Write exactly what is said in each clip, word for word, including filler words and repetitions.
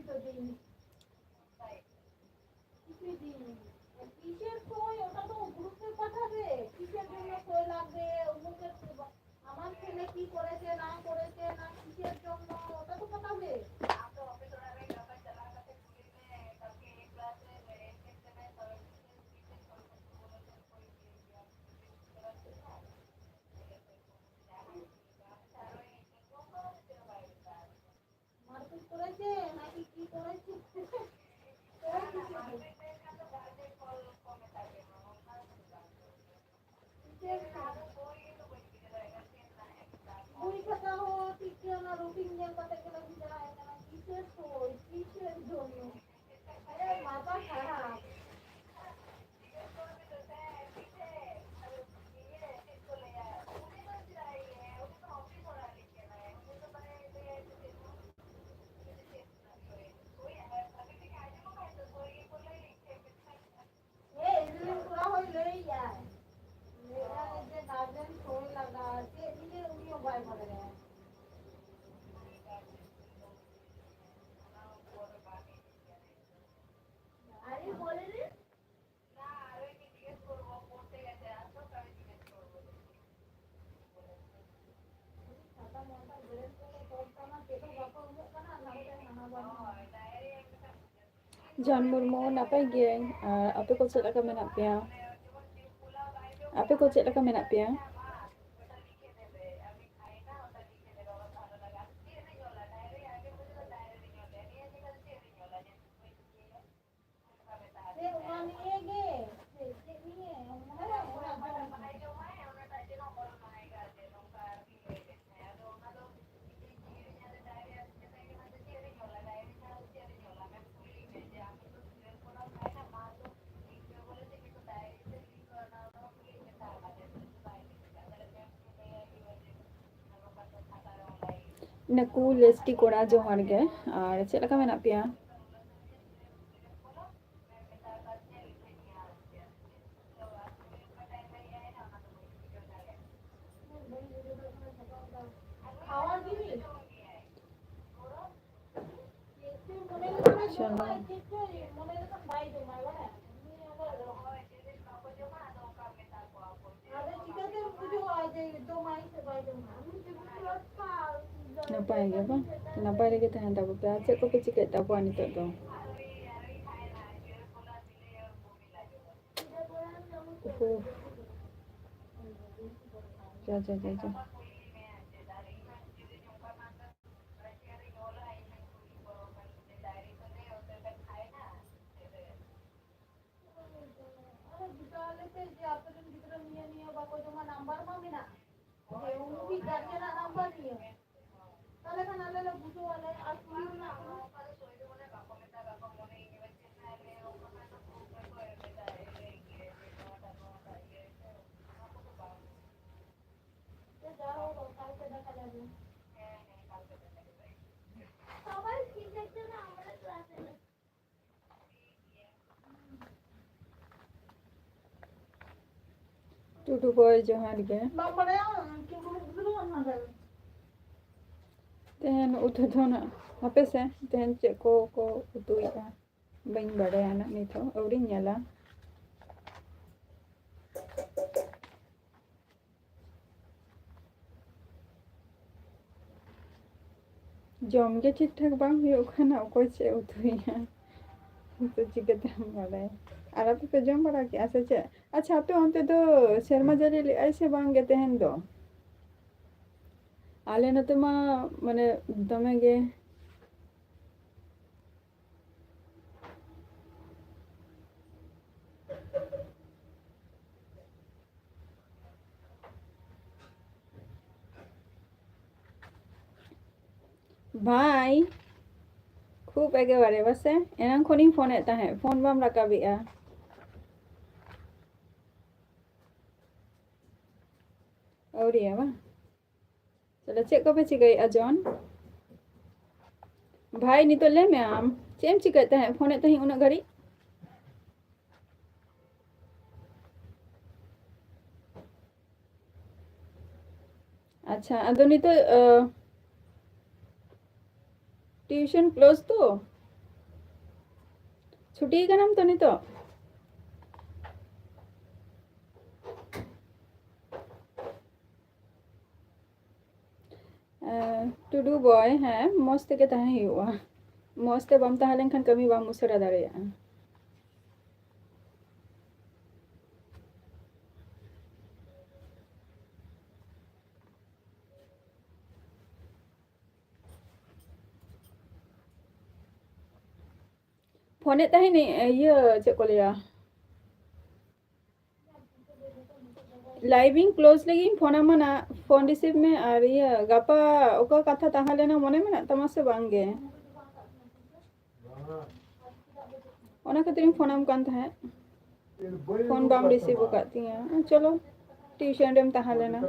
ᱫᱤᱱ, ᱠᱤᱪᱷᱩ ᱫᱤᱱ, ᱠᱤᱥᱮᱨ ᱥᱚᱭ? ওটা তো গ্রুপে পাঠাবে। কিসের জন্য সই লাগবে? অমুকের সই বা-, আমার ছেলে কি করেছে না করেছে না কিসের জন্য, ওটা তো পাঠাবে। মারপিট করেছে নাকি কি করেছে? করেছে শুধু। বই খাতা হোক, টিকা না রুটিন নিয়ে কথা গেলে বুঝা হয় না। কিসের সই, কিসের জন্য? এ, মাথা খারাপ। ᱦᱮᱸ, ᱮᱢᱱᱤ ᱠᱚᱨᱟᱣ ᱦᱚᱸᱭ ᱞᱟᱹᱭ ᱜᱮᱭᱟᱭ᱾ ᱞᱟᱹᱭ ᱜᱮᱭᱟᱭ ᱡᱮ ᱜᱟᱨᱡᱮᱱ ᱥᱳᱭ ᱞᱟᱜᱟᱜᱼᱟ, ᱪᱮᱫ ᱱᱤᱭᱮ ᱩᱱᱤ ᱦᱚᱸ ᱵᱟᱭ ᱵᱟᱲᱟᱭᱟ᱾ ᱟᱨᱮ ᱵᱚᱞᱮ ᱨᱮ, ᱡᱟᱱ ᱢᱩᱨᱢᱩ, ᱱᱟᱯᱟᱭ ᱜᱤᱭᱟᱹᱧ᱾ ᱟᱨ ᱟᱯᱮ ᱠᱚ ᱪᱮᱫ ᱞᱮᱠᱟ ᱢᱮᱱᱟᱜ ᱯᱮᱭᱟ? ᱟᱯᱮ ᱠᱚ ᱪᱮᱫ ᱞᱮᱠᱟ ᱢᱮᱱᱟᱜ ᱯᱮᱭᱟ? ᱪᱮᱫ ᱚᱱᱟ ᱱᱤᱭᱮ ᱜᱮ? ᱪᱮᱫ ᱱᱤᱭᱮ? ᱚᱱᱟ ᱫᱚ ᱱᱟᱹᱠᱩ ᱞᱮᱥᱴᱤ ᱠᱚᱲᱟ, ᱡᱚᱦᱟᱨ ᱜᱮ᱾ ᱟᱨ ᱪᱮᱫ ᱞᱮᱠᱟ ᱢᱮᱱᱟᱜ ᱯᱮᱭᱟ? ᱟᱫᱚ ᱪᱤᱠᱟᱹᱛᱮᱢ ᱵᱩᱡᱷᱟᱹᱣᱟ ᱡᱮ ᱡᱚᱢᱟᱭ ᱥᱮ ᱵᱟᱭ ᱡᱚᱢᱟ? ᱩᱱᱤ ᱡᱮ ᱵᱩᱡᱷᱟᱹᱣᱟ ᱡᱮ ᱡᱚᱢᱟᱭ ᱥᱮ ᱵᱟᱭ ᱡᱚᱢᱟ᱾ ᱱᱟᱯᱟᱭ ᱜᱮ ᱵᱟᱝ? ᱱᱟᱯᱟᱭ ᱨᱮᱜᱮ ᱛᱟᱦᱮᱱ ᱛᱟᱵᱚ ᱯᱮ᱾ ᱟᱨ ᱪᱮᱫ ᱠᱚᱯᱮ ᱪᱤᱠᱟᱹᱭᱮᱫ ᱛᱟᱵᱚᱣᱟ ᱱᱤᱛᱚᱜ ᱫᱚ? ᱩᱦᱩ᱾ ᱡᱟ, ᱡᱟ, ᱡᱟ, ᱡᱟ᱾ ᱟᱨᱮ ᱵᱩᱡᱷᱟᱹᱣ ᱟᱞᱮ ᱯᱮ ᱡᱮ ᱟᱯᱮ ᱨᱮᱱ ᱜᱤᱫᱽᱨᱟᱹ ᱱᱤᱭᱟᱹ ᱱᱤᱭᱟᱹ ᱵᱟᱠᱚ ᱡᱚᱢᱟ, ᱱᱟᱢᱵᱟᱨ ᱢᱟ ᱢᱮᱱᱟᱜ᱾ ᱡᱮ ᱩᱱᱠᱩ ᱜᱟᱨᱡᱮᱱᱟᱜ ᱱᱟᱢᱵᱟᱨ ᱱᱤᱭᱟᱹ᱾ ᱛᱟᱦᱞᱮ ᱠᱷᱟᱱ ᱟᱞᱮ ᱞᱮ ᱵᱩᱡᱷᱟᱹᱣ ᱟᱞᱮ ᱟᱨ ᱠᱩᱞᱤ ᱨᱮᱱᱟᱜ ᱠᱟᱱᱟ᱾ ᱡᱮ ᱡᱟ ᱦᱳᱠ, ᱠᱟᱞᱠᱮ ᱫᱮᱠᱷᱟ ᱡᱟᱵᱮ᱾ সবাই ঠিক আছে না, আমরা ক্লাসে নেই। ᱴᱩᱰᱩ ᱵᱚᱭ, ᱡᱚᱦᱟᱨ ᱜᱮ᱾ ᱵᱟᱢ ᱵᱟᱲᱟᱭᱟ? ᱴᱩᱰᱩ ᱜᱤᱫᱽᱨᱟᱹ ᱚᱱᱟ ᱫᱚ᱾ ᱛᱮᱦᱮᱧ ᱩᱛᱩ ᱫᱚ ᱱᱟᱜ, ᱦᱟᱯᱮ ᱥᱮ, ᱛᱮᱦᱮᱧ ᱪᱮᱫ ᱠᱚ ᱠᱚ ᱩᱛᱩᱭᱮᱫᱼᱟ? ᱵᱟᱹᱧ ᱵᱟᱲᱟᱭᱟ ᱱᱟᱜ, ᱱᱤᱛ ᱦᱚᱸ ᱟᱹᱣᱨᱤᱧ ᱧᱮᱞᱟ᱾ ᱡᱚᱢ ᱜᱮ ᱴᱷᱤᱠ ᱴᱷᱟᱠ ᱵᱟᱝ ᱦᱩᱭᱩᱜ ᱠᱟᱱᱟ, ᱚᱠᱚᱭ ᱪᱮᱫ ᱩᱛᱩᱭᱟ? ᱛᱚ ᱪᱤᱠᱟᱹᱛᱮᱢ ᱵᱟᱲᱟᱭᱟ? ᱟᱨ ᱟᱯᱮ ᱯᱮ ᱡᱚᱢ ᱵᱟᱲᱟ ᱠᱮᱜᱼᱟ ᱥᱮ ᱪᱮᱫ? ᱟᱪᱪᱷᱟ, ᱟᱯᱮ ᱚᱱᱛᱮ ᱫᱚ ᱥᱮᱨᱢᱟ ᱡᱟᱹᱲᱤ ᱞᱮᱜᱼᱟᱭ ᱥᱮ ᱵᱟᱝ ᱜᱮ ᱛᱮᱦᱮᱧ ᱫᱚ? ᱟᱞᱮ ᱱᱚᱛᱮ ᱢᱟ, ᱢᱟᱱᱮ, ᱫᱚᱢᱮ ᱜᱮ᱾ ᱵᱷᱟᱭ, ᱠᱷᱩᱵ ᱮᱠᱮᱵᱟᱨᱮ ᱵᱟᱥᱮ, ᱮᱱᱟᱝ ᱠᱷᱚᱱᱤᱧ ᱯᱷᱳᱱᱮᱫ ᱛᱟᱦᱮᱸᱫ, ᱯᱷᱳᱱ ᱵᱟᱢ ᱨᱟᱠᱟᱵᱮᱜᱼᱟ᱾ ᱟᱹᱣᱨᱤᱭᱟ ᱵᱟᱝ? ᱛᱟᱦᱞᱮ ᱪᱮᱫ ᱠᱚᱯᱮ ᱪᱤᱠᱟᱹᱭᱮᱫᱼᱟ ᱡᱚᱱ? ᱵᱷᱟᱭ, ᱱᱤᱛᱚᱜ ᱞᱟᱹᱭ ᱢᱮ ᱟᱢ, ᱪᱮᱫ ᱮᱢ ᱪᱤᱠᱟᱹᱭᱮᱫ ᱛᱟᱦᱮᱸᱫ? ᱯᱷᱳᱱᱮᱫ ᱛᱟᱦᱮᱸᱫ ᱩᱱᱟᱹᱜ ᱜᱷᱟᱹᱲᱤᱡ᱾ ᱟᱪᱪᱷᱟ, ᱟᱫᱚ ᱱᱤᱛᱚᱜ, ᱟ, tuition close ᱛᱚ? ᱪᱷᱩᱴᱤ ᱠᱟᱱᱟᱢ ᱛᱚ ᱱᱤᱛᱚᱜ? ᱮᱸ, ᱴᱩᱰᱩ ᱵᱚᱭ, ᱦᱮᱸ, ᱢᱚᱡᱽ ᱛᱮᱜᱮ ᱛᱟᱦᱮᱸ ᱦᱩᱭᱩᱜᱼᱟ᱾ ᱢᱚᱡᱽ ᱛᱮ ᱵᱟᱢ ᱛᱟᱦᱮᱸ ᱞᱮᱱᱠᱷᱟᱱ ᱠᱟᱹᱢᱤ ᱵᱟᱢ ᱩᱥᱟᱹᱨᱟ ᱫᱟᱲᱮᱭᱟᱜᱼᱟ᱾ ᱯᱷᱳᱱᱮᱫ ᱛᱟᱦᱮᱱᱤᱧ, ᱤᱭᱟᱹ, ᱪᱮᱫ ᱠᱚ ᱞᱟᱹᱭᱟ, ᱞᱟᱭᱤᱵᱷ ᱤᱧ ᱠᱞᱳᱡᱽ ᱞᱟᱹᱜᱤᱫ ᱤᱧ ᱯᱷᱳᱱ ᱟᱢᱟ ᱱᱟᱜ, ᱯᱷᱳᱱ ᱨᱤᱥᱤᱵᱷ ᱢᱮ᱾ ᱟᱨ ᱤᱭᱟᱹ, ᱜᱟᱯᱟ ᱚᱠᱟ ᱠᱟᱛᱷᱟ ᱛᱟᱦᱮᱸ ᱞᱮᱱᱟ, ᱢᱚᱱᱮ ᱢᱮᱱᱟᱜ ᱛᱟᱢᱟ ᱥᱮ ᱵᱟᱝ ᱜᱮ? ᱚᱱᱟ ᱠᱷᱟᱹᱛᱤᱨ ᱤᱧ ᱯᱷᱳᱱ ᱟᱢ ᱠᱟᱱ ᱛᱟᱦᱮᱸᱫ, ᱯᱷᱳᱱ ᱵᱟᱢ ᱨᱤᱥᱤᱵᱷ ᱟᱠᱟᱫ ᱛᱤᱧᱟᱹ᱾ ᱪᱚᱞᱚ, ᱴᱤᱭᱩᱥᱚᱱ ᱨᱮᱢ ᱛᱟᱦᱮᱸ ᱞᱮᱱᱟ᱾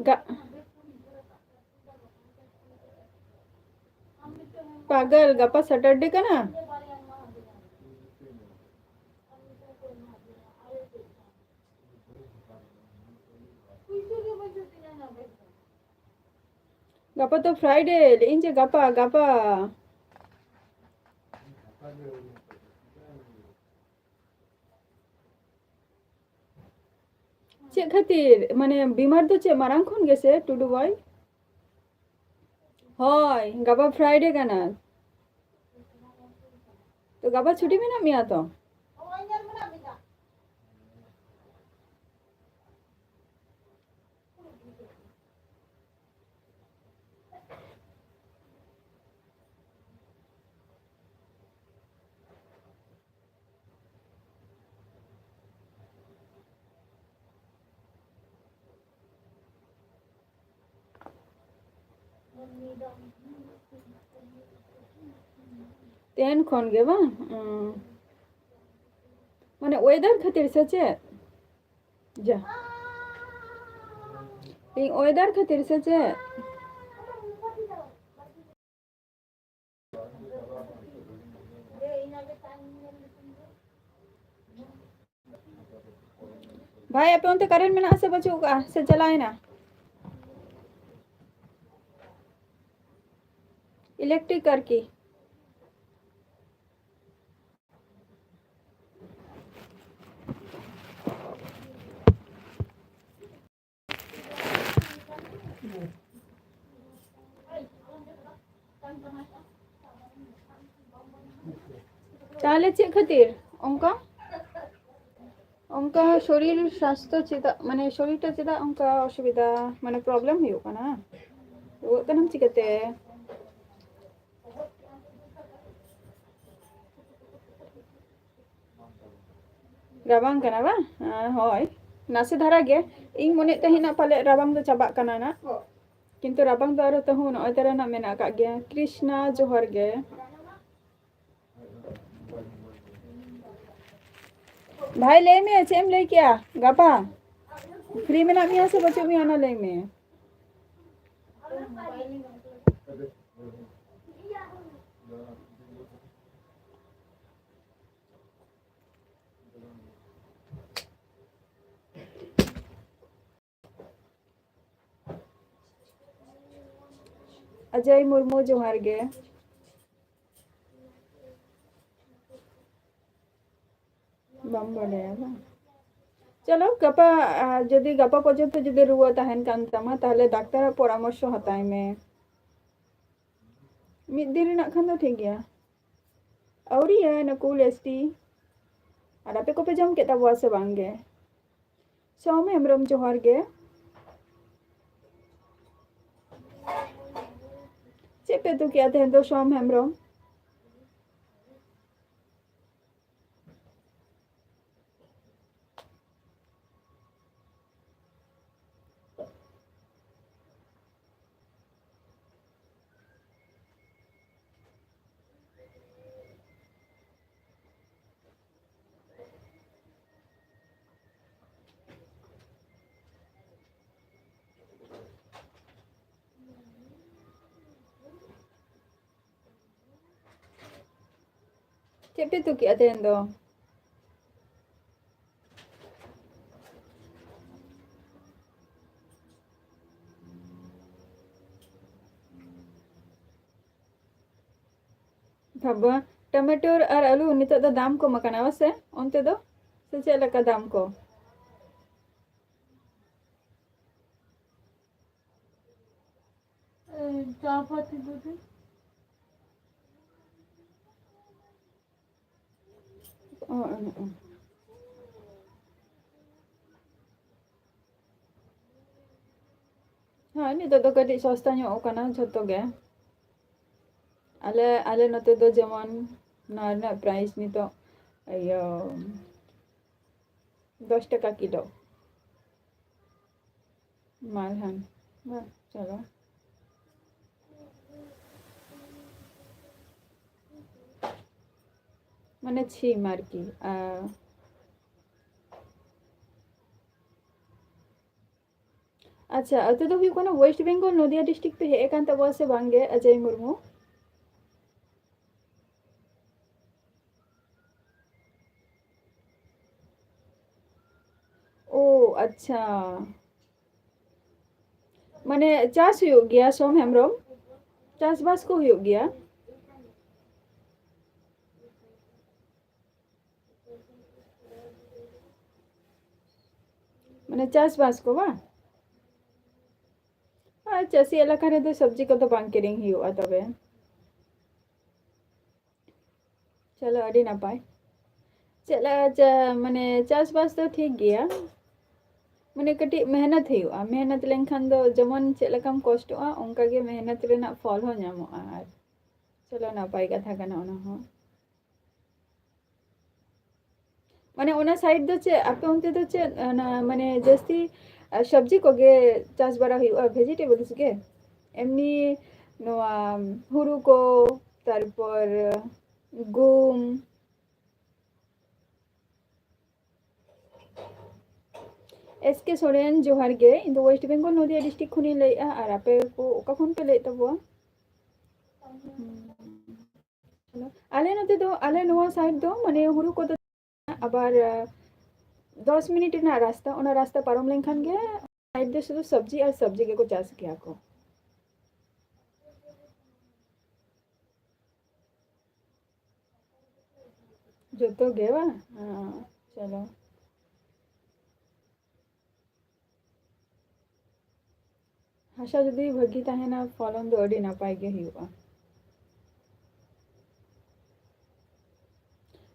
ᱜᱟ-, ᱯᱟᱜᱚᱞ, ᱜᱟᱯᱟ ᱥᱮᱴᱟᱨᱰᱮ ᱠᱟᱱᱟ᱾ ᱜᱟᱯᱟ ᱛᱚ ᱯᱷᱨᱟᱭᱰᱮ, ᱞᱟᱹᱭ ᱤᱧ ᱡᱮ ᱜᱟᱯᱟ, ᱜᱟᱯᱟ᱾ ᱪᱮᱫ ᱠᱷᱟᱹᱛᱤᱨ? ᱢᱟᱱᱮ, ᱵᱤᱢᱟᱨ ᱫᱚ ᱪᱮᱫ ᱢᱟᱨᱟᱝ ᱠᱷᱚᱱ ᱜᱮᱥᱮ, ᱴᱩᱰᱩ ᱵᱚᱭ? ᱦᱳᱭ, ᱜᱟᱯᱟ ᱯᱷᱨᱟᱭᱰᱮ ᱠᱟᱱᱟ᱾ ᱛᱚ, ᱜᱟᱯᱟ ᱪᱷᱩᱴᱤ ᱢᱮᱱᱟᱜ ᱢᱮᱭᱟ ᱛᱚ? ᱴᱮᱱ ᱠᱷᱚᱱ ᱜᱮ ᱵᱟᱝ? ᱩᱸ᱾ ᱢᱟᱱᱮ, ᱳᱭᱮᱫᱟᱨ ᱠᱷᱟᱹᱛᱤᱨ ᱥᱮ ᱪᱮᱫ? ᱡᱟ᱾ ᱤᱧ ᱳᱭᱮᱫᱟᱨ ᱠᱷᱟᱹᱛᱤᱨ ᱥᱮ ᱪᱮᱫ? ᱵᱷᱟᱭ, ᱟᱯᱮ ᱚᱱᱛᱮ ᱠᱟᱨᱮᱱᱴ ᱢᱮᱱᱟᱜᱼᱟ ᱥᱮ ᱵᱟᱹᱪᱩᱜ ᱠᱟᱜᱼᱟ, ᱥᱮ ᱪᱟᱞᱟᱣᱮᱱᱟ? ᱤᱞᱮᱠᱴᱨᱤᱠ ᱟᱨᱠᱤ᱾ ᱛᱟᱦᱞᱮ ᱪᱮᱫ ᱠᱷᱟᱹᱛᱤᱨ ᱚᱱᱠᱟ? ᱚᱱᱠᱟ ᱥᱚᱨᱤᱨ ᱥᱟᱥᱛᱷᱚ ᱪᱮᱫᱟᱜ, ᱢᱟᱱᱮ, ᱥᱚᱨᱤᱨ ᱴᱟ ᱪᱮᱫᱟᱜ ᱚᱱᱠᱟ ᱚᱥᱩᱵᱤᱫᱷᱟ, ᱢᱟᱱᱮ, ᱯᱨᱚᱵᱞᱮᱢ ᱦᱩᱭᱩᱜ ᱠᱟᱱᱟ? ᱨᱩᱣᱟᱹᱜ ᱠᱟᱱᱟᱢ ᱪᱤᱠᱟᱹᱛᱮ? ᱨᱟᱵᱟᱝ ᱠᱟᱱᱟ ᱵᱟᱝ? ᱦᱮᱸ, ᱦᱳᱭ, ᱱᱟᱥᱮ ᱫᱷᱟᱨᱟ ᱜᱮ᱾ ᱤᱧ ᱢᱚᱱᱮᱭᱮᱫ ᱛᱟᱦᱮᱱᱟ ᱯᱟᱞᱮᱫ ᱨᱟᱵᱟᱝ ᱫᱚ ᱪᱟᱵᱟᱜ ᱠᱟᱱᱟ ᱱᱟᱜ, ᱠᱤᱱᱛᱩ ᱨᱟᱵᱟᱝ ᱫᱚ ᱟᱨᱚ ᱛᱟᱹᱦᱩ ᱱᱚᱜᱼᱚᱭ ᱛᱟᱨᱟ ᱱᱟᱜ ᱢᱮᱱᱟᱜ ᱟᱠᱟᱫ ᱜᱮᱭᱟ᱾ ᱠᱨᱤᱥᱱᱟ, ᱡᱚᱦᱟᱨ ᱜᱮ᱾ ᱵᱷᱟᱭ, ᱞᱟᱹᱭ ᱢᱮ, ᱪᱮᱫ ᱮᱢ ᱞᱟᱹᱭ ᱠᱮᱜᱼᱟ? ᱜᱟᱯᱟ ᱯᱷᱨᱤ ᱢᱮᱱᱟᱜ ᱢᱮᱭᱟ ᱥᱮ ᱵᱟᱹᱪᱩᱜ ᱢᱮᱭᱟ, ᱚᱱᱟ ᱞᱟᱹᱭ ᱢᱮ᱾ ᱚᱡᱚᱭ ᱢᱩᱨᱢᱩ, ᱡᱚᱦᱟᱨ ᱜᱮ᱾ ᱵᱟᱢ ᱵᱟᱰᱟᱭᱟ ᱵᱟᱝ? ᱪᱚᱞᱚ, ᱜᱟᱯᱟ, ᱟᱨ ᱡᱩᱫᱤ ᱜᱟᱯᱟ ᱯᱚᱨᱡᱚᱱᱛᱚ ᱡᱩᱫᱤ ᱨᱩᱣᱟᱹ ᱛᱟᱦᱮᱱ ᱠᱟᱱ ᱛᱟᱢᱟ, ᱛᱟᱦᱞᱮ ᱰᱟᱠᱛᱟᱨᱟᱜ ᱯᱚᱨᱟᱢᱚᱨᱥᱚ ᱦᱟᱛᱟᱭ ᱢᱮ᱾ ᱢᱤᱫ ᱫᱤᱱ ᱨᱮᱱᱟᱜ ᱠᱷᱟᱱ ᱫᱚ ᱴᱷᱤᱠ ᱜᱮᱭᱟ᱾ ᱟᱹᱣᱨᱤᱭᱟ ᱱᱩᱠᱩᱞ ᱮᱥ ᱴᱤ᱾ ᱟᱨ ᱟᱯᱮ ᱠᱚᱯᱮ ᱡᱚᱢ ᱠᱮᱫ ᱛᱟᱵᱚᱣᱟ ᱥᱮ ᱵᱟᱝ ᱜᱮ? ᱥᱚᱢ ᱦᱮᱢᱵᱨᱚᱢ, ᱡᱚᱦᱟᱨ ᱜᱮ᱾ ᱪᱮᱫ ᱯᱮ ᱩᱛᱩ ᱠᱮᱜᱼᱟ ᱛᱮᱦᱮᱧ ᱫᱚ, ᱥᱚᱢ ᱦᱮᱢᱵᱨᱚᱢ? ᱪᱮᱫ ᱯᱮ ᱩᱛᱩ ᱠᱮᱜᱼᱟ ᱛᱮᱦᱮᱧ ᱫᱚ? ᱵᱟᱵᱟ, ᱴᱚᱢᱮᱴᱳ ᱟᱨ ᱟᱹᱞᱩ ᱱᱤᱛᱚᱜ ᱫᱚ ᱫᱟᱢ ᱠᱚᱢ ᱟᱠᱟᱱᱟ ᱵᱟᱥᱮ? ᱚᱱᱛᱮ ᱫᱚ ᱥᱮ ᱪᱮᱫ ᱞᱮᱠᱟ ᱫᱟᱢ ᱠᱚ? ᱮ, ᱪᱟ ᱯᱟᱹᱛᱤ ᱫᱚ ᱫᱤ? ᱚ, ᱚ, ᱚ᱾ ᱦᱳᱭ, ᱱᱤᱛᱚᱜ ᱫᱚ ᱠᱟᱹᱴᱤᱡ ᱥᱚᱥᱛᱟ ᱧᱚᱜ ᱟᱠᱟᱱᱟ ᱡᱷᱚᱛᱚ ᱜᱮ᱾ ᱟᱞᱮ, ᱟᱞᱮ ᱱᱚᱛᱮ ᱫᱚ ᱡᱮᱢᱚᱱ ᱱᱚᱣᱟ ᱨᱮᱱᱟᱜ price ᱱᱤᱛᱚᱜ, ᱤᱭᱟᱹ, ᱫᱚᱥ ᱴᱟᱠᱟ ᱠᱤᱞᱳ᱾ ᱢᱟᱞᱦᱟᱱ᱾ ᱵᱟᱝ, ᱪᱚᱞᱚ᱾ ᱢᱟᱱᱮ ᱪᱷᱤᱢ ᱟᱨᱠᱤ᱾ ᱟᱨ ᱟᱪᱪᱷᱟ, ᱟᱹᱛᱩ ᱫᱚ ᱦᱩᱭᱩᱜ ᱠᱟᱱᱟ West Bengal, ᱱᱚᱫᱤᱭᱟ district ᱯᱮ ᱦᱮᱡ ᱟᱠᱟᱱ ᱛᱟᱵᱚᱣᱟ ᱥᱮ ᱵᱟᱝ ᱜᱮ, ᱚᱡᱚᱭ ᱢᱩᱨᱢᱩ? ᱳ, ᱟᱪᱪᱷᱟ᱾ ᱢᱟᱱᱮ ᱪᱟᱥ ᱦᱩᱭᱩᱜ ᱜᱮᱭᱟ, ᱥᱳᱢ ᱦᱮᱢᱵᱨᱚᱢ? ᱪᱟᱥᱵᱟᱥ ᱠᱚ ᱦᱩᱭᱩᱜ ᱜᱮᱭᱟ? ᱢᱟᱱᱮ ᱪᱟᱥᱵᱟᱥ ᱠᱚ ᱵᱟᱝ? ᱟᱨ ᱪᱟᱹᱥᱤ ᱮᱞᱟᱠᱟ ᱨᱮᱫᱚ ᱥᱚᱵᱽᱡᱤ ᱠᱚᱫᱚ ᱵᱟᱝ ᱠᱤᱨᱤᱧ ᱦᱩᱭᱩᱜᱼᱟ ᱛᱚᱵᱮ᱾ ᱪᱚᱞᱚ, ᱟᱹᱰᱤ ᱱᱟᱯᱟᱭ᱾ ᱪᱮᱫ ᱞᱮ-, ᱪᱟ-, ᱢᱟᱱᱮ ᱪᱟᱥᱵᱟᱥ ᱫᱚ ᱴᱷᱤᱠ ᱜᱮᱭᱟ, ᱢᱟᱱᱮ ᱠᱟᱹᱴᱤᱡ ᱢᱮᱦᱱᱚᱛ ᱦᱩᱭᱩᱜᱼᱟ᱾ ᱢᱮᱦᱱᱚᱛ ᱞᱮᱱᱠᱷᱟᱱ ᱫᱚ ᱡᱮᱢᱚᱱ ᱪᱮᱫ ᱞᱮᱠᱟᱢ ᱠᱚᱥᱴᱚᱜᱼᱟ, ᱚᱱᱠᱟ ᱜᱮ ᱢᱮᱦᱱᱚᱛ ᱨᱮᱱᱟᱜ ᱯᱷᱚᱞ ᱦᱚᱸ ᱧᱟᱢᱚᱜᱼᱟ᱾ ᱟᱨ ᱪᱚᱞᱚ, ᱱᱟᱯᱟᱭ ᱠᱟᱛᱷᱟ ᱠᱟᱱᱟ ᱚᱱᱟ ᱦᱚᱸ᱾ ᱢᱟᱱᱮ ᱚᱱᱟ side ᱫᱚ ᱪᱮᱫ, ᱟᱯᱮ ᱚᱱᱛᱮ ᱫᱚ ᱪᱮᱫ, ᱚᱱᱟ, ᱢᱟᱱᱮ ᱡᱟᱹᱥᱛᱤ, ᱟ, ᱥᱚᱵᱽᱡᱤ ᱠᱚᱜᱮ ᱪᱟᱥ ᱵᱟᱲᱟ ᱦᱩᱭᱩᱜᱼᱟ, vegetables ᱜᱮ? ᱮᱢᱱᱤ ᱱᱚᱣᱟ ᱦᱩᱲᱩ ᱠᱚ, ᱛᱟᱨᱯᱚᱨ ᱜᱩᱦᱩᱢ᱾ ᱮᱥ ᱠᱮ ᱥᱚᱨᱮᱱ, ᱡᱚᱦᱟᱨ ᱜᱮ᱾ ᱤᱧ ᱫᱚ West Bengal, ᱱᱚᱫᱤᱭᱟ district ᱠᱷᱚᱱᱤᱧ ᱞᱟᱹᱭᱮᱫᱼᱟ᱾ ᱟᱨ ᱟᱯᱮ ᱠᱚ ᱚᱠᱟ ᱠᱷᱚᱱ ᱯᱮ ᱞᱟᱹᱭᱮᱫ ᱛᱟᱵᱚᱣᱟ? ᱟᱞᱮ ᱱᱚᱛᱮ ᱫᱚ, ᱟᱞᱮ ᱱᱚᱣᱟ side ᱫᱚ ᱢᱟᱱᱮ ᱦᱩᱲᱩ ᱠᱚᱫᱚ ᱟᱵᱟᱨ, ᱟ, ᱫᱚᱥ ᱢᱤᱱᱤᱴ ᱨᱮᱱᱟᱜ ᱨᱟᱥᱛᱟ, ᱚᱱᱟ ᱨᱟᱥᱛᱟ ᱯᱟᱨᱚᱢ ᱞᱮᱱᱠᱷᱟᱱ ᱜᱮ side ᱫᱚ ᱥᱩᱫᱷᱩ ᱥᱚᱵᱽᱡᱤ ᱟᱨ ᱥᱚᱵᱽᱡᱤ ᱜᱮᱠᱚ ᱪᱟᱥ ᱜᱮᱭᱟ ᱠᱚ᱾ ᱡᱚᱛᱚ ᱜᱮ ᱵᱟᱝ? ᱦᱮᱸ, ᱪᱚᱞᱚ᱾ ᱦᱟᱥᱟ ᱡᱩᱫᱤ ᱵᱷᱟᱹᱜᱤ ᱛᱟᱦᱮᱱᱟ, ᱯᱷᱚᱞᱚᱱ ᱫᱚ ᱟᱹᱰᱤ ᱱᱟᱯᱟᱭ ᱜᱮ ᱦᱩᱭᱩᱜᱼᱟ᱾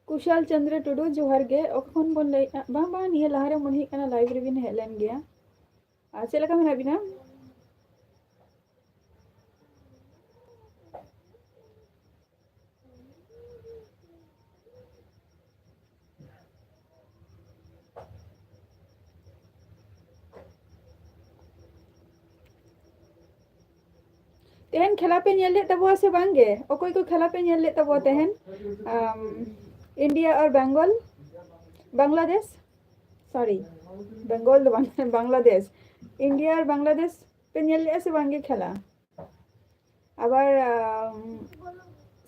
ᱠᱩᱥᱟᱞ ᱪᱚᱸᱫᱽᱨᱚ ᱴᱩᱰᱩ, ᱡᱚᱦᱟᱨ ᱜᱮ᱾ ᱚᱠᱟ ᱠᱷᱚᱱ ᱵᱚᱱ ᱞᱟᱹᱭᱮᱫᱼᱟ? ᱵᱟᱝ, ᱵᱟᱝ, ᱱᱤᱭᱟᱹ ᱞᱟᱦᱟᱨᱮ ᱢᱚᱱᱮ ᱦᱩᱭᱩᱜ ᱠᱟᱱᱟ live ᱨᱮᱵᱤᱱ ᱦᱮᱡ ᱞᱮᱱ ᱜᱮᱭᱟ᱾ ᱟᱨ ᱪᱮᱫ ᱞᱮᱠᱟ ᱢᱮᱱᱟᱜ ᱵᱤᱱᱟ? ᱛᱮᱦᱮᱧ ᱠᱷᱮᱞᱟ ᱯᱮ ᱧᱮᱞ ᱞᱮᱫ ᱛᱟᱵᱚᱣᱟ ᱥᱮ ᱵᱟᱝ ᱜᱮ? ᱚᱠᱚᱭ ᱠᱚ ᱠᱷᱮᱞᱟ ᱯᱮ ᱧᱮᱞ ᱞᱮᱫ ᱛᱟᱵᱚᱣᱟ ᱛᱮᱦᱮᱧ? ᱟᱢ, ᱤᱱᱰᱤᱭᱟ ᱟᱨ ᱵᱮᱝᱜᱚᱞ, ᱵᱟᱝᱞᱟᱫᱮᱥ, sorry, ᱵᱮᱝᱜᱚᱞ ᱫᱚ ᱵᱟᱝ, ᱵᱟᱝᱞᱟᱫᱮᱥ᱾ ᱤᱱᱰᱤᱭᱟ ᱟᱨ ᱵᱟᱝᱞᱟᱫᱮᱥ ᱯᱮ ᱧᱮᱞ ᱞᱮᱫᱼᱟ ᱥᱮ ᱵᱟᱝ ᱜᱮ ᱠᱷᱮᱞᱟ? ᱟᱵᱟᱨ, ᱟᱢ,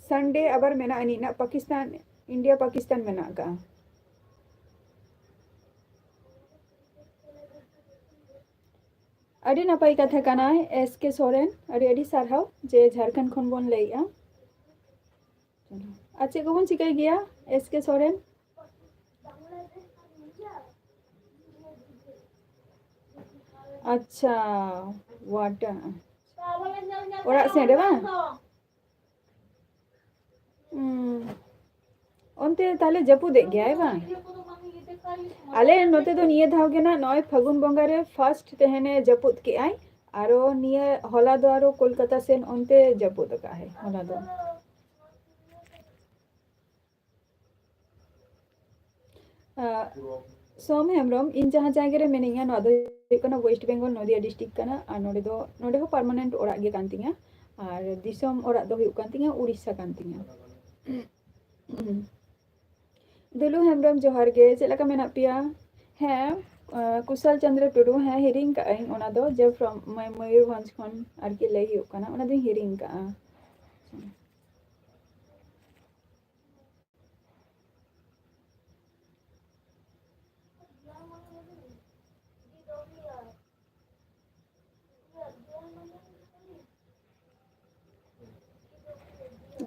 Sunday ᱟᱵᱟᱨ ᱢᱮᱱᱟᱜᱼᱟ ᱱᱤᱱᱟᱜ ᱯᱟᱠᱤᱥᱛᱟᱱ, ᱤᱱᱰᱤᱭᱟ ᱯᱟᱠᱤᱥᱛᱟᱱ ᱢᱮᱱᱟᱜ ᱟᱠᱟᱜᱼᱟ᱾ ᱟᱹᱰᱤ ᱱᱟᱯᱟᱭ ᱠᱟᱛᱷᱟ ᱠᱟᱱᱟ, ᱮᱥ ᱠᱮ ᱥᱚᱨᱮᱱ, ᱟᱹᱰᱤ ᱟᱹᱰᱤ ᱥᱟᱨᱦᱟᱣ ᱡᱮ ᱡᱷᱟᱲᱠᱷᱚᱸᱰ ᱠᱷᱚᱱ ᱵᱚᱱ ᱞᱟᱹᱭᱮᱜᱼᱟ᱾ ᱟᱨ ᱪᱮᱫ ᱠᱚᱵᱚᱱ ᱪᱤᱠᱟᱹᱭ ᱜᱮᱭᱟ, ᱮᱥ ᱠᱮ ᱥᱚᱨᱮᱱ? ᱟᱪᱪᱷᱟ, ᱣᱟᱴᱟ, ᱚᱲᱟᱜ ᱥᱮᱫ ᱨᱮ ᱵᱟᱝ? ᱦᱩᱸ᱾ ᱚᱱᱛᱮ ᱛᱟᱦᱞᱮ ᱡᱟᱹᱯᱩᱫᱮᱜ ᱜᱮᱭᱟᱭ ᱵᱟᱝ? ᱟᱞᱮ ᱱᱚᱛᱮ ᱫᱚ ᱱᱤᱭᱟᱹ ᱫᱷᱟᱣ ᱜᱮ ᱱᱟᱜ ᱱᱚᱜᱼᱚᱭ ᱯᱷᱟᱹᱜᱩᱱ ᱵᱚᱸᱜᱟ ᱨᱮ first ᱛᱮᱦᱮᱧᱮ ᱡᱟᱹᱯᱩᱫ ᱠᱮᱜᱼᱟᱭ᱾ ᱟᱨᱚ ᱱᱤᱭᱟᱹ ᱦᱚᱞᱟ ᱫᱚ ᱟᱨᱚ ᱠᱳᱞᱠᱟᱛᱟ ᱥᱮᱱ ᱚᱱᱛᱮ ᱡᱟᱹᱯᱩᱫ ᱟᱠᱟᱜᱼᱟᱭ ᱦᱚᱞᱟ ᱫᱚ᱾ ᱟᱜ, ᱥᱳᱢ ᱦᱮᱢᱵᱨᱚᱢ, ᱤᱧ ᱡᱟᱦᱟᱸ ᱡᱟᱭᱜᱟ ᱨᱮ ᱢᱤᱱᱟᱹᱧᱟ, ᱱᱚᱣᱟ ᱫᱚ ᱦᱩᱭᱩᱜ ᱠᱟᱱᱟ West Bengal, ᱱᱚᱫᱤᱭᱟ district ᱠᱟᱱᱟ᱾ ᱟᱨ ᱱᱚᱰᱮ ᱫᱚ, ᱱᱚᱰᱮ ᱦᱚᱸ permanent ᱚᱲᱟᱜ ᱜᱮ ᱠᱟᱱ ᱛᱤᱧᱟ᱾ ᱟᱨ ᱫᱤᱥᱚᱢ ᱚᱲᱟᱜ ᱫᱚ ᱦᱩᱭᱩᱜ ᱠᱟᱱ ᱛᱤᱧᱟ ᱩᱲᱤᱥᱥᱟ ᱠᱟᱱ ᱛᱤᱧᱟ᱾ ᱫᱩᱞᱩ ᱦᱮᱢᱵᱨᱚᱢ, ᱡᱚᱦᱟᱨ ᱜᱮ, ᱪᱮᱫ ᱞᱮᱠᱟ ᱢᱮᱱᱟᱜ ᱯᱮᱭᱟ? ᱦᱮᱸ, ᱟᱸ, ᱠᱩᱥᱟᱞ ᱪᱚᱸᱫᱽᱨᱚ ᱴᱩᱰᱩ, ᱦᱮᱸ, ᱦᱤᱲᱤᱧ ᱠᱟᱜ ᱟᱹᱧ ᱚᱱᱟ ᱫᱚ, ᱡᱮ from ᱢᱚᱭ-, ᱢᱚᱭᱩᱨᱵᱷᱚᱸᱡᱽ ᱠᱷᱚᱱ ᱟᱨᱠᱤ ᱞᱟᱹᱭ ᱦᱩᱭᱩᱜ ᱠᱟᱱᱟ, ᱚᱱᱟ ᱫᱚᱧ ᱦᱤᱲᱤᱧ ᱠᱟᱜᱼᱟ᱾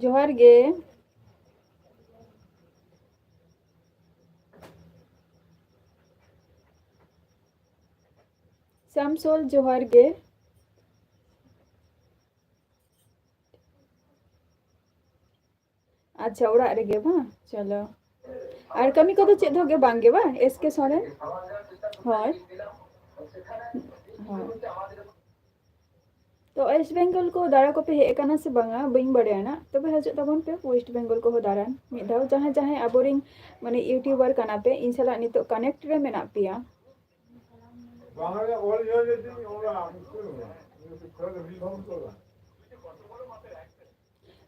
ᱡᱚᱦᱟᱨ ᱜᱮ᱾ ᱥᱟᱢᱥᱳᱞ, ᱡᱚᱦᱟᱨ ᱜᱮ᱾ ᱟᱪᱪᱷᱟ, ᱚᱲᱟᱜ ᱨᱮᱜᱮ ᱵᱟᱝ? ᱪᱚᱞᱚ᱾ ᱟᱨ ᱠᱟᱹᱢᱤ ᱠᱚᱫᱚ ᱪᱮᱫ ᱦᱚᱸ ᱜᱮ ᱵᱟᱝ ᱜᱮ ᱵᱟᱝ, ᱮᱥ ᱠᱮ ᱥᱚᱨᱮᱱ? ᱦᱳᱭ᱾ ᱦᱳᱭ᱾ ᱛᱚ, ᱳᱭᱮᱥᱴ ᱵᱮᱝᱜᱚᱞ ᱠᱚ ᱫᱟᱬᱟ ᱠᱚᱯᱮ ᱦᱮᱡ ᱟᱠᱟᱱᱟ ᱥᱮ ᱵᱟᱝᱟ? ᱵᱟᱹᱧ ᱵᱟᱲᱟᱭᱟ ᱱᱟᱜ᱾ ᱛᱚᱵᱮ ᱦᱤᱡᱩᱜ ᱛᱟᱵᱚᱱ ᱯᱮ ᱳᱭᱮᱥᱴ ᱵᱮᱝᱜᱚᱞ ᱠᱚᱦᱚᱸ ᱫᱟᱬᱟᱱ ᱢᱤᱫ ᱫᱷᱟᱣ᱾ ᱡᱟᱦᱟᱸᱭ ᱡᱟᱦᱟᱸᱭ ᱟᱵᱚᱨᱮᱱ ᱢᱟᱱᱮ YouTuber ᱠᱟᱱᱟ ᱯᱮ, ᱤᱧ ᱥᱟᱞᱟᱜ ᱱᱤᱛᱚᱜ connect ᱨᱮ ᱢᱮᱱᱟᱜ ᱯᱮᱭᱟ᱾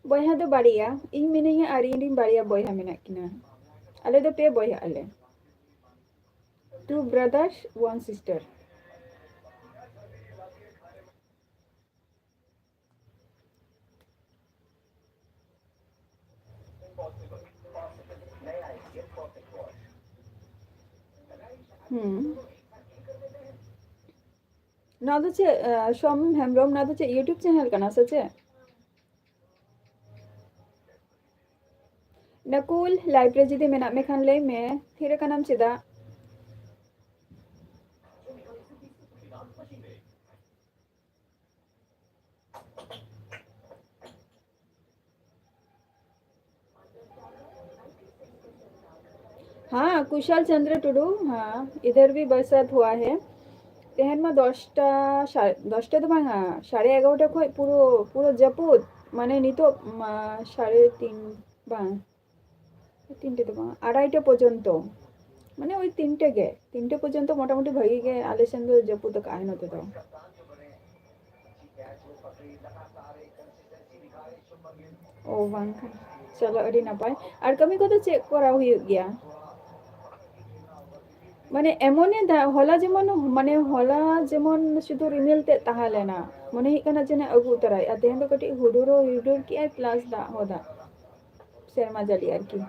ᱵᱚᱭᱦᱟ ᱫᱚ ᱵᱟᱨᱭᱟ, ᱤᱧ ᱢᱤᱱᱟᱹᱧᱟ ᱟᱨ ᱤᱧ ᱨᱮᱱ ᱵᱟᱨᱭᱟ ᱵᱚᱭᱦᱟ ᱢᱮᱱᱟᱜ ᱠᱤᱱᱟ᱾ ᱟᱞᱮ ᱫᱚ ᱯᱮ ᱵᱚᱭᱦᱟᱜ ᱟᱞᱮ, two brothers, one sister᱾ ᱦᱩᱸ᱾ ᱱᱚᱣᱟ ᱫᱚ ᱪᱮᱫ, ᱟᱸ, ᱥᱳᱢ ᱦᱮᱢᱵᱨᱚᱢ, ᱱᱚᱣᱟ ᱫᱚ ᱪᱮᱫ YouTube channel ᱠᱟᱱᱟ ᱥᱮ ᱪᱮᱫ? ᱱᱟᱠᱩᱞ, live ᱨᱮ ᱡᱩᱫᱤ ᱢᱮᱱᱟᱜ ᱢᱮ ᱠᱷᱟᱱ ᱞᱟᱹᱭ ᱢᱮ, ᱛᱷᱤᱨ ᱟᱠᱟᱱᱟᱢ ᱪᱮᱫᱟᱜ? हाँ, कुशल चंद्र टुडू, हाँ, इधर भी बरसात हुआ है। ᱛᱮᱦᱮᱧ ᱢᱟ ᱫᱚᱥᱴᱟ, ᱥᱟ-, ᱫᱚᱥᱴᱟ ᱫᱚ ᱵᱟᱝᱟ, ᱥᱟᱲᱮ ᱮᱜᱟᱨᱚᱴᱟ ᱠᱷᱚᱡ ᱯᱩᱨᱟᱹ, ᱯᱩᱨᱟᱹ ᱡᱟᱹᱯᱩᱫ᱾ ᱢᱟᱱᱮ ᱱᱤᱛᱚᱜ ᱢᱟ ᱥᱟᱲᱮ ᱛᱤᱱ, ᱵᱟᱝ, ᱛᱤᱱᱴᱟ ᱫᱚ ᱵᱟᱝ, ᱟᱲᱟᱭᱴᱟ ᱯᱚᱨᱡᱚᱱᱛᱚ᱾ ᱢᱟᱱᱮ ᱳᱭ ᱛᱤᱱᱴᱟ ᱜᱮ, ᱛᱤᱱᱴᱟ ᱯᱚᱨᱡᱚᱱᱛᱚ ᱢᱚᱴᱟᱢᱩᱴᱤ ᱵᱷᱟᱜᱤ ᱜᱮ ᱟᱞᱮ ᱥᱮᱱ ᱫᱚ ᱡᱟᱹᱯᱩᱫ ᱟᱠᱟᱜᱼᱟᱭ ᱱᱚᱛᱮ ᱫᱚ᱾ ᱚ, ᱵᱟᱝ ᱠᱷᱟᱱ᱾ ᱪᱚᱞᱚ, ᱟᱹᱰᱤ ᱱᱟᱯᱟᱭ᱾ ᱟᱨ ᱠᱟᱹᱢᱤ ᱠᱚᱫᱚ ᱪᱮᱫ ᱠᱚᱨᱟᱣ ᱦᱩᱭᱩᱜ ᱜᱮᱭᱟ? ᱢᱟᱱᱮ, ᱮᱢᱚᱱᱮ ᱫᱟᱜ, ᱦᱚᱞᱟ ᱡᱮᱢᱚᱱ, ᱢᱟᱱᱮ, ᱦᱚᱞᱟ ᱡᱮᱢᱚᱱ ᱥᱩᱫᱷᱩ ᱨᱤᱢᱤᱞ ᱛᱮᱫ ᱛᱟᱦᱮᱸ ᱞᱮᱱᱟ, ᱢᱚᱱᱮ ᱦᱩᱭᱩᱜ ᱠᱟᱱᱟ ᱡᱮᱱᱚ ᱟᱹᱜᱩ ᱩᱛᱟᱹᱨᱟᱭ᱾ ᱟᱨ ᱛᱮᱦᱮᱧ ᱫᱚ ᱠᱟᱹᱴᱤᱡ ᱦᱩᱰᱩᱨ ᱦᱚᱸ ᱦᱩᱰᱩᱨ ᱠᱮᱜᱼᱟᱭ, plus ᱫᱟᱜ ᱦᱚᱸ ᱫᱟᱜ᱾ ᱥᱮᱨᱢᱟ ᱡᱟᱹᱲᱤ ᱟᱨᱠᱤ᱾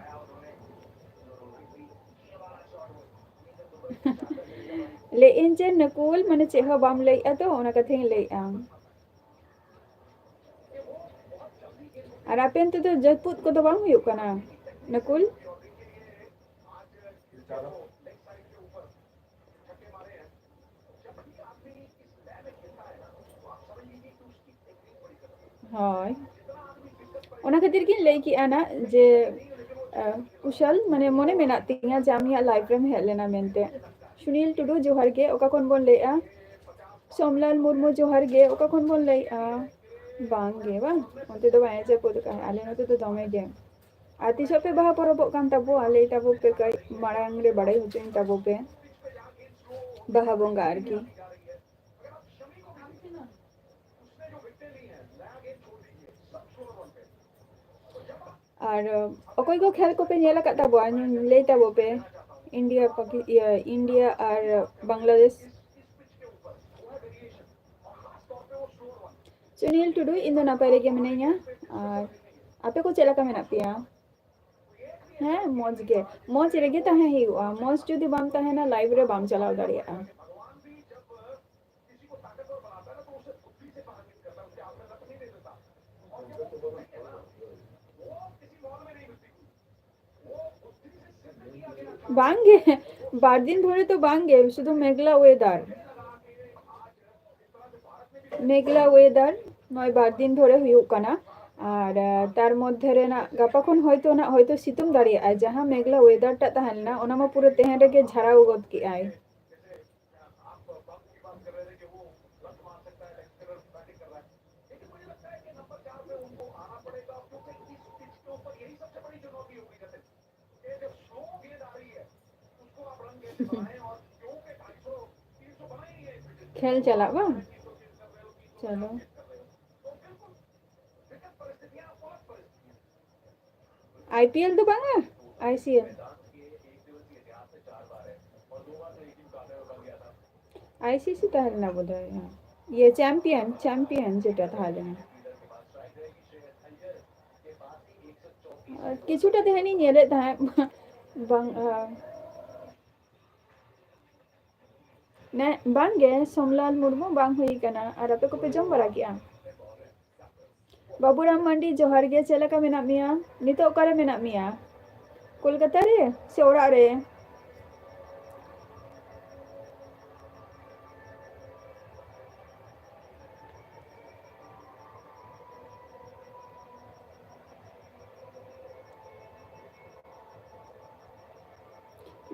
ᱞᱟᱹᱭᱮᱫ ᱟᱹᱧ ᱡᱮ ᱱᱟᱹᱠᱩᱞ, ᱢᱟᱱᱮ ᱪᱮᱫ ᱦᱚᱸ ᱵᱟᱢ ᱞᱟᱹᱭᱮᱫᱼᱟ ᱛᱚ, ᱚᱱᱟ ᱠᱟᱛᱷᱟᱧ ᱞᱟᱹᱭᱮᱫᱼᱟ᱾ ᱟᱨ ᱟᱯᱮ ᱚᱱᱛᱮ ᱫᱚ ᱡᱟᱹᱯᱩᱫ ᱠᱚᱫᱚ ᱵᱟᱝ ᱦᱩᱭᱩᱜ ᱠᱟᱱᱟ, ᱱᱟᱹᱠᱩᱞ? ᱪᱟᱞᱟᱜ ᱠᱟᱱᱟ᱾ ᱦᱳᱭ, ᱚᱱᱟ ᱠᱷᱟᱹᱛᱤᱨ ᱜᱤᱧ ᱞᱟᱹᱭ ᱠᱮᱜᱼᱟ ᱱᱟᱜ ᱡᱮ, ᱟᱸ, ᱠᱩᱥᱟᱞ, ᱢᱟᱱᱮ, ᱢᱚᱱᱮ ᱢᱮᱱᱟᱜ ᱛᱤᱧᱟ ᱡᱮ ᱟᱢ ᱤᱧᱟᱹᱜ live ᱨᱮᱢ ᱦᱮᱡ ᱞᱮᱱᱟ ᱢᱮᱱᱛᱮ᱾ ᱥᱩᱱᱤᱞ ᱴᱩᱰᱩ, ᱡᱚᱦᱟᱨ ᱜᱮ, ᱚᱠᱟ ᱠᱷᱚᱱ ᱵᱚᱱ ᱞᱟᱹᱭᱮᱜᱼᱟ? ᱥᱳᱢᱞᱟᱞ ᱢᱩᱨᱢᱩ, ᱡᱚᱦᱟᱨ ᱜᱮ, ᱚᱠᱟ ᱠᱷᱚᱱ ᱵᱚᱱ ᱞᱟᱹᱭᱮᱜᱼᱟ? ᱵᱟᱝ ᱜᱮ, ᱵᱟᱝ, ᱚᱱᱛᱮ ᱫᱚ ᱵᱟᱭ ᱡᱟᱹᱯᱩᱫ ᱠᱟᱜᱼᱟ, ᱟᱞᱮ ᱱᱚᱛᱮ ᱫᱚ ᱫᱚᱢᱮ ᱜᱮ᱾ ᱟᱨ ᱛᱤᱥᱚᱜ ᱯᱮ ᱵᱟᱦᱟ ᱯᱚᱨᱚᱵᱚᱜ ᱠᱟᱱ ᱛᱟᱵᱚᱣᱟ? ᱞᱟᱹᱭ ᱛᱟᱵᱚ ᱯᱮ ᱠᱟᱹᱡ, ᱢᱟᱲᱟᱝ ᱨᱮ ᱵᱟᱲᱟᱭ ᱦᱚᱪᱚᱧ ᱛᱟᱵᱚ ᱯᱮ᱾ ᱵᱟᱦᱟ ᱵᱚᱸᱜᱟ ᱟᱨᱠᱤ᱾ ᱟᱨ ᱚᱠᱚᱭ ᱠᱚ ᱠᱷᱮᱞ ᱠᱚᱯᱮ ᱧᱮᱞ ᱟᱠᱟᱫ ᱛᱟᱵᱚᱣᱟ, ᱞᱟᱹᱭ ᱛᱟᱵᱚ ᱯᱮ᱾ ᱤᱱᱰᱤᱭᱟ, ᱯᱟᱠᱤ-, ᱤᱭᱟᱹ, ᱤᱱᱰᱤᱭᱟ ᱟᱨ ᱵᱟᱝᱞᱟᱫᱮᱥ᱾ ᱥᱩᱱᱤᱞ ᱴᱩᱰᱩ, ᱤᱧ ᱫᱚ ᱱᱟᱯᱟᱭ ᱨᱮᱜᱮ ᱢᱤᱱᱟᱹᱧᱟ᱾ ᱟᱨ ᱟᱯᱮ ᱠᱚ ᱪᱮᱫ ᱞᱮᱠᱟ ᱢᱮᱱᱟᱜ ᱯᱮᱭᱟ? ᱦᱮᱸ, ᱢᱚᱡᱽ ᱜᱮ᱾ ᱢᱚᱡᱽ ᱨᱮᱜᱮ ᱛᱟᱦᱮᱸ ᱦᱩᱭᱩᱜᱼᱟ᱾ ᱢᱚᱡᱽ ᱡᱩᱫᱤ ᱵᱟᱢ ᱛᱟᱦᱮᱱᱟ, live ᱨᱮ ᱵᱟᱢ ᱪᱟᱞᱟᱣ ᱫᱟᱲᱮᱭᱟᱜᱼᱟ᱾ ᱵᱟᱝᱜᱮ, ᱵᱟᱨ ᱫᱤᱱ ᱫᱷᱚᱨᱮ ᱛᱚ ᱵᱟᱝᱜᱮ, ᱥᱩᱫᱷᱩ ᱢᱮᱜᱷᱞᱟ weather᱾ ᱢᱮᱜᱷᱞᱟ weather ᱱᱚᱜᱼᱚᱭ ᱵᱟᱨ ᱫᱤᱱ ᱫᱷᱚᱨᱮ ᱦᱩᱭᱩᱜ ᱠᱟᱱᱟ᱾ ᱟᱨ, ᱟᱨ ᱛᱟᱨ ᱢᱚᱫᱽᱫᱷᱮ ᱨᱮᱱᱟᱜ ᱜᱟᱯᱟ ᱠᱷᱚᱱ ᱦᱚᱭᱛᱳ ᱱᱟᱜ, ᱦᱚᱭᱛᱳ ᱥᱤᱛᱩᱝ ᱫᱟᱲᱮᱭᱟᱜᱼᱟᱭ᱾ ᱡᱟᱦᱟᱸ ᱢᱮᱜᱷᱞᱟ weather ᱴᱟᱜ ᱛᱟᱦᱮᱸ ᱞᱮᱱᱟ, ᱚᱱᱟ ᱢᱟ ᱯᱩᱨᱟᱹ ᱛᱟᱦᱮᱸ ᱨᱮᱜᱮ ᱡᱷᱟᱨᱟᱣ ᱜᱚᱫ ᱠᱮᱜᱼᱟᱭ᱾ ᱠᱷᱮᱞ ᱪᱟᱞᱟᱜ ᱵᱟᱝ? ᱪᱚᱞᱚ᱾ ᱟᱭ ᱯᱤ ᱮᱞ ᱫᱚ ᱵᱟᱝᱟ, ᱟᱭ ᱥᱤ ᱮᱞ᱾ ᱟᱭ ᱥᱤ ᱥᱤ ᱛᱟᱦᱮᱸ ᱞᱮᱱᱟ ᱵᱳᱫᱷᱚᱭ, ᱦᱮᱸ᱾ ᱤᱭᱟᱹ, champion, champion ᱡᱮᱴᱟ ᱛᱟᱦᱮᱸ ᱞᱮᱱᱟ᱾ ᱠᱤᱪᱷᱩᱴᱟ ᱛᱟᱦᱮᱸᱱᱤᱧ ᱧᱮᱞᱮᱫ ᱛᱟᱦᱮᱸᱫ, ᱵᱟᱝ, ᱟᱸ, ᱱᱮ, ᱵᱟᱝᱜᱮ, ᱥᱳᱢᱞᱟᱞ ᱢᱩᱨᱢᱩ ᱵᱟᱝ ᱦᱩᱭ ᱠᱟᱱᱟ᱾ ᱟᱨ ᱟᱯᱮ ᱠᱚᱯᱮ ᱡᱚᱢ ᱵᱟᱲᱟ ᱠᱮᱜᱼᱟ? ᱵᱟᱹᱵᱩᱨᱟᱢ ᱢᱟᱱᱰᱤ, ᱡᱚᱦᱟᱨ ᱜᱮ, ᱪᱮᱫ ᱞᱮᱠᱟ ᱢᱮᱱᱟᱜ ᱢᱮᱭᱟ? ᱱᱤᱛᱚᱜ ᱚᱠᱟᱨᱮ ᱢᱮᱱᱟᱜ ᱢᱮᱭᱟ? ᱠᱳᱞᱠᱟᱛᱟ ᱨᱮ ᱥᱮ ᱚᱲᱟᱜ ᱨᱮ?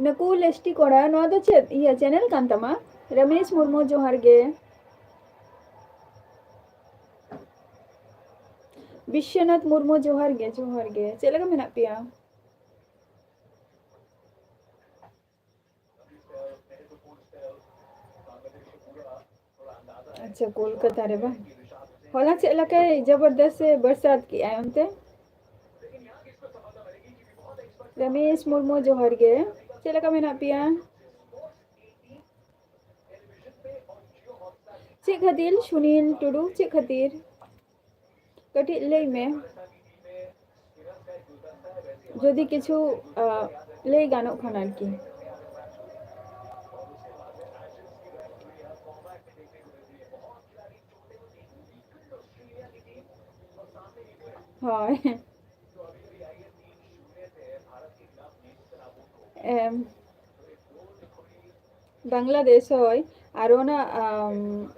ᱱᱩᱠᱩ ᱞᱮᱥᱴᱤ ᱠᱚᱲᱟ, ᱱᱚᱣᱟ ᱫᱚ ᱪᱮᱫ ᱤᱭᱟᱹ ᱪᱮᱱᱮᱞ ᱠᱟᱱ ᱛᱟᱢᱟ? ᱨᱚᱢᱮᱥ ᱢᱩᱨᱢᱩ, ᱡᱚᱦᱟᱨ ᱜᱮ᱾ ᱵᱤᱥᱥᱚᱱᱟᱛᱷ ᱢᱩᱨᱢᱩ, ᱡᱚᱦᱟᱨ ᱜᱮ, ᱡᱚᱦᱟᱨ ᱜᱮ᱾ ᱪᱮᱫ ᱞᱮᱠᱟ ᱢᱮᱱᱟᱜ ᱯᱮᱭᱟ? ᱟᱪᱪᱷᱟ, ᱠᱳᱞᱠᱟᱛᱟ ᱨᱮ ᱵᱟᱝ? ᱦᱚᱞᱟ ᱪᱮᱫ ᱞᱮᱠᱟᱭ ᱡᱚᱵᱚᱨᱫᱚᱥ ᱮ ᱵᱚᱨᱥᱟᱛ ᱠᱮᱜᱼᱟᱭ ᱚᱱᱛᱮ? ᱨᱚᱢᱮᱥ ᱢᱩᱨᱢᱩ, ᱡᱚᱦᱟᱨ ᱜᱮ᱾ ᱪᱮᱫ ᱞᱮᱠᱟ ᱢᱮᱱᱟᱜ ᱯᱮᱭᱟ? ᱪᱮᱫ ᱠᱷᱟᱹᱛᱤᱨ ᱥᱩᱱᱤᱞ ᱴᱩᱰᱩ, ᱪᱮᱫ ᱠᱷᱟᱹᱛᱤᱨ? ᱠᱟᱹᱴᱤᱡ ᱞᱟᱹᱭ ᱢᱮ, ᱡᱩᱫᱤ ᱠᱤᱪᱷᱩ, ᱟᱸ, ᱞᱟᱹᱭ ᱜᱟᱱᱚᱜ ᱠᱷᱟᱱ ᱟᱨᱠᱤ᱾ ᱦᱳᱭ᱾ ᱮᱢ, ᱵᱟᱝᱞᱟᱫᱮᱥ, ᱦᱳᱭ᱾ ᱟᱨ ᱚᱱᱟ, ᱟᱢ,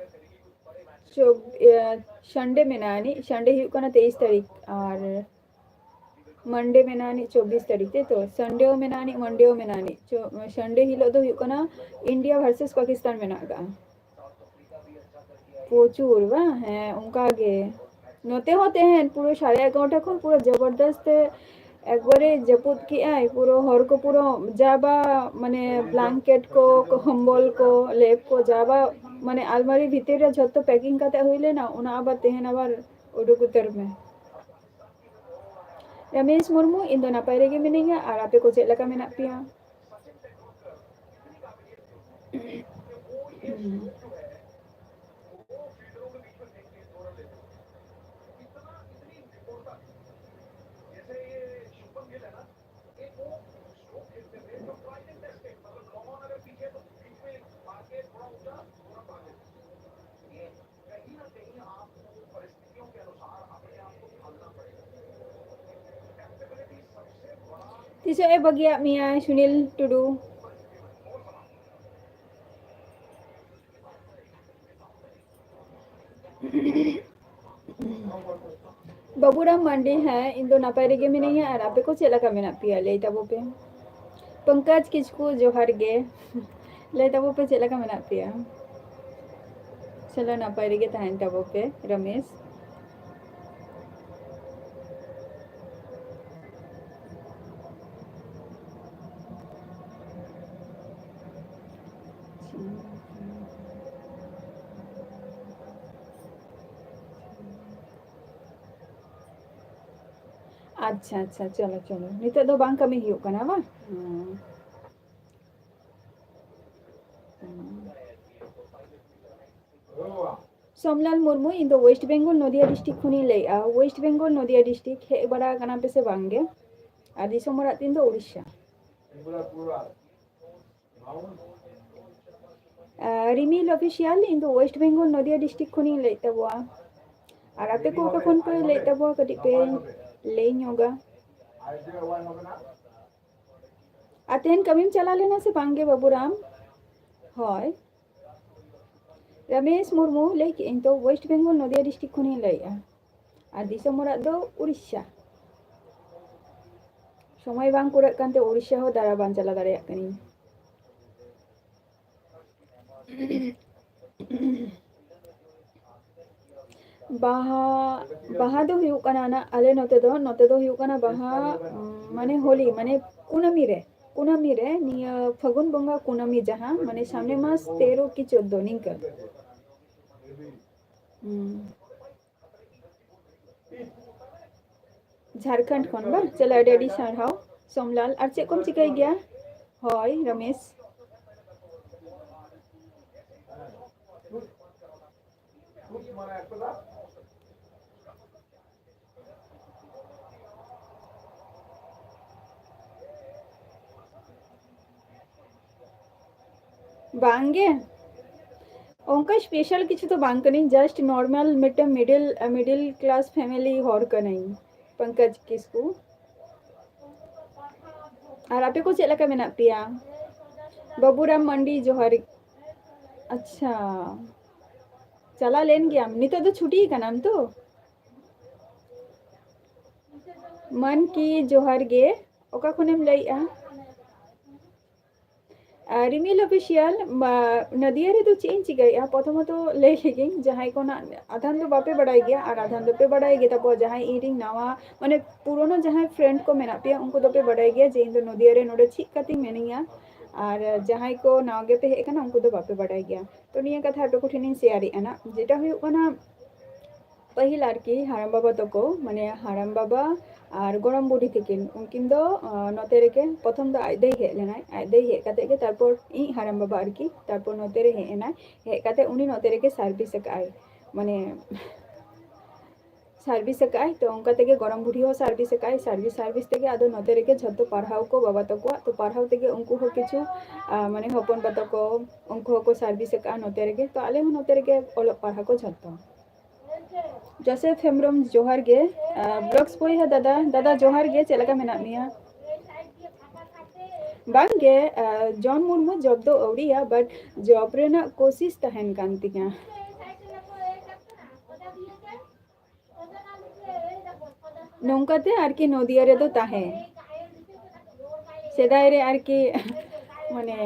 ᱪᱚᱵ-, ᱤᱭᱟᱹ, ᱥᱟᱱᱰᱮ ᱢᱮᱱᱟᱜᱼᱟ ᱟᱹᱱᱤᱡ, ᱥᱟᱱᱰᱮ ᱦᱩᱭᱩᱜ ᱠᱟᱱᱟ ᱛᱮᱭᱤᱥ ᱛᱟᱹᱨᱤᱠᱷ, ᱟᱨ ᱢᱟᱱᱰᱮ ᱢᱮᱱᱟᱜᱼᱟ ᱟᱹᱱᱤᱡ ᱪᱚᱵᱵᱤᱥ ᱛᱟᱹᱨᱤᱠᱷ, ᱛᱟᱭ ᱛᱚ? ᱥᱟᱱᱰᱮ ᱦᱚᱸ ᱢᱮᱱᱟᱜᱼᱟ ᱟᱹᱱᱤᱡ, ᱢᱟᱱᱰᱮ ᱦᱚᱸ ᱢᱮᱱᱟᱜᱼᱟ ᱟᱹᱱᱤᱡ᱾ ᱪᱚ-, ᱥᱟᱱᱰᱮ ᱦᱤᱞᱳᱜ ᱫᱚ ᱦᱩᱭᱩᱜ ᱠᱟᱱᱟ ᱤᱱᱰᱤᱭᱟ ᱵᱷᱟᱨᱥᱮᱥ ᱯᱟᱠᱤᱥᱛᱟᱱ ᱢᱮᱱᱟᱜ ᱟᱠᱟᱫᱼᱟ᱾ ᱯᱨᱚᱪᱩᱨ ᱵᱟᱝ? ᱦᱮᱸ, ᱚᱱᱠᱟ ᱜᱮ᱾ ᱱᱚᱛᱮ ᱦᱚᱸ ᱛᱮᱦᱮᱧ ᱯᱩᱨᱟᱹ ᱥᱟᱲᱮ ᱮᱜᱟᱨᱚᱴᱟ ᱠᱷᱚᱱ ᱯᱩᱨᱟᱹ ᱡᱚᱵᱚᱨᱫᱚᱥᱛ ᱛᱮ ᱮᱠᱵᱟᱨᱮ ᱡᱟᱹᱯᱩᱫ ᱠᱮᱜᱼᱟᱭ, ᱯᱩᱨᱟᱹ ᱦᱚᱲ ᱠᱚ ᱯᱩᱨᱟᱹ ᱡᱟ ᱵᱟ, ᱢᱟᱱᱮ, ᱵᱞᱟᱝᱠᱮᱴ ᱠᱚ, ᱠᱚᱢᱵᱚᱞ ᱠᱚ, ᱞᱮᱯ ᱠᱚ, ᱡᱟ ᱵᱟ, ᱢᱟᱱᱮ, ᱟᱞᱢᱟᱨᱤ ᱵᱷᱤᱛᱤᱨ ᱨᱮ ᱡᱷᱚᱛᱚ ᱯᱮᱠᱤᱝ ᱠᱟᱛᱮ ᱦᱩᱭ ᱞᱮᱱᱟ, ᱚᱱᱟ ᱟᱵᱟᱨ ᱛᱮᱦᱮᱧ ᱟᱵᱟᱨ ᱩᱰᱩᱠ ᱩᱛᱟᱹᱨ ᱢᱮ᱾ ᱨᱚᱢᱮᱥ ᱢᱩᱨᱢᱩ, ᱤᱧ ᱫᱚ ᱱᱟᱯᱟᱭ ᱨᱮᱜᱮ ᱢᱤᱱᱟᱹᱧᱟ, ᱟᱨ ᱟᱯᱮ ᱠᱚ ᱪᱮᱫ ᱞᱮᱠᱟ ᱢᱮᱱᱟᱜ ᱯᱮᱭᱟ? ᱛᱤᱥᱚᱜ ᱮ ᱵᱟᱹᱜᱤᱭᱟᱜ ᱢᱮᱭᱟᱭ ᱥᱩᱱᱤᱞ ᱴᱩᱰᱩ? ᱵᱟᱹᱵᱩᱨᱟᱢ ᱢᱟᱱᱰᱤ, ᱦᱮᱸ, ᱤᱧ ᱫᱚ ᱱᱟᱯᱟᱭ ᱨᱮᱜᱮ ᱢᱤᱱᱟᱹᱧᱟ, ᱟᱨ ᱟᱯᱮ ᱠᱚ ᱪᱮᱫ ᱞᱮᱠᱟ ᱢᱮᱱᱟᱜ ᱯᱮᱭᱟ? ᱞᱟᱹᱭ ᱛᱟᱵᱚ ᱯᱮ᱾ ᱯᱚᱝᱠᱚᱡᱽ ᱠᱤᱥᱠᱩ, ᱡᱚᱦᱟᱨ ᱜᱮ᱾ ᱞᱟᱹᱭ ᱛᱟᱵᱚ ᱯᱮ, ᱪᱮᱫ ᱞᱮᱠᱟ ᱢᱮᱱᱟᱜ ᱯᱮᱭᱟ? ᱪᱚᱞᱚ, ᱱᱟᱯᱟᱭ ᱨᱮᱜᱮ ᱛᱟᱦᱮᱱ ᱛᱟᱵᱚ ᱯᱮ, ᱨᱚᱢᱮᱥ᱾ ᱟᱪᱪᱷᱟ, ᱟᱪᱪᱷᱟ, ᱪᱚᱞᱚ, ᱪᱚᱞᱚ᱾ ᱱᱤᱛᱚᱜ ᱫᱚ ᱵᱟᱝ ᱠᱟᱹᱢᱤ ᱦᱩᱭᱩᱜ ᱠᱟᱱᱟ, ᱵᱟᱝ? ᱦᱩᱸ᱾ ᱦᱩᱸ᱾ ᱥᱳᱢᱞᱟᱞ ᱢᱩᱨᱢᱩ, ᱤᱧ ᱫᱚ ᱳᱭᱮᱥᱴ ᱵᱮᱝᱜᱚᱞ ᱱᱚᱫᱤᱭᱟ ᱰᱤᱥᱴᱨᱤᱠᱴ ᱠᱷᱚᱱᱤᱧ ᱞᱟᱹᱭᱮᱫᱼᱟ᱾ ᱳᱭᱮᱥᱴ ᱵᱮᱝᱜᱚᱞ ᱱᱚᱫᱤᱭᱟ ᱰᱤᱥᱴᱨᱤᱠᱴ ᱦᱮᱡ ᱵᱟᱲᱟ ᱟᱠᱟᱱᱟ ᱯᱮ ᱥᱮ ᱵᱟᱝ ᱜᱮ? ᱟᱨ ᱫᱤᱥᱚᱢ ᱚᱲᱟᱜ ᱛᱤᱧ ᱫᱚ ᱩᱲᱤᱥᱥᱟ᱾ ᱟᱨ ᱨᱤᱢᱤᱞ ᱚᱯᱷᱤᱥᱤᱭᱟᱞ, ᱤᱧ ᱫᱚ ᱳᱭᱮᱥᱴ ᱵᱮᱝᱜᱚᱞ ᱱᱚᱫᱤᱭᱟ ᱰᱤᱥᱴᱨᱤᱠᱴ ᱠᱷᱚᱱᱤᱧ ᱞᱟᱹᱭᱮᱫ ᱛᱟᱵᱚᱣᱟ᱾ ᱟᱨ ᱟᱯᱮ ᱠᱚ ᱚᱠᱟ ᱠᱷᱚᱱ ᱯᱮ ᱞᱟᱹᱭᱮᱫ ᱛᱟᱵᱚᱣᱟ, ᱠᱟᱹᱴᱤᱡ ᱯᱮ ᱞᱟᱹᱭ ᱧᱚᱜᱟ? ᱟᱨ ᱛᱮᱦᱮᱧ ᱠᱟᱹᱢᱤᱢ ᱪᱟᱞᱟᱣ ᱞᱮᱱᱟ ᱥᱮ ᱵᱟᱝ ᱜᱮ, ᱵᱟᱹᱵᱩᱨᱟᱢ? ᱦᱳᱭ᱾ ᱨᱚᱢᱮᱥ ᱢᱩᱨᱢᱩ, ᱞᱟᱹᱭ ᱠᱮᱫ ᱟᱹᱧ ᱛᱚ, ᱳᱭᱮᱥᱴ ᱵᱮᱝᱜᱚᱞ ᱱᱚᱫᱤᱭᱟ ᱰᱤᱥᱴᱨᱤᱠᱴ ᱠᱷᱚᱱᱤᱧ ᱞᱟᱹᱭᱮᱫᱼᱟ᱾ ᱟᱨ ᱫᱤᱥᱚᱢ ᱚᱲᱟᱜ ᱫᱚ ᱩᱲᱤᱥᱥᱟ᱾ ᱥᱚᱢᱚᱭ ᱵᱟᱝ ᱠᱩᱲᱟᱹᱜ ᱠᱟᱱᱛᱮ ᱩᱲᱤᱥᱥᱟ ᱦᱚᱸ ᱫᱟᱬᱟ ᱵᱟᱝ ᱪᱟᱞᱟᱣ ᱫᱟᱲᱮᱭᱟᱜ ᱠᱟᱹᱱᱟᱹᱧ᱾ ᱵᱟᱦᱟ, ᱵᱟᱦᱟ ᱫᱚ ᱦᱩᱭᱩᱜ ᱠᱟᱱᱟ ᱱᱟᱜ, ᱟᱞᱮ ᱱᱚᱛᱮ ᱫᱚ, ᱱᱚᱛᱮ ᱫᱚ ᱦᱩᱭᱩᱜ ᱠᱟᱱᱟ ᱵᱟᱦᱟ, ᱩᱢ, ᱢᱟᱱᱮ ᱦᱳᱞᱤ, ᱢᱟᱱᱮ ᱠᱩᱱᱟᱹᱢᱤ ᱨᱮ, ᱠᱩᱱᱟᱹᱢᱤ ᱨᱮ, ᱱᱤᱭᱟᱹ ᱯᱷᱟᱹᱜᱩᱱ ᱵᱚᱸᱜᱟ ᱠᱩᱱᱟᱹᱢᱤ ᱡᱟᱦᱟᱸ, ᱢᱟᱱᱮ ᱥᱟᱢᱱᱮ ᱢᱟᱥ ᱛᱮᱨᱚ ᱠᱤ ᱪᱳᱫᱽᱫᱳ ᱱᱤᱝᱠᱟᱹ᱾ ᱦᱩᱸ᱾ ᱡᱷᱟᱲᱠᱷᱚᱸᱰ ᱠᱷᱚᱱ ᱵᱟᱝ? ᱪᱚᱞᱚ, ᱟᱹᱰᱤ ᱟᱹᱰᱤ ᱥᱟᱨᱦᱟᱣ ᱥᱳᱢᱞᱟᱞ᱾ ᱟᱨ ᱪᱮᱫ ᱠᱚᱢ ᱪᱤᱠᱟᱹᱭ ᱜᱮᱭᱟ? ᱦᱳᱭ, ᱨᱚᱢᱮᱥ᱾ ᱵᱟᱝᱜᱮ, ᱚᱱᱠᱟ ᱥᱯᱮᱥᱟᱞ ᱠᱤᱪᱷᱩ ᱫᱚ ᱵᱟᱝ ᱠᱟᱹᱱᱟᱹᱧ, just normal ᱢᱤᱫᱴᱮᱱ middle, middle class family ᱦᱚᱲ ᱠᱟᱹᱱᱟᱹᱧ, ᱯᱚᱝᱠᱚᱡᱽ ᱠᱤᱥᱠᱩ᱾ ᱟᱨ ᱟᱯᱮ ᱠᱚ ᱪᱮᱫ ᱞᱮᱠᱟ ᱢᱮᱱᱟᱜ ᱯᱮᱭᱟ? ᱵᱟᱹᱵᱩᱨᱟᱢ ᱢᱟᱱᱰᱤ, ᱡᱚᱦᱟᱨ᱾ ᱟᱪᱪᱷᱟ, ᱪᱟᱞᱟᱣ ᱞᱮᱱ ᱜᱮᱭᱟᱢ, ᱱᱤᱛᱚᱜ ᱫᱚ ᱪᱷᱩᱴᱤ ᱠᱟᱱᱟᱢ ᱛᱚ? ᱢᱟᱱᱠᱤ, ᱡᱚᱦᱟᱨ ᱜᱮ, ᱚᱠᱟ ᱠᱷᱚᱱᱮᱢ ᱞᱟᱹᱭᱮᱜᱼᱟ? ᱨᱤᱢᱤᱞ ᱚᱯᱷᱤᱥᱤᱭᱟᱞ, ᱱᱚᱫᱤᱭᱟ ᱨᱮᱫᱚ ᱪᱮᱫ ᱤᱧ ᱪᱤᱠᱟᱹᱭᱮᱫᱼᱟ? ᱯᱨᱚᱛᱷᱚᱢᱚᱛᱚ ᱞᱟᱹᱭ ᱞᱮᱜᱤᱧ, ᱡᱟᱦᱟᱸᱭ ᱠᱚ ᱱᱟᱜ ᱟᱫᱷᱟᱱ ᱫᱚ ᱵᱟᱯᱮ ᱵᱟᱲᱟᱭ ᱜᱮᱭᱟ ᱟᱨ ᱟᱫᱷᱟᱱ ᱫᱚᱯᱮ ᱵᱟᱲᱟᱭ ᱜᱮ, ᱛᱟᱯᱚᱨ ᱡᱟᱦᱟᱸᱭ ᱤᱧ ᱨᱤᱧ ᱱᱟᱣᱟ, ᱢᱟᱱᱮ ᱯᱩᱨᱳᱱᱳ ᱡᱟᱦᱟᱸᱭ ᱯᱷᱨᱮᱱᱰ ᱠᱚ ᱢᱮᱱᱟᱜ ᱯᱮᱭᱟ, ᱩᱱᱠᱩ ᱫᱚᱯᱮ ᱵᱟᱲᱟᱭ ᱜᱮᱭᱟ ᱡᱮ ᱤᱧ ᱫᱚ ᱱᱚᱫᱤᱭᱟ ᱨᱮ ᱱᱚᱰᱮ ᱪᱮᱫ ᱠᱟᱛᱮᱧ ᱢᱤᱱᱟᱹᱧᱟ᱾ ᱟᱨ ᱡᱟᱦᱟᱸᱭ ᱠᱚ ᱱᱟᱣᱟ ᱜᱮᱯᱮ ᱦᱮᱡ ᱟᱠᱟᱱᱟ, ᱩᱱᱠᱩ ᱫᱚ ᱵᱟᱯᱮ ᱵᱟᱲᱟᱭ ᱜᱮᱭᱟ᱾ ᱛᱚ ᱱᱤᱭᱟᱹ ᱠᱟᱛᱷᱟ ᱟᱯᱮ ᱠᱚᱴᱷᱮᱱᱤᱧ ᱥᱮᱭᱟᱨᱮᱫᱼᱟ ᱱᱟᱜ, ᱡᱮᱴᱟ ᱦᱩᱭᱩᱜ ᱠᱟᱱᱟ ᱯᱟᱹᱦᱤᱞ ᱟᱨᱠᱤ ᱦᱟᱲᱟᱢ ᱵᱟᱵᱟ ᱛᱟᱠᱚ, ᱢᱟᱱᱮ ᱦᱟᱲᱟᱢ ᱵᱟᱵᱟ ᱟᱨ ᱜᱚᱲᱚᱢ ᱵᱩᱰᱷᱤ ᱛᱤᱠᱤᱱ, ᱩᱱᱠᱤᱱ ᱫᱚ, ᱟᱸ, ᱱᱚᱛᱮ ᱨᱮᱜᱮ ᱯᱨᱚᱛᱷᱚᱢ ᱫᱚ ᱟᱡ ᱫᱟᱹᱭ ᱦᱮᱡ ᱞᱮᱱᱟᱭ᱾ ᱟᱡ ᱫᱟᱹᱭ ᱦᱮᱡ ᱠᱟᱛᱮ ᱜᱮ ᱛᱟᱨᱯᱚᱨ ᱤᱧ ᱦᱟᱲᱟᱢ ᱵᱟᱵᱟ ᱟᱨᱠᱤ, ᱛᱟᱨᱯᱚᱨ ᱱᱚᱛᱮ ᱨᱮ ᱦᱮᱡ ᱮᱱᱟᱭ᱾ ᱦᱮᱡ ᱠᱟᱛᱮ ᱩᱱᱤ ᱱᱚᱛᱮ ᱨᱮᱜᱮ ᱥᱟᱨᱵᱷᱤᱥ ᱟᱠᱟᱫ ᱟᱭ, ᱢᱟᱱᱮ ᱥᱟᱨᱵᱷᱤᱥ ᱟᱠᱟᱫ ᱟᱭ᱾ ᱛᱚ ᱚᱱᱠᱟ ᱛᱮᱜᱮ ᱜᱚᱲᱚᱢ ᱵᱩᱰᱷᱤ ᱦᱚᱸ ᱥᱟᱨᱵᱷᱤᱥ ᱟᱠᱟᱫ ᱟᱭ, ᱥᱟᱨᱵᱷᱤᱥ ᱥᱟᱨᱵᱷᱤᱥ ᱛᱮᱜᱮ ᱟᱫᱚ ᱱᱚᱛᱮ ᱨᱮᱜᱮ ᱡᱷᱚᱛᱚ ᱯᱟᱲᱦᱟᱣ ᱠᱚ ᱵᱟᱵᱟ ᱛᱟᱠᱚᱣᱟᱜ, ᱛᱚ ᱯᱟᱲᱦᱟᱣ ᱛᱮᱜᱮ ᱩᱱᱠᱩ ᱦᱚᱸ ᱠᱤᱪᱷᱩ, ᱟᱸ, ᱢᱟᱱᱮ ᱦᱚᱯᱚᱱ ᱵᱟ ᱛᱟᱠᱚ ᱩᱱᱠᱩ ᱦᱚᱸᱠᱚ ᱥᱟᱨᱵᱷᱤᱥ ᱟᱠᱟᱫᱼᱟ ᱱᱚᱛᱮ ᱨᱮᱜᱮ᱾ ᱛᱚ ᱟᱞᱮ ᱦᱚᱸ ᱱᱚᱛᱮ ᱨᱮᱜᱮ ᱚᱞᱚᱜ ᱯᱟᱲᱦᱟᱣ ᱠᱚ ᱡᱷᱚᱛᱚ᱾ ᱡᱳᱥᱮᱯᱷ ᱦᱮᱢᱵᱨᱚᱢ, ᱡᱚᱦᱟᱨ ᱜᱮ᱾ ᱟᱨ, ᱵᱞᱚᱜᱥ ᱵᱚᱭᱦᱟ ᱫᱟᱫᱟ, ᱫᱟᱫᱟ ᱡᱚᱦᱟᱨ ᱜᱮ, ᱪᱮᱫ ᱞᱮᱠᱟ ᱢᱮᱱᱟᱜ ᱢᱮᱭᱟ? ᱵᱟᱝ ᱜᱮ, ᱟᱨ, ᱡᱚᱱ ᱢᱩᱨᱢᱩ ᱡᱚᱵ ᱫᱚ ᱟᱹᱣᱨᱤᱭᱟ, but ᱡᱚᱵ ᱨᱮᱱᱟᱜ ᱠᱳᱥᱤᱥ ᱛᱟᱦᱮᱱ ᱠᱟᱱ ᱛᱤᱧᱟ᱾ ᱱᱚᱝᱠᱟᱛᱮ ᱟᱨᱠᱤ ᱱᱚᱫᱤᱭᱟ ᱨᱮᱫᱚ ᱛᱟᱦᱮᱸ᱾ ᱥᱮᱫᱟᱭ ᱨᱮ ᱟᱨᱠᱤ ᱢᱟᱱᱮ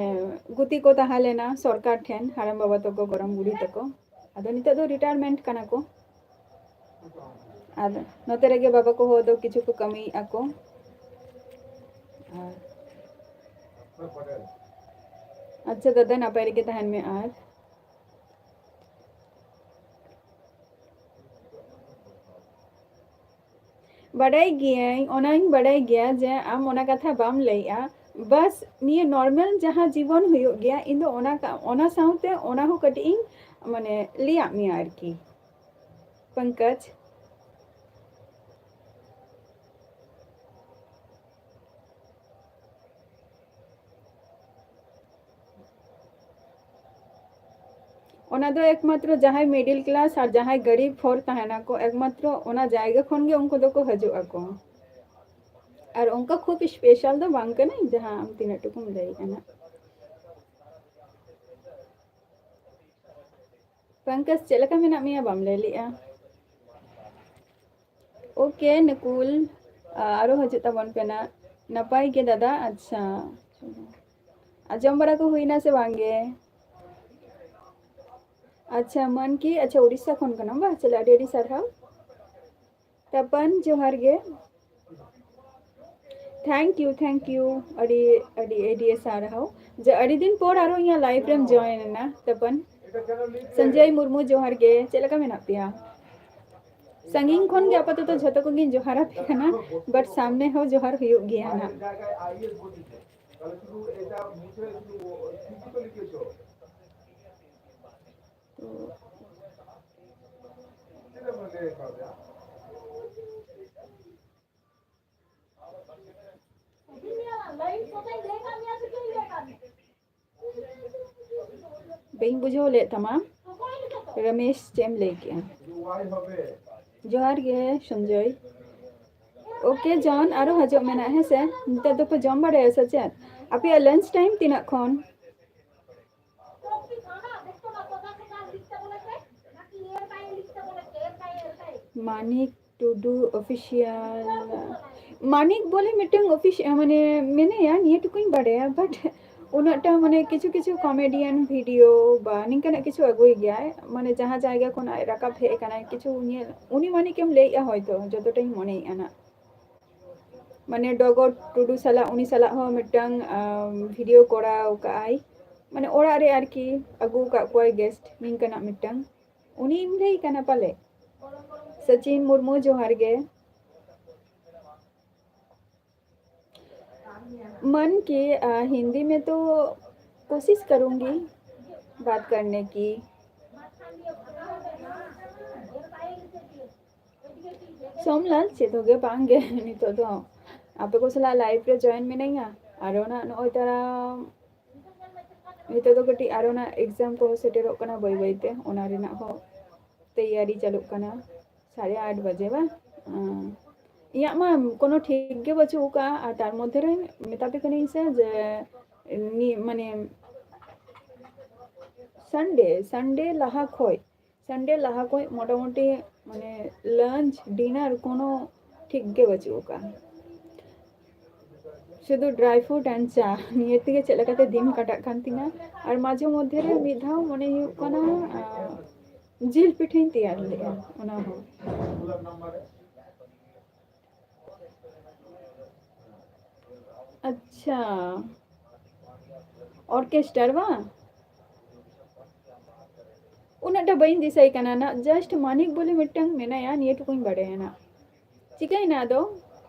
ᱜᱩᱛᱤ ᱠᱚ ᱛᱟᱦᱮᱸ ᱞᱮᱱᱟ ᱥᱚᱨᱠᱟᱨ ᱴᱷᱮᱱ, ᱦᱟᱲᱟᱢ ᱵᱟᱵᱟ ᱛᱟᱠᱚ, ᱜᱚᱲᱚᱢ ᱵᱩᱲᱦᱤ ᱛᱟᱠᱚ᱾ ᱟᱫᱚ ᱱᱤᱛᱚᱜ ᱫᱚ ᱨᱤᱴᱟᱭᱟᱨᱢᱮᱱᱴ ᱠᱟᱱᱟ ᱠᱚ᱾ ᱟᱨ ᱱᱚᱛᱮ ᱨᱮᱜᱮ ᱵᱟᱵᱟ ᱠᱚᱦᱚᱸ ᱫᱚ ᱠᱤᱪᱷᱩ ᱠᱚ ᱠᱟᱹᱢᱤᱭᱮᱫᱼᱟ ᱠᱚ᱾ ᱟᱨ ᱟᱪᱪᱷᱟ ᱫᱟᱫᱟ, ᱱᱟᱯᱟᱭ ᱨᱮᱜᱮ ᱛᱟᱦᱮᱱ ᱢᱮ᱾ ᱟᱨ ᱵᱟᱰᱟᱭ ᱜᱤᱭᱟᱹᱧ, ᱚᱱᱟᱧ ᱵᱟᱰᱟᱭ ᱜᱮᱭᱟ ᱡᱮ ᱟᱢ ᱚᱱᱟ ᱠᱟᱛᱷᱟ ᱵᱟᱢ ᱞᱟᱹᱭᱮᱜᱼᱟ᱾ ᱵᱟᱥ ᱱᱤᱭᱟᱹ ᱱᱚᱨᱢᱟᱞ ᱡᱟᱦᱟᱸ ᱡᱤᱵᱚᱱ ᱦᱩᱭᱩᱜ ᱜᱮᱭᱟ, ᱤᱧ ᱫᱚ ᱚᱱᱟ ᱠᱟ-, ᱚᱱᱟ ᱥᱟᱶᱛᱮ ᱚᱱᱟ ᱦᱚᱸ ᱠᱟᱹᱴᱤᱡ ᱤᱧ, ᱢᱟᱱᱮ, ᱞᱟᱹᱭᱟᱫ ᱢᱮᱭᱟ ᱟᱨᱠᱤ᱾ ᱯᱚᱝᱠᱚᱡᱽ᱾ ᱚᱱᱟ ᱫᱚ ᱮᱠᱢᱟᱛᱨᱚ ᱡᱟᱦᱟᱸᱭ ᱢᱤᱰᱤᱞ ᱠᱞᱟᱥ ᱟᱨ ᱡᱟᱦᱟᱸᱭ ᱜᱟᱨᱤᱵ ᱦᱚᱲ ᱛᱟᱦᱮᱱᱟᱠᱚ, ᱮᱠᱢᱟᱛᱨᱚ ᱚᱱᱟ ᱡᱟᱭᱜᱟ ᱠᱷᱚᱱ ᱜᱮ ᱩᱱᱠᱩ ᱫᱚᱠᱚ ᱦᱤᱡᱩᱜ ᱟᱠᱚ᱾ ᱟᱨ ᱚᱱᱠᱟ ᱠᱷᱩᱵ ᱥᱯᱮᱥᱟᱞ ᱫᱚ ᱵᱟᱝ ᱠᱟᱹᱱᱟᱹᱧ, ᱡᱟᱦᱟᱸ ᱟᱢ ᱛᱤᱱᱟᱹᱜ ᱴᱩᱠᱩᱢ ᱞᱟᱹᱭ ᱠᱟᱱᱟ᱾ ᱯᱚᱝᱠᱚᱡᱽ, ᱪᱮᱫ ᱞᱮᱠᱟ ᱢᱮᱱᱟᱜ ᱢᱮᱭᱟ? ᱵᱟᱢ ᱞᱟᱹᱭ ᱞᱮᱜᱼᱟ᱾ ᱳᱠᱮ ᱱᱩᱠᱩᱞ, ᱟ, ᱟᱨᱚ ᱦᱤᱡᱩᱜ ᱛᱟᱵᱚᱱ ᱯᱮ ᱱᱟᱜ᱾ ᱱᱟᱯᱟᱭ ᱜᱮ ᱫᱟᱫᱟ, ᱟᱪᱪᱷᱟ᱾ ᱟᱨ ᱡᱚᱢ ᱵᱟᱲᱟ ᱠᱚ ᱦᱩᱭᱱᱟ ᱥᱮ ᱵᱟᱝ ᱜᱮ? ᱟᱪᱪᱷᱟ, ᱢᱟᱱᱠᱤ, ᱟᱪᱪᱷᱟ, ᱩᱲᱤᱥᱥᱟ ᱠᱷᱚᱱ ᱠᱟᱱᱟᱢ ᱵᱟ? ᱪᱟᱞᱟᱜ ᱟᱹᱰᱤ ᱟᱹᱰᱤ ᱥᱟᱨᱦᱟᱣ᱾ ᱛᱟᱯᱟᱱ, ᱡᱚᱦᱟᱨ ᱜᱮ᱾ Thank you, thank you. ᱟᱹᱰᱤ, ᱟᱹᱰᱤ, ᱟᱹᱰᱤ ᱥᱟᱨᱦᱟᱣ᱾ ᱡᱮ ᱟᱹᱰᱤ ᱫᱤᱱ ᱯᱚᱨ ᱟᱨᱦᱚᱸ ᱤᱧᱟᱹᱜ live ᱨᱮᱢ join ᱮᱱᱟ, ᱛᱟᱯᱟᱱ᱾ ᱥᱚᱧᱡᱚᱭ ᱢᱩᱨᱢᱩ, ᱡᱚᱦᱟᱨ ᱜᱮ᱾ ᱪᱮᱫ ᱞᱮᱠᱟ ᱢᱮᱱᱟᱜ ᱯᱮᱭᱟ? ᱥᱟᱺᱜᱤᱧ ᱠᱷᱚᱱ ᱜᱮ ᱟᱯᱟᱛᱚᱛᱚ ᱡᱷᱚᱛᱚ ᱠᱚᱜᱤᱧ ᱡᱚᱦᱟᱨ ᱟᱯᱮ ᱠᱟᱱᱟ, but ᱥᱟᱢᱱᱮ ᱦᱚᱸ ᱡᱚᱦᱟᱨ ᱦᱩᱭᱩᱜ ᱜᱮᱭᱟ ᱱᱟᱜ᱾ ᱛᱚ, ᱵᱟᱹᱧ ᱵᱩᱡᱷᱟᱹᱣ ᱞᱮᱫ ᱛᱟᱢᱟ᱾ ᱨᱚᱢᱮᱥ, ᱪᱮᱫ ᱮᱢ ᱞᱟᱹᱭ ᱠᱮᱜᱼᱟ? ᱡᱚᱦᱟᱨ ᱜᱮ ᱥᱚᱧᱡᱚᱭ᱾ Okay ᱡᱚᱱ, ᱟᱨᱚ ᱦᱤᱡᱩᱜ ᱢᱮᱱᱟᱜ, ᱦᱮᱸ ᱥᱮ? ᱱᱤᱛᱚᱜ ᱫᱚᱯᱮ ᱡᱚᱢ ᱵᱟᱲᱟᱭᱟ ᱥᱮ ᱪᱮᱫ? ᱟᱯᱮᱭᱟᱜ lunch time ᱛᱤᱱᱟᱹᱜ ᱠᱷᱚᱱ? ᱢᱟᱱᱤᱠ ᱴᱩᱰᱩ official, ᱢᱟᱱᱤᱠ ᱵᱚᱞᱮ ᱢᱤᱫᱴᱟᱝ official ᱢᱟᱱᱮ ᱢᱮᱱᱟᱭᱟ, ᱱᱤᱭᱟᱹ ᱴᱩᱠᱩᱧ ᱵᱟᱰᱟᱭᱟ, but ᱩᱱᱟᱹᱜ ᱴᱟ ᱢᱟᱱᱮ ᱠᱤᱪᱷᱩ ᱠᱤᱪᱷᱩ comedian video ᱵᱟ ᱱᱤᱝᱠᱟᱱᱟᱜ ᱠᱤᱪᱷᱩ ᱟᱹᱜᱩᱭ ᱜᱮᱭᱟᱭ, ᱢᱟᱱᱮ ᱡᱟᱦᱟᱸ ᱡᱟᱭᱜᱟ ᱠᱷᱚᱱ ᱟᱡ ᱨᱟᱠᱟᱵ ᱦᱮᱡ ᱟᱠᱟᱱᱟᱭ, ᱠᱤᱪᱷᱩ ᱧᱮᱞ, ᱩᱱᱤ ᱢᱟᱱᱤᱠᱮᱢ ᱞᱟᱹᱭᱮᱜᱼᱟ ᱦᱚᱭᱛᱚ, ᱡᱚᱛᱚᱴᱟᱧ ᱢᱚᱱᱮᱭᱮᱜᱼᱟ ᱱᱟᱜ᱾ ᱢᱟᱱᱮ ᱰᱚᱜᱚᱨ ᱴᱩᱰᱩ ᱥᱟᱞᱟᱜ, ᱩᱱᱤ ᱥᱟᱞᱟᱜ ᱦᱚᱸ ᱢᱤᱫᱴᱟᱝ, ᱟᱢ, video ᱠᱚᱨᱟᱣ ᱠᱟᱜᱼᱟᱭ, ᱢᱟᱱᱮ ᱚᱲᱟᱜ ᱨᱮ ᱟᱨᱠᱤ ᱟᱹᱜᱩ ᱟᱠᱟᱫ ᱠᱚᱣᱟᱭ guest, ᱱᱤᱝᱠᱟᱱᱟᱜ ᱢᱤᱫᱴᱟᱝ᱾ ᱩᱱᱤᱢ ᱞᱟᱹᱭ ᱠᱟᱱᱟ ᱯᱟᱞᱮ? ᱥᱚᱪᱤᱱ ᱢᱩᱨᱢᱩ, ᱡᱚᱦᱟᱨ ᱜᱮ᱾ मन की, आ, हिंदी में तो कोशिश करूँगी बात करने की। ᱥᱳᱢᱞᱟᱞ, ᱪᱮᱫ ᱦᱚᱸ ᱜᱮ ᱵᱟᱝ ᱜᱮ, ᱱᱤᱛᱚᱜ ᱫᱚ ᱟᱯᱮ ᱠᱚ ᱥᱟᱞᱟᱜ live ᱨᱮ join ᱢᱤᱱᱟᱹᱧᱟ᱾ ᱟᱨ ᱚᱱᱟ ᱱᱚᱜᱼᱚᱭ ᱛᱟᱨᱟ, ᱱᱤᱛᱚᱜ ᱫᱚ ᱠᱟᱹᱴᱤᱡ ᱟᱨ ᱚᱱᱟ exam ᱠᱚᱦᱚᱸ ᱥᱮᱴᱮᱨᱚᱜ ᱠᱟᱱᱟ ᱵᱟᱹᱭ ᱵᱟᱹᱭ ᱛᱮ, ᱚᱱᱟ ᱨᱮᱱᱟᱜ ᱦᱚᱸ ᱛᱮᱭᱟᱨᱤ ᱪᱟᱹᱞᱩᱜ ᱠᱟᱱᱟ᱾ ᱥᱟᱲᱮ ᱟᱴ ᱵᱟᱡᱮ ᱵᱟᱝ? ᱟᱸ, ᱤᱧᱟᱹᱜ ᱢᱟ ᱠᱳᱱᱳ ᱴᱷᱤᱠ ᱜᱮ ᱵᱟᱹᱪᱩᱜ ᱟᱠᱟᱫᱼᱟ᱾ ᱟᱨ ᱛᱟᱨ ᱢᱚᱫᱽᱫᱷᱮ ᱨᱮ ᱢᱮᱛᱟ ᱯᱮ ᱠᱟᱹᱱᱟᱹᱧ ᱥᱮ ᱡᱮ ᱱᱤ-, ᱢᱟᱱᱮ Sunday, Sunday ᱞᱟᱦᱟ ᱠᱷᱚᱡ, Sunday ᱞᱟᱦᱟ ᱠᱷᱚᱡ ᱢᱚᱴᱟᱢᱩᱴᱤ ᱢᱟᱱᱮ lunch, dinner ᱠᱳᱱᱳ ᱴᱷᱤᱠ ᱜᱮ ᱵᱟᱹᱪᱩᱜ ᱟᱠᱟᱫᱼᱟ᱾ ᱥᱩᱫᱷᱩ dry fruit and ᱪᱟ, ᱱᱤᱭᱟᱹ ᱛᱮᱜᱮ ᱪᱮᱫ ᱞᱮᱠᱟᱛᱮ ᱫᱤᱱ ᱠᱟᱴᱟᱜ ᱠᱟᱱ ᱛᱤᱧᱟ᱾ ᱟᱨ ᱢᱟᱡᱷᱮ ᱢᱚᱫᱽᱫᱷᱮ ᱨᱮ ᱢᱤᱫ ᱫᱷᱟᱣ ᱢᱚᱱᱮ ᱦᱩᱭᱩᱜ ᱠᱟᱱᱟ, ᱟᱸ, ᱡᱤᱞ ᱯᱤᱴᱷᱟᱹᱧ ᱛᱮᱭᱟᱨ ᱞᱮᱜᱼᱟ, ᱚᱱᱟ ᱦᱚᱸ᱾ ᱟᱪᱪᱷᱟ, orchestra ᱵᱟᱝ? ᱩᱱᱟᱹᱜ ᱴᱟ ᱵᱟᱹᱧ ᱫᱤᱥᱟᱹᱭ ᱠᱟᱱᱟ ᱱᱟᱜ, just ᱢᱟᱱᱤᱠ ᱵᱚᱞᱮ ᱢᱤᱫᱴᱟᱝ ᱢᱮᱱᱟᱭᱟ, ᱱᱤᱭᱟᱹ ᱴᱩᱠᱩᱧ ᱵᱟᱰᱟᱭᱟ ᱱᱟᱜ᱾ ᱪᱤᱠᱟᱹᱭᱮᱱᱟ ᱟᱫᱚ,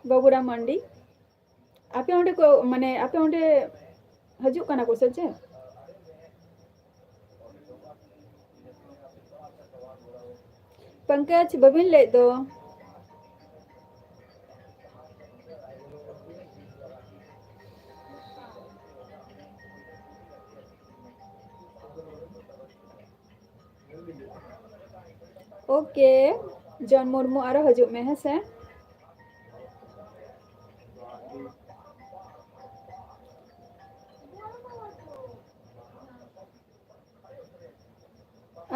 ᱵᱟᱹᱵᱩᱨᱟᱢ ᱢᱟᱱᱰᱤ? ᱟᱯᱮ ᱚᱸᱰᱮ ᱠᱚ, ᱢᱟᱱᱮ, ᱟᱯᱮ ᱚᱸᱰᱮ ᱦᱤᱡᱩᱜ ᱠᱟᱱᱟ ᱠᱚ ᱥᱮ ᱪᱮᱫ? ᱯᱚᱝᱠᱚᱡᱽ, ᱵᱟᱹᱵᱤᱱ ᱞᱟᱹᱭᱮᱫ ᱫᱚ? OK, ᱡᱚᱱ ᱢᱩᱨᱢᱩ, ᱟᱨᱚ ᱦᱤᱡᱩᱜ ᱢᱮ, ᱦᱮᱸ ᱥᱮ?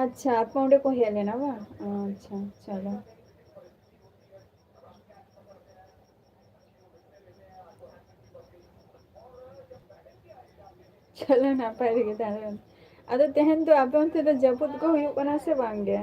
ᱟᱪᱪᱷᱟ, ᱟᱯᱮ ᱚᱸᱰᱮ ᱠᱚ ᱦᱮᱡ ᱞᱮᱱᱟ ᱵᱟᱝ? ᱟᱪᱪᱷᱟ, ᱪᱚᱞᱚ᱾ ᱪᱚᱞᱚ, ᱱᱟᱯᱟᱭ ᱨᱮᱜᱮ ᱛᱟᱦᱮᱱ᱾ ᱟᱫᱚ ᱛᱮᱦᱮᱧ ᱫᱚ ᱟᱯᱮ ᱚᱱᱛᱮ ᱫᱚ ᱡᱟᱹᱯᱩᱫ ᱠᱚ ᱦᱩᱭᱩᱜ ᱠᱟᱱᱟ ᱥᱮ ᱵᱟᱝ ᱜᱮ?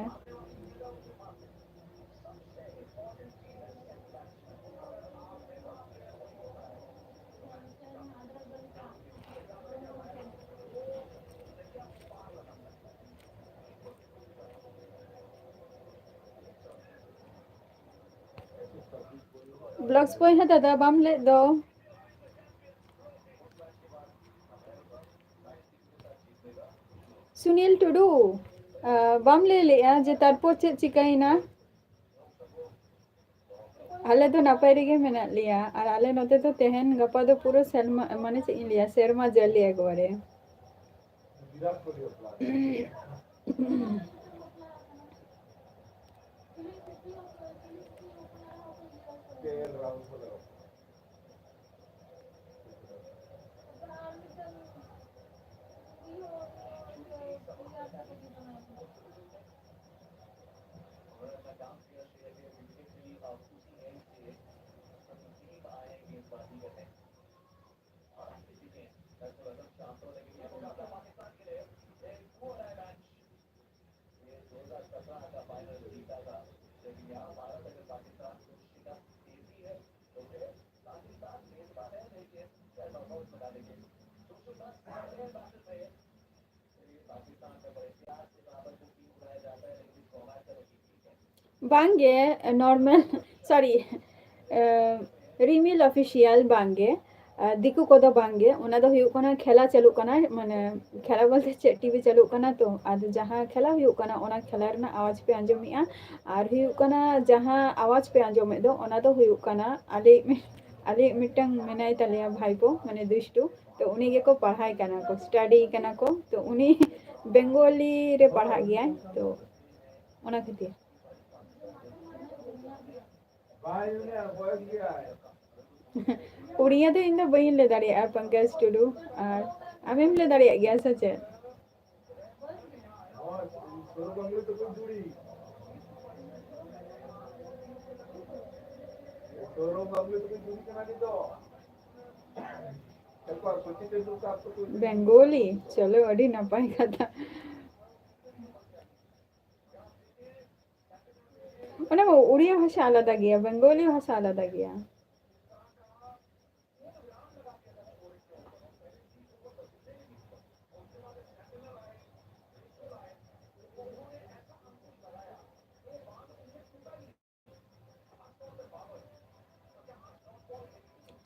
Vlogs ᱵᱚᱭᱦᱟ ᱫᱟᱫᱟ, ᱵᱟᱢ ᱞᱟᱹᱭᱮᱫ ᱫᱚ? ᱥᱩᱱᱤᱞ ᱴᱩᱰᱩ, ᱟ, ᱵᱟᱢ ᱞᱟᱹᱭ ᱞᱮᱜᱼᱟ ᱡᱮ ᱛᱟᱨᱯᱚᱨ ᱪᱮᱫ ᱪᱤᱠᱟᱹᱭᱮᱱᱟ? ᱟᱞᱮ ᱫᱚ ᱱᱟᱯᱟᱭ ᱨᱮᱜᱮ ᱢᱮᱱᱟᱜ ᱞᱮᱭᱟ, ᱟᱨ ᱟᱞᱮ ᱱᱚᱛᱮ ᱫᱚ ᱛᱮᱦᱮᱧ ᱜᱟᱯᱟ ᱫᱚ ᱯᱩᱨᱟᱹ ᱥᱮᱨᱢᱟ, ᱢᱟᱱᱮ ᱪᱮᱫ ᱤᱧ ᱞᱟᱹᱭᱟ, ᱥᱮᱨᱢᱟ ᱡᱟᱹᱞᱤ ᱮᱠᱵᱟᱨᱮ᱾ ᱵᱟᱝᱜᱮ, ᱱᱚᱨᱢᱟᱞ, ᱥᱚᱨᱤ, ᱨᱤᱢᱤᱞ ᱚᱯᱷᱤᱥᱤᱭᱟᱞ ᱵᱟᱝᱜᱮ᱾ ᱟᱨ ᱫᱤᱠᱩ ᱠᱚᱫᱚ ᱵᱟᱝᱜᱮ, ᱚᱱᱟ ᱫᱚ ᱦᱩᱭᱩᱜ ᱠᱟᱱᱟ ᱠᱷᱮᱞᱟ ᱪᱟᱹᱞᱩᱜ ᱠᱟᱱᱟ, ᱢᱟᱱᱮ ᱠᱷᱮᱞᱟ ᱵᱚᱞᱛᱮ ᱪᱮᱫ, ᱴᱤᱵᱷᱤ ᱪᱟᱹᱞᱩᱜ ᱠᱟᱱᱟ ᱛᱚ, ᱟᱫᱚ ᱡᱟᱦᱟᱸ ᱠᱷᱮᱞᱟ ᱦᱩᱭᱩᱜ ᱠᱟᱱᱟ ᱚᱱᱟ ᱠᱷᱮᱞᱟ ᱨᱮᱱᱟᱜ ᱟᱣᱟᱡᱽ ᱯᱮ ᱟᱸᱡᱚᱢᱮᱜᱼᱟ᱾ ᱟᱨ ᱦᱩᱭᱩᱜ ᱠᱟᱱᱟ ᱡᱟᱦᱟᱸ ᱟᱣᱟᱡᱽ ᱯᱮ ᱟᱸᱡᱚᱢᱮᱫ ᱫᱚ, ᱚᱱᱟ ᱫᱚ ᱦᱩᱭᱩᱜ ᱠᱟᱱᱟ ᱟᱞᱮᱭᱤᱡ ᱢᱤ-, ᱟᱞᱮᱭᱤᱡ ᱢᱤᱫᱴᱟᱝ ᱢᱮᱱᱟᱭ ᱛᱟᱞᱮᱭᱟ ᱵᱷᱟᱭᱯᱳ, ᱢᱟᱱᱮ ᱫᱩᱥᱴᱩ, ᱛᱚ ᱩᱱᱤ ᱜᱮᱠᱚ ᱯᱟᱲᱦᱟᱭ ᱠᱟᱱᱟ ᱠᱚ, ᱥᱴᱟᱰᱤ ᱠᱟᱱᱟ ᱠᱚ, ᱛᱚ ᱩᱱᱤ ᱵᱮᱝᱜᱚᱞᱤ ᱨᱮ ᱯᱟᱲᱦᱟᱜ ᱜᱮᱭᱟᱭ, ᱛᱚ ᱚᱱᱟ ᱠᱷᱟᱹᱛᱤᱨ᱾ ᱩᱲᱤᱭᱟ ᱫᱚ ᱤᱧ ᱫᱚ ᱵᱟᱹᱧ ᱞᱟᱹᱭ ᱫᱟᱲᱮᱭᱟᱜᱼᱟ, ᱯᱚᱝᱠᱚᱡᱽ ᱴᱩᱰᱩ᱾ ᱟᱨ ᱟᱢᱮᱢ ᱞᱟᱹᱭ ᱫᱟᱲᱮᱭᱟᱜ ᱜᱮᱭᱟ ᱥᱮ ᱪᱮᱫ? ᱵᱮᱝᱜᱚᱞᱤ, ᱪᱚᱞᱚ, ᱟᱹᱰᱤ ᱱᱟᱯᱟᱭ ᱠᱟᱛᱷᱟ᱾ ᱚᱱᱟ ᱢᱟ ᱩᱲᱤᱭᱟ ᱵᱷᱟᱥᱟ ᱟᱞᱟᱫᱟ ᱜᱮᱭᱟ, ᱵᱮᱝᱜᱚᱞᱤ ᱵᱷᱟᱥᱟ ᱟᱞᱟᱫᱟ ᱜᱮᱭᱟ᱾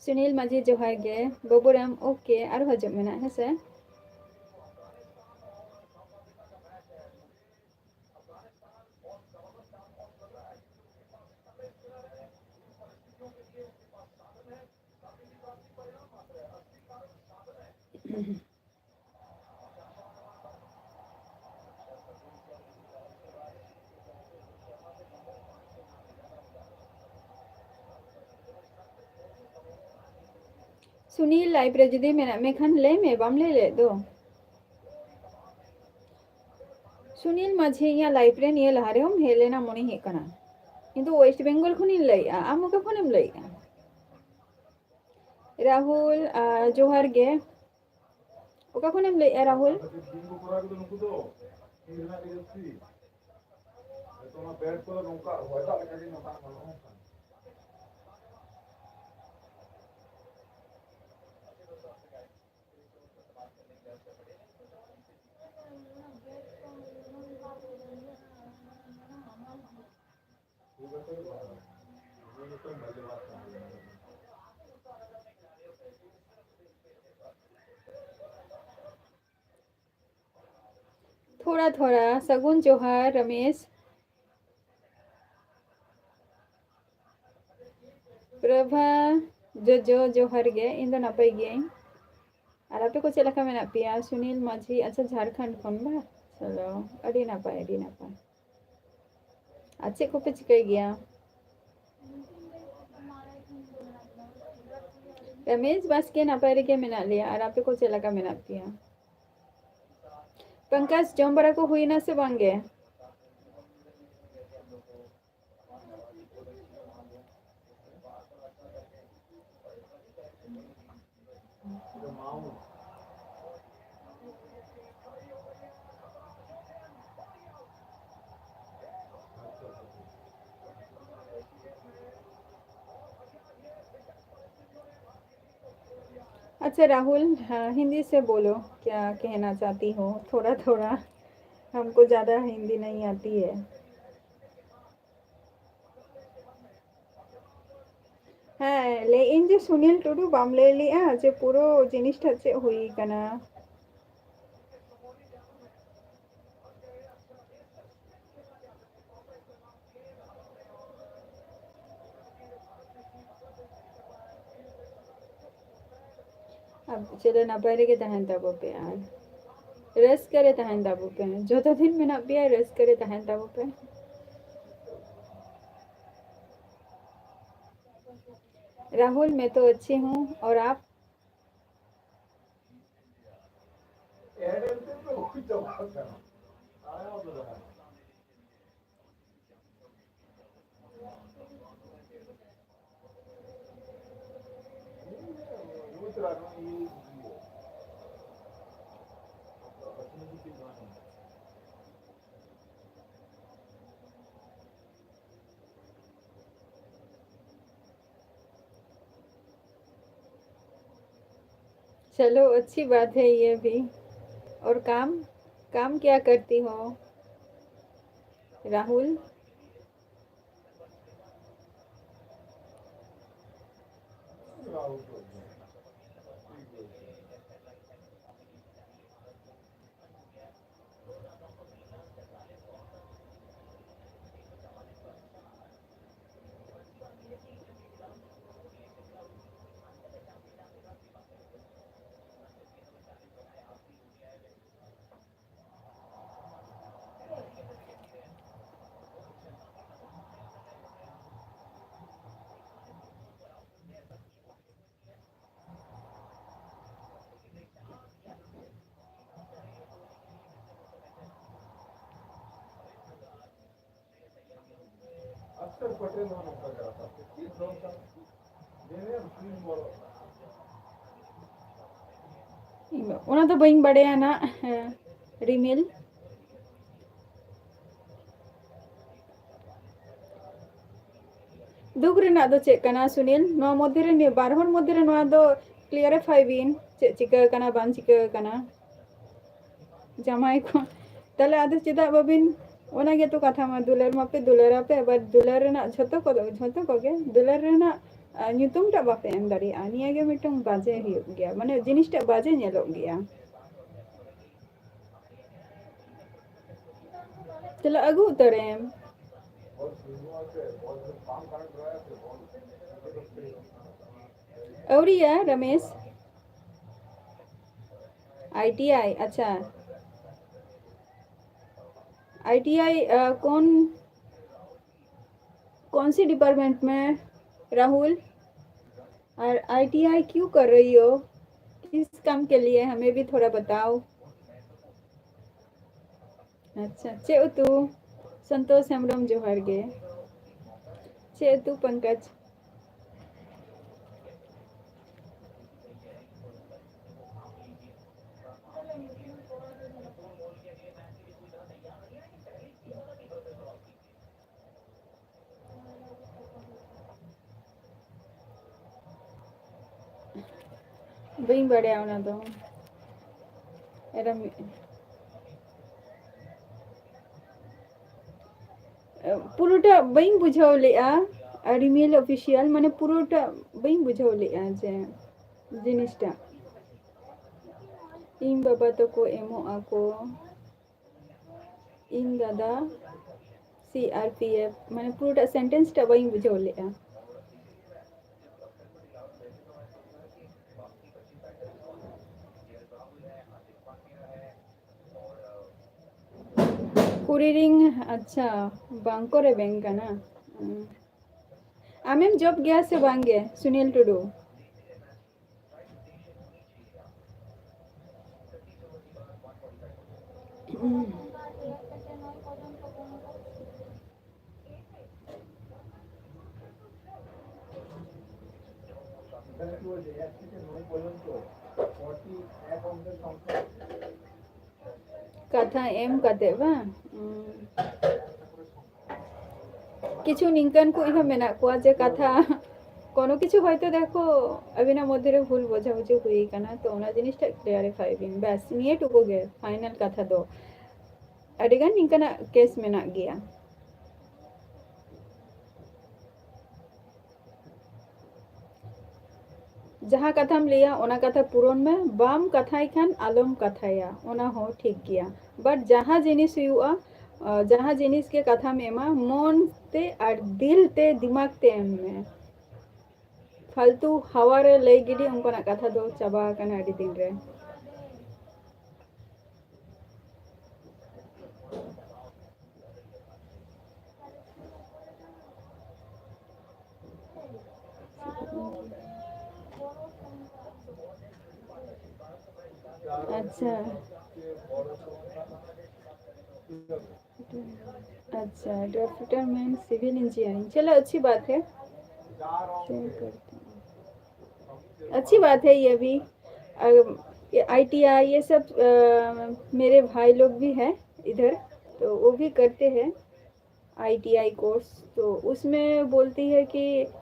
ᱥᱩᱱᱤᱞ ᱢᱟᱹᱡᱷᱤ ᱡᱚᱦᱟᱨ ᱜᱮ᱾ ᱵᱟᱹᱵᱩᱨᱟᱢ, ᱳᱠᱮ, ᱟᱨᱚ ᱦᱤᱡᱩᱜ ᱢᱮᱱᱟᱜ, ᱦᱮᱸ ᱥᱮ? ᱥᱩᱱᱤᱞ, ᱞᱟᱭᱤᱵᱷ ᱨᱮ ᱡᱩᱫᱤ ᱢᱮᱱᱟᱜ ᱢᱮ ᱠᱷᱟᱱ ᱞᱟᱹᱭ ᱢᱮ, ᱵᱟᱢ ᱞᱟᱹᱭ ᱞᱮᱫ ᱫᱚ᱾ ᱥᱩᱱᱤᱞ ᱢᱟᱹᱡᱷᱤ, ᱤᱧᱟᱹᱜ ᱞᱟᱭᱤᱵᱷ ᱨᱮ ᱱᱤᱭᱟᱹ ᱞᱟᱦᱟ ᱨᱮᱦᱚᱸᱢ ᱦᱮᱡ ᱞᱮᱱᱟ ᱢᱚᱱᱮ ᱦᱩᱭᱩᱜ ᱠᱟᱱᱟ᱾ ᱤᱧ ᱫᱚ ᱳᱭᱮᱥᱴ ᱵᱮᱝᱜᱚᱞ ᱠᱷᱚᱱᱤᱧ ᱞᱟᱹᱭᱮᱜᱼᱟ, ᱟᱢ ᱚᱠᱟ ᱠᱷᱚᱱᱮᱢ ᱞᱟᱹᱭᱮᱜᱼᱟ? ᱨᱟᱦᱩᱞ, ᱟᱨ ᱡᱚᱦᱟᱨ ᱜᱮ᱾ ᱚᱠᱟ ᱠᱷᱚᱱᱮᱢ ᱞᱟᱹᱭᱮᱜᱼᱟ ᱨᱟᱦᱩᱞ? ᱫᱤᱱ ᱠᱚ ᱠᱚᱨᱟᱣ ᱠᱮᱫᱟ ᱱᱩᱠᱩ ᱫᱚ, ᱛᱤ ᱨᱮᱱᱟᱜ ᱜᱮ ᱡᱟᱹᱥᱛᱤ᱾ ᱚᱱᱟ ᱵᱮᱰ ᱠᱚᱫᱚ ᱱᱚᱝᱠᱟ ᱦᱚᱭ ᱫᱟᱜ ᱞᱮᱠᱟ ᱜᱮ ᱱᱚᱝᱠᱟ ᱵᱟᱹᱱᱩᱜᱼᱟ᱾ ᱛᱷᱚᱲᱟ ᱛᱷᱚᱲᱟ᱾ ᱥᱟᱹᱜᱩᱱ ᱡᱚᱦᱟᱨ ᱨᱚᱢᱮᱥ᱾ ᱯᱨᱚᱵᱷᱟ ᱡᱚᱡᱚ, ᱡᱚᱦᱟᱨ ᱜᱮ᱾ ᱤᱧ ᱫᱚ ᱱᱟᱯᱟᱭ ᱜᱤᱭᱟᱹᱧ᱾ ᱟᱨ ᱟᱯᱮ ᱠᱚ ᱪᱮᱫ ᱞᱮᱠᱟ ᱢᱮᱱᱟᱜ ᱯᱮᱭᱟ? ᱥᱩᱱᱤᱞ ᱢᱟᱹᱡᱷᱤ, ᱟᱪᱪᱷᱟ, ᱡᱷᱟᱲᱠᱷᱚᱸᱰ ᱠᱷᱚᱱ ᱵᱟ? ᱪᱚᱞᱚ, ᱟᱹᱰᱤ ᱱᱟᱯᱟᱭ, ᱟᱹᱰᱤ ᱱᱟᱯᱟᱭ᱾ ᱟᱨ ᱪᱮᱫ ᱠᱚᱯᱮ ᱪᱤᱠᱟᱹᱭ ᱜᱮᱭᱟ? ᱨᱚᱢᱮᱥ ᱵᱟᱥᱠᱮ, ᱱᱟᱯᱟᱭ ᱨᱮᱜᱮ ᱢᱮᱱᱟᱜ ᱞᱮᱭᱟ᱾ ᱟᱨ ᱟᱯᱮ ᱠᱚ ᱪᱮᱫ ᱞᱮᱠᱟ ᱢᱮᱱᱟᱜ ᱯᱮᱭᱟ? ᱯᱚᱝᱠᱚᱡᱽ, ᱡᱚᱢ ᱵᱟᱲᱟ ᱠᱚ ᱦᱩᱭᱱᱟ ᱥᱮ ᱵᱟᱝ ᱜᱮ? अच्छा राहुल, हाँ, हिंदी से बोलो, क्या कहना चाहती हो? थोड़ा थोड़ा, हमको ज़्यादा हिंदी नहीं आती है। ᱦᱮᱸ, ᱞᱟᱹᱭᱮᱫ ᱟᱹᱧ ᱡᱮ ᱥᱩᱱᱤᱞ ᱴᱩᱰᱩ, ᱵᱟᱢ ᱞᱟᱹᱭ ᱞᱮᱜᱼᱟ ᱡᱮ ᱯᱩᱨᱟᱹ ᱡᱤᱱᱤᱥᱴᱟ ᱪᱮᱫ ᱦᱩᱭ ᱠᱟᱱᱟ? ᱟᱨ ᱪᱮᱫ ᱱᱟᱯᱟᱭ ᱨᱮᱜᱮ ᱛᱟᱦᱮᱱ ᱛᱟᱵᱚ ᱯᱮ ᱟᱨ ᱨᱟᱹᱥᱠᱟᱹ ᱨᱮ ᱛᱟᱦᱮᱱ ᱛᱟᱵᱚ ᱯᱮ᱾ ᱡᱚᱛᱚ ᱫᱤᱱ ᱢᱮᱱᱟᱜ ᱯᱮᱭᱟ, ᱨᱟᱹᱥᱠᱟᱹ ᱨᱮ ᱛᱟᱦᱮᱱ ᱛᱟᱵᱚ ᱯᱮ᱾ राहुल, मैं तो अच्छी हूँ, और आप? चलो, अच्छी बात है ये भी। और काम, काम क्या करती हो राहुल? ᱚᱱᱟ ᱫᱚ ᱵᱟᱹᱧ ᱵᱟᱲᱟᱭᱟ ᱱᱟᱜ, ᱦᱮᱸ, ᱨᱤᱢᱤᱞ᱾ ᱫᱩᱠ ᱨᱮᱱᱟᱜ ᱫᱚ ᱪᱮᱫ ᱠᱟᱱᱟ ᱥᱩᱱᱤᱞ? ᱱᱚᱣᱟ ᱢᱚᱫᱽᱫᱷᱮ ᱨᱮ, ᱱᱤᱭᱟᱹ ᱵᱟᱨ ᱦᱚᱲ ᱢᱚᱫᱽᱫᱷᱮ ᱨᱮ ᱱᱚᱣᱟ ᱫᱚ clarify ᱵᱤᱱ, ᱪᱮᱫ ᱪᱤᱠᱟᱹ ᱟᱠᱟᱱᱟ, ᱵᱟᱝ ᱪᱤᱠᱟᱹ ᱟᱠᱟᱱᱟ ᱡᱟᱢᱟᱭ ᱠᱚ᱾ ᱛᱟᱦᱞᱮ ᱟᱫᱚ ᱪᱮᱫᱟᱜ ᱵᱟᱵᱤᱱ, ᱚᱱᱟ ᱜᱮᱛᱚ ᱠᱟᱛᱷᱟ ᱢᱟ, ᱫᱩᱞᱟᱹᱲ ᱢᱟᱯᱮ ᱫᱩᱞᱟᱹᱲ ᱟᱯᱮ, ᱟᱵᱟᱨ ᱫᱩᱞᱟᱹᱲ ᱨᱮᱱᱟᱜ ᱡᱷᱚᱛᱚ ᱠᱚᱫᱚ, ᱡᱷᱚᱛᱚ ᱠᱚᱜᱮ ᱫᱩᱞᱟᱹᱲ ᱨᱮᱱᱟᱜ, ᱟ, ᱧᱩᱛᱩᱢ ᱴᱟᱜ ᱵᱟᱯᱮ ᱮᱢ ᱫᱟᱲᱮᱭᱟᱜᱼᱟ᱾ ᱱᱤᱭᱟᱹ ᱜᱮ ᱢᱤᱫᱴᱟᱝ ᱵᱟᱡᱮ ᱦᱩᱭᱩᱜ ᱜᱮᱭᱟ, ᱢᱟᱱᱮ ᱡᱤᱱᱤᱥᱴᱟᱜ ᱵᱟᱡᱮ ᱧᱮᱞᱚᱜ ᱜᱮᱭᱟ᱾ ᱛᱟᱦᱞᱮ ᱟᱹᱜᱩ ᱩᱛᱟᱹᱨᱮᱢ᱾ ᱟᱹᱣᱨᱤᱭᱟ ᱨᱚᱢᱮᱥ? आईटीआई, अच्छा। आईटीआई, अ, कौन, कौन सी डिपार्टमेंट में, राहुल? और आईटीआई क्यों कर रही हो? किस काम के लिए? हमें भी थोड़ा बताओ। ᱟᱪᱪᱷᱟ, ᱪᱮᱫ ᱩᱛᱩ? ᱥᱚᱱᱛᱳᱥ ᱦᱮᱢᱵᱨᱚᱢ, ᱡᱚᱦᱟᱨ ᱜᱮ᱾ ᱪᱮᱫ ᱩᱛᱩ, ᱯᱚᱝᱠᱚᱡᱽ? ᱵᱟᱹᱧ ᱵᱟᱲᱟᱭᱟ ᱚᱱᱟ ᱫᱚ᱾ ᱮᱨᱟ ᱢᱤ-, ᱯᱩᱨᱟᱹᱴᱟ ᱵᱟᱹᱧ ᱵᱩᱡᱷᱟᱹᱣ ᱞᱮᱜᱼᱟ᱾ ᱟᱨ ᱨᱤᱢᱤᱞ ᱚᱯᱷᱤᱥᱤᱭᱟᱞ, ᱢᱟᱱᱮ, ᱯᱩᱨᱟᱹᱴᱟ ᱵᱟᱹᱧ ᱵᱩᱡᱷᱟᱹᱣ ᱞᱮᱜᱼᱟ ᱡᱮ ᱡᱤᱱᱤᱥᱴᱟ᱾ ᱤᱧ ᱵᱟᱵᱟ ᱛᱟᱠᱚ ᱮᱢᱚᱜ ᱟᱠᱚ, ᱤᱧ ᱫᱟᱫᱟ ᱥᱤ ᱟᱨ ᱯᱤ ᱮᱯᱷ, ᱢᱟᱱᱮ, ᱯᱩᱨᱟᱹᱴᱟ ᱥᱮᱱᱴᱮᱱᱥ ᱴᱟ ᱵᱟᱹᱧ ᱵᱩᱡᱷᱟᱹᱣ ᱞᱮᱜᱼᱟ᱾ ᱠᱩᱨᱤᱨᱤᱝ, ᱟᱪᱪᱷᱟ, ᱵᱟᱝ ᱠᱚ ᱨᱮᱵᱮᱱ ᱠᱟᱱᱟ᱾ ᱦᱩᱸ᱾ ᱟᱢᱮᱢ ᱡᱚᱵ ᱜᱮᱭᱟ ᱥᱮ ᱵᱟᱝ ᱜᱮ, ᱥᱩᱱᱤᱞ ᱴᱩᱰᱩ? ᱠᱟᱛᱷᱟ ᱮᱢ ᱠᱟᱛᱮ ᱵᱟᱝ? ᱩᱸ᱾ ᱠᱤᱪᱷᱩ ᱱᱤᱝᱠᱟᱹᱱ ᱠᱚ ᱦᱚᱸ ᱢᱮᱱᱟᱜ ᱠᱚᱣᱟ ᱡᱮ ᱠᱟᱛᱷᱟ, ᱠᱳᱱᱳ ᱠᱤᱪᱷᱩ ᱦᱚᱭᱛᱳ ᱫᱮᱠᱷᱚ ᱟᱹᱵᱤᱱᱟᱜ ᱢᱚᱫᱽᱫᱷᱮ ᱨᱮ ᱵᱷᱩᱞ ᱵᱩᱡᱷᱟᱹᱵᱩᱡᱷᱤ ᱦᱩᱭ ᱠᱟᱱᱟ, ᱛᱚ ᱚᱱᱟ ᱡᱤᱱᱤᱥᱴᱟᱜ clarify ᱵᱤᱱ, ᱵᱟᱥ ᱱᱤᱭᱟᱹ ᱴᱩᱠᱩ ᱜᱮ ᱯᱷᱟᱭᱱᱟᱞ ᱠᱟᱛᱷᱟ ᱫᱚ᱾ ᱟᱹᱰᱤᱜᱟᱱ ᱱᱤᱝᱠᱟᱹᱱᱟᱜ ᱠᱮᱥ ᱢᱮᱱᱟᱜ ᱜᱮᱭᱟ᱾ ᱡᱟᱦᱟᱸ ᱠᱟᱛᱷᱟᱢ ᱞᱟᱹᱭᱟ, ᱚᱱᱟ ᱠᱟᱛᱷᱟ ᱯᱩᱨᱚᱱ ᱢᱮ, ᱵᱟᱢ ᱠᱟᱛᱷᱟᱭ ᱠᱷᱟᱱ ᱟᱞᱚᱢ ᱠᱟᱛᱷᱟᱭᱟ, ᱚᱱᱟ ᱦᱚᱸ ᱴᱷᱤᱠ ᱜᱮᱭᱟ᱾ But ᱡᱟᱦᱟᱸ ᱡᱤᱱᱤᱥ ᱦᱩᱭᱩᱜᱼᱟ, ᱟᱸ, ᱡᱟᱦᱟᱸ ᱡᱤᱱᱤᱥ ᱜᱮ ᱠᱟᱛᱷᱟᱢ ᱮᱢᱟ, ᱢᱚᱱ ᱛᱮ ᱟᱨ ᱫᱤᱞ ᱛᱮ, ᱫᱤᱢᱟᱜᱽ ᱛᱮ ᱮᱢ ᱢᱮ᱾ ᱯᱷᱟᱞᱛᱩ ᱦᱟᱣᱟ ᱨᱮ ᱞᱟᱹᱭ ᱜᱤᱰᱤ, ᱚᱱᱠᱟᱱᱟᱜ ᱠᱟᱛᱷᱟ ᱫᱚ ᱪᱟᱵᱟ ᱟᱠᱟᱱᱟ ᱟᱹᱰᱤ ᱫᱤᱱ ᱨᱮ᱾ अच्छा। अच्छा, ड्रॉप रिटर्न में सिविल इंजीनियरिंग। चलो, अच्छी बात है। शेयर करते हैं। अच्छी बात है ये भी। अ, ये आईटीआई, ये सब, अ, मेरे भाई लोग भी हैं इधर, तो वो भी करते हैं। आईटीआई कोर्स, तो उसमें बोलती है कि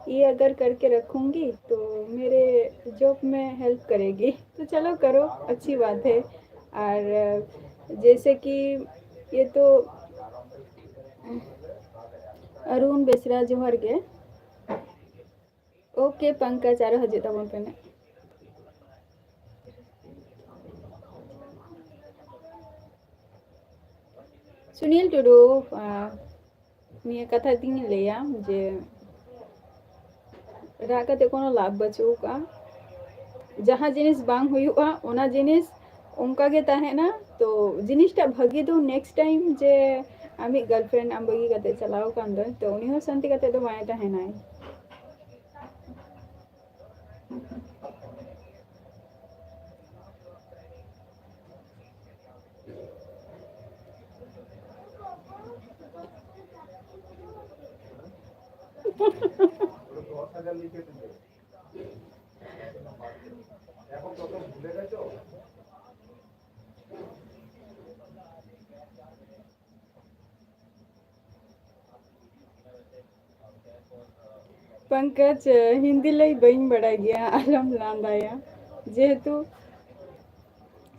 ये अगर करके रखूँगी तो मेरे जॉब में हेल्प करेगी। तो चलो करो, अच्छी बात है। और जैसे कि ये तो अरुण बेसरा जोहार गे। ओके पंकज, ᱟᱨᱚ ᱦᱤᱡᱩᱜ ᱛᱟᱵᱚᱱ ᱯᱮ ᱱᱟᱜ᱾ ᱥᱩᱱᱤᱞ ᱴᱩᱰᱩ, ᱟᱸ, ᱱᱤᱭᱟᱹ ᱠᱟᱛᱷᱟ ᱫᱚᱧ ᱞᱟᱹᱭᱟ ᱡᱮ ᱨᱟᱜ ᱠᱟᱛᱮ ᱠᱳᱱᱳ ᱞᱟᱵᱷ ᱵᱟᱹᱪᱩᱜ ᱟᱠᱟᱫᱼᱟ᱾ ᱡᱟᱦᱟᱸ ᱡᱤᱱᱤᱥ ᱵᱟᱝ ᱦᱩᱭᱩᱜᱼᱟ, ᱚᱱᱟ ᱡᱤᱱᱤᱥ ᱚᱱᱠᱟ ᱜᱮ ᱛᱟᱦᱮᱱᱟ᱾ ᱛᱚ ᱡᱤᱱᱤᱥᱴᱟᱜ ᱵᱷᱟᱹᱜᱤ ᱫᱚ ᱱᱮᱠᱥᱴ ᱴᱟᱭᱤᱢ ᱡᱮ ᱟᱢᱤᱡ ᱜᱟᱨᱞᱯᱷᱨᱮᱱᱰ ᱟᱢ ᱵᱟᱹᱜᱤ ᱠᱟᱛᱮ ᱪᱟᱞᱟᱣ ᱟᱠᱟᱱ ᱫᱚᱭ, ᱛᱚ ᱩᱱᱤ ᱦᱚᱸ ᱥᱟᱱᱛᱤ ᱠᱟᱛᱮ ᱫᱚ ᱵᱟᱭ ᱛᱟᱦᱮᱱᱟᱭ᱾ पंकज, हिंदी ᱞᱟᱹᱭ ᱵᱟᱹᱧ ᱵᱟᱲᱟᱭ ᱜᱮᱭᱟ, ᱟᱞᱚᱢ ᱞᱟᱸᱫᱟᱭᱟ᱾ ᱡᱮᱦᱮᱛᱩ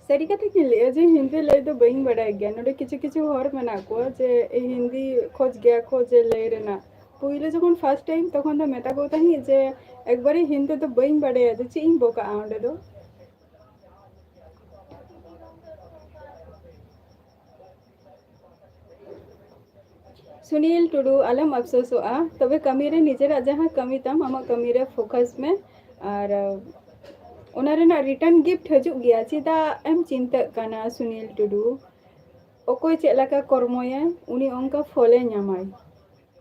ᱥᱟᱹᱨᱤ ᱠᱟᱛᱷᱟ ᱜᱤᱧ ᱞᱟᱹᱭᱟ ᱡᱮ ᱦᱤᱱᱫᱤ ᱞᱟᱹᱭ ᱫᱚ ᱵᱟᱹᱧ ᱵᱟᱲᱟᱭ ᱜᱮᱭᱟ᱾ ᱱᱚᱰᱮ ᱠᱤᱪᱷᱩ ᱠᱤᱪᱷᱩ ᱦᱚᱲ ᱢᱮᱱᱟᱜ ᱠᱚᱣᱟ ᱡᱮ ᱦᱤᱱᱫᱤ ᱠᱷᱚᱡᱽ ᱜᱮᱭᱟ ᱠᱚ ᱡᱮ ᱞᱟᱹᱭ ᱨᱮᱱᱟᱜ᱾ ᱯᱩᱭᱞᱩ ᱡᱚᱠᱷᱚᱱ ᱯᱷᱟᱥᱴ ᱴᱟᱭᱤᱢ, ᱛᱚᱠᱷᱚᱱ ᱫᱚ ᱢᱮᱛᱟ ᱠᱚ ᱛᱟᱦᱮᱸᱫ ᱡᱮ ᱮᱠᱵᱟᱨᱮ ᱦᱤᱱᱫᱤ ᱫᱚ ᱵᱟᱹᱧ ᱵᱟᱲᱟᱭᱟ, ᱡᱮ ᱪᱮᱫ ᱤᱧ ᱵᱚᱠᱟᱜᱼᱟ ᱚᱸᱰᱮ ᱫᱚ᱾ ᱥᱩᱱᱤᱞ ᱴᱩᱰᱩ, ᱟᱞᱚᱢ ᱟᱯᱥᱳᱥᱚᱜᱼᱟ, ᱛᱚᱵᱮ ᱠᱟᱹᱢᱤ ᱨᱮ ᱱᱤᱡᱮᱨᱟᱜ ᱡᱟᱦᱟᱸ ᱠᱟᱹᱢᱤ ᱛᱟᱢ, ᱟᱢᱟᱜ ᱠᱟᱹᱢᱤ ᱨᱮ ᱯᱷᱳᱠᱟᱥ ᱢᱮ᱾ ᱟᱨ ᱚᱱᱟ ᱨᱮᱱᱟᱜ ᱨᱤᱴᱟᱨᱱ ᱜᱤᱯᱷᱴ ᱦᱤᱡᱩᱜ ᱜᱮᱭᱟ, ᱪᱮᱫᱟᱜ ᱮᱢ ᱪᱤᱱᱛᱟᱹᱜ ᱠᱟᱱᱟ ᱥᱩᱱᱤᱞ ᱴᱩᱰᱩ? ᱚᱠᱚᱭ ᱪᱮᱫ ᱞᱮᱠᱟ ᱠᱚᱨᱢᱚᱭᱟᱭ, ᱩᱱᱤ ᱚᱱᱠᱟ ᱯᱷᱚᱞᱮ ᱧᱟᱢᱟᱭ᱾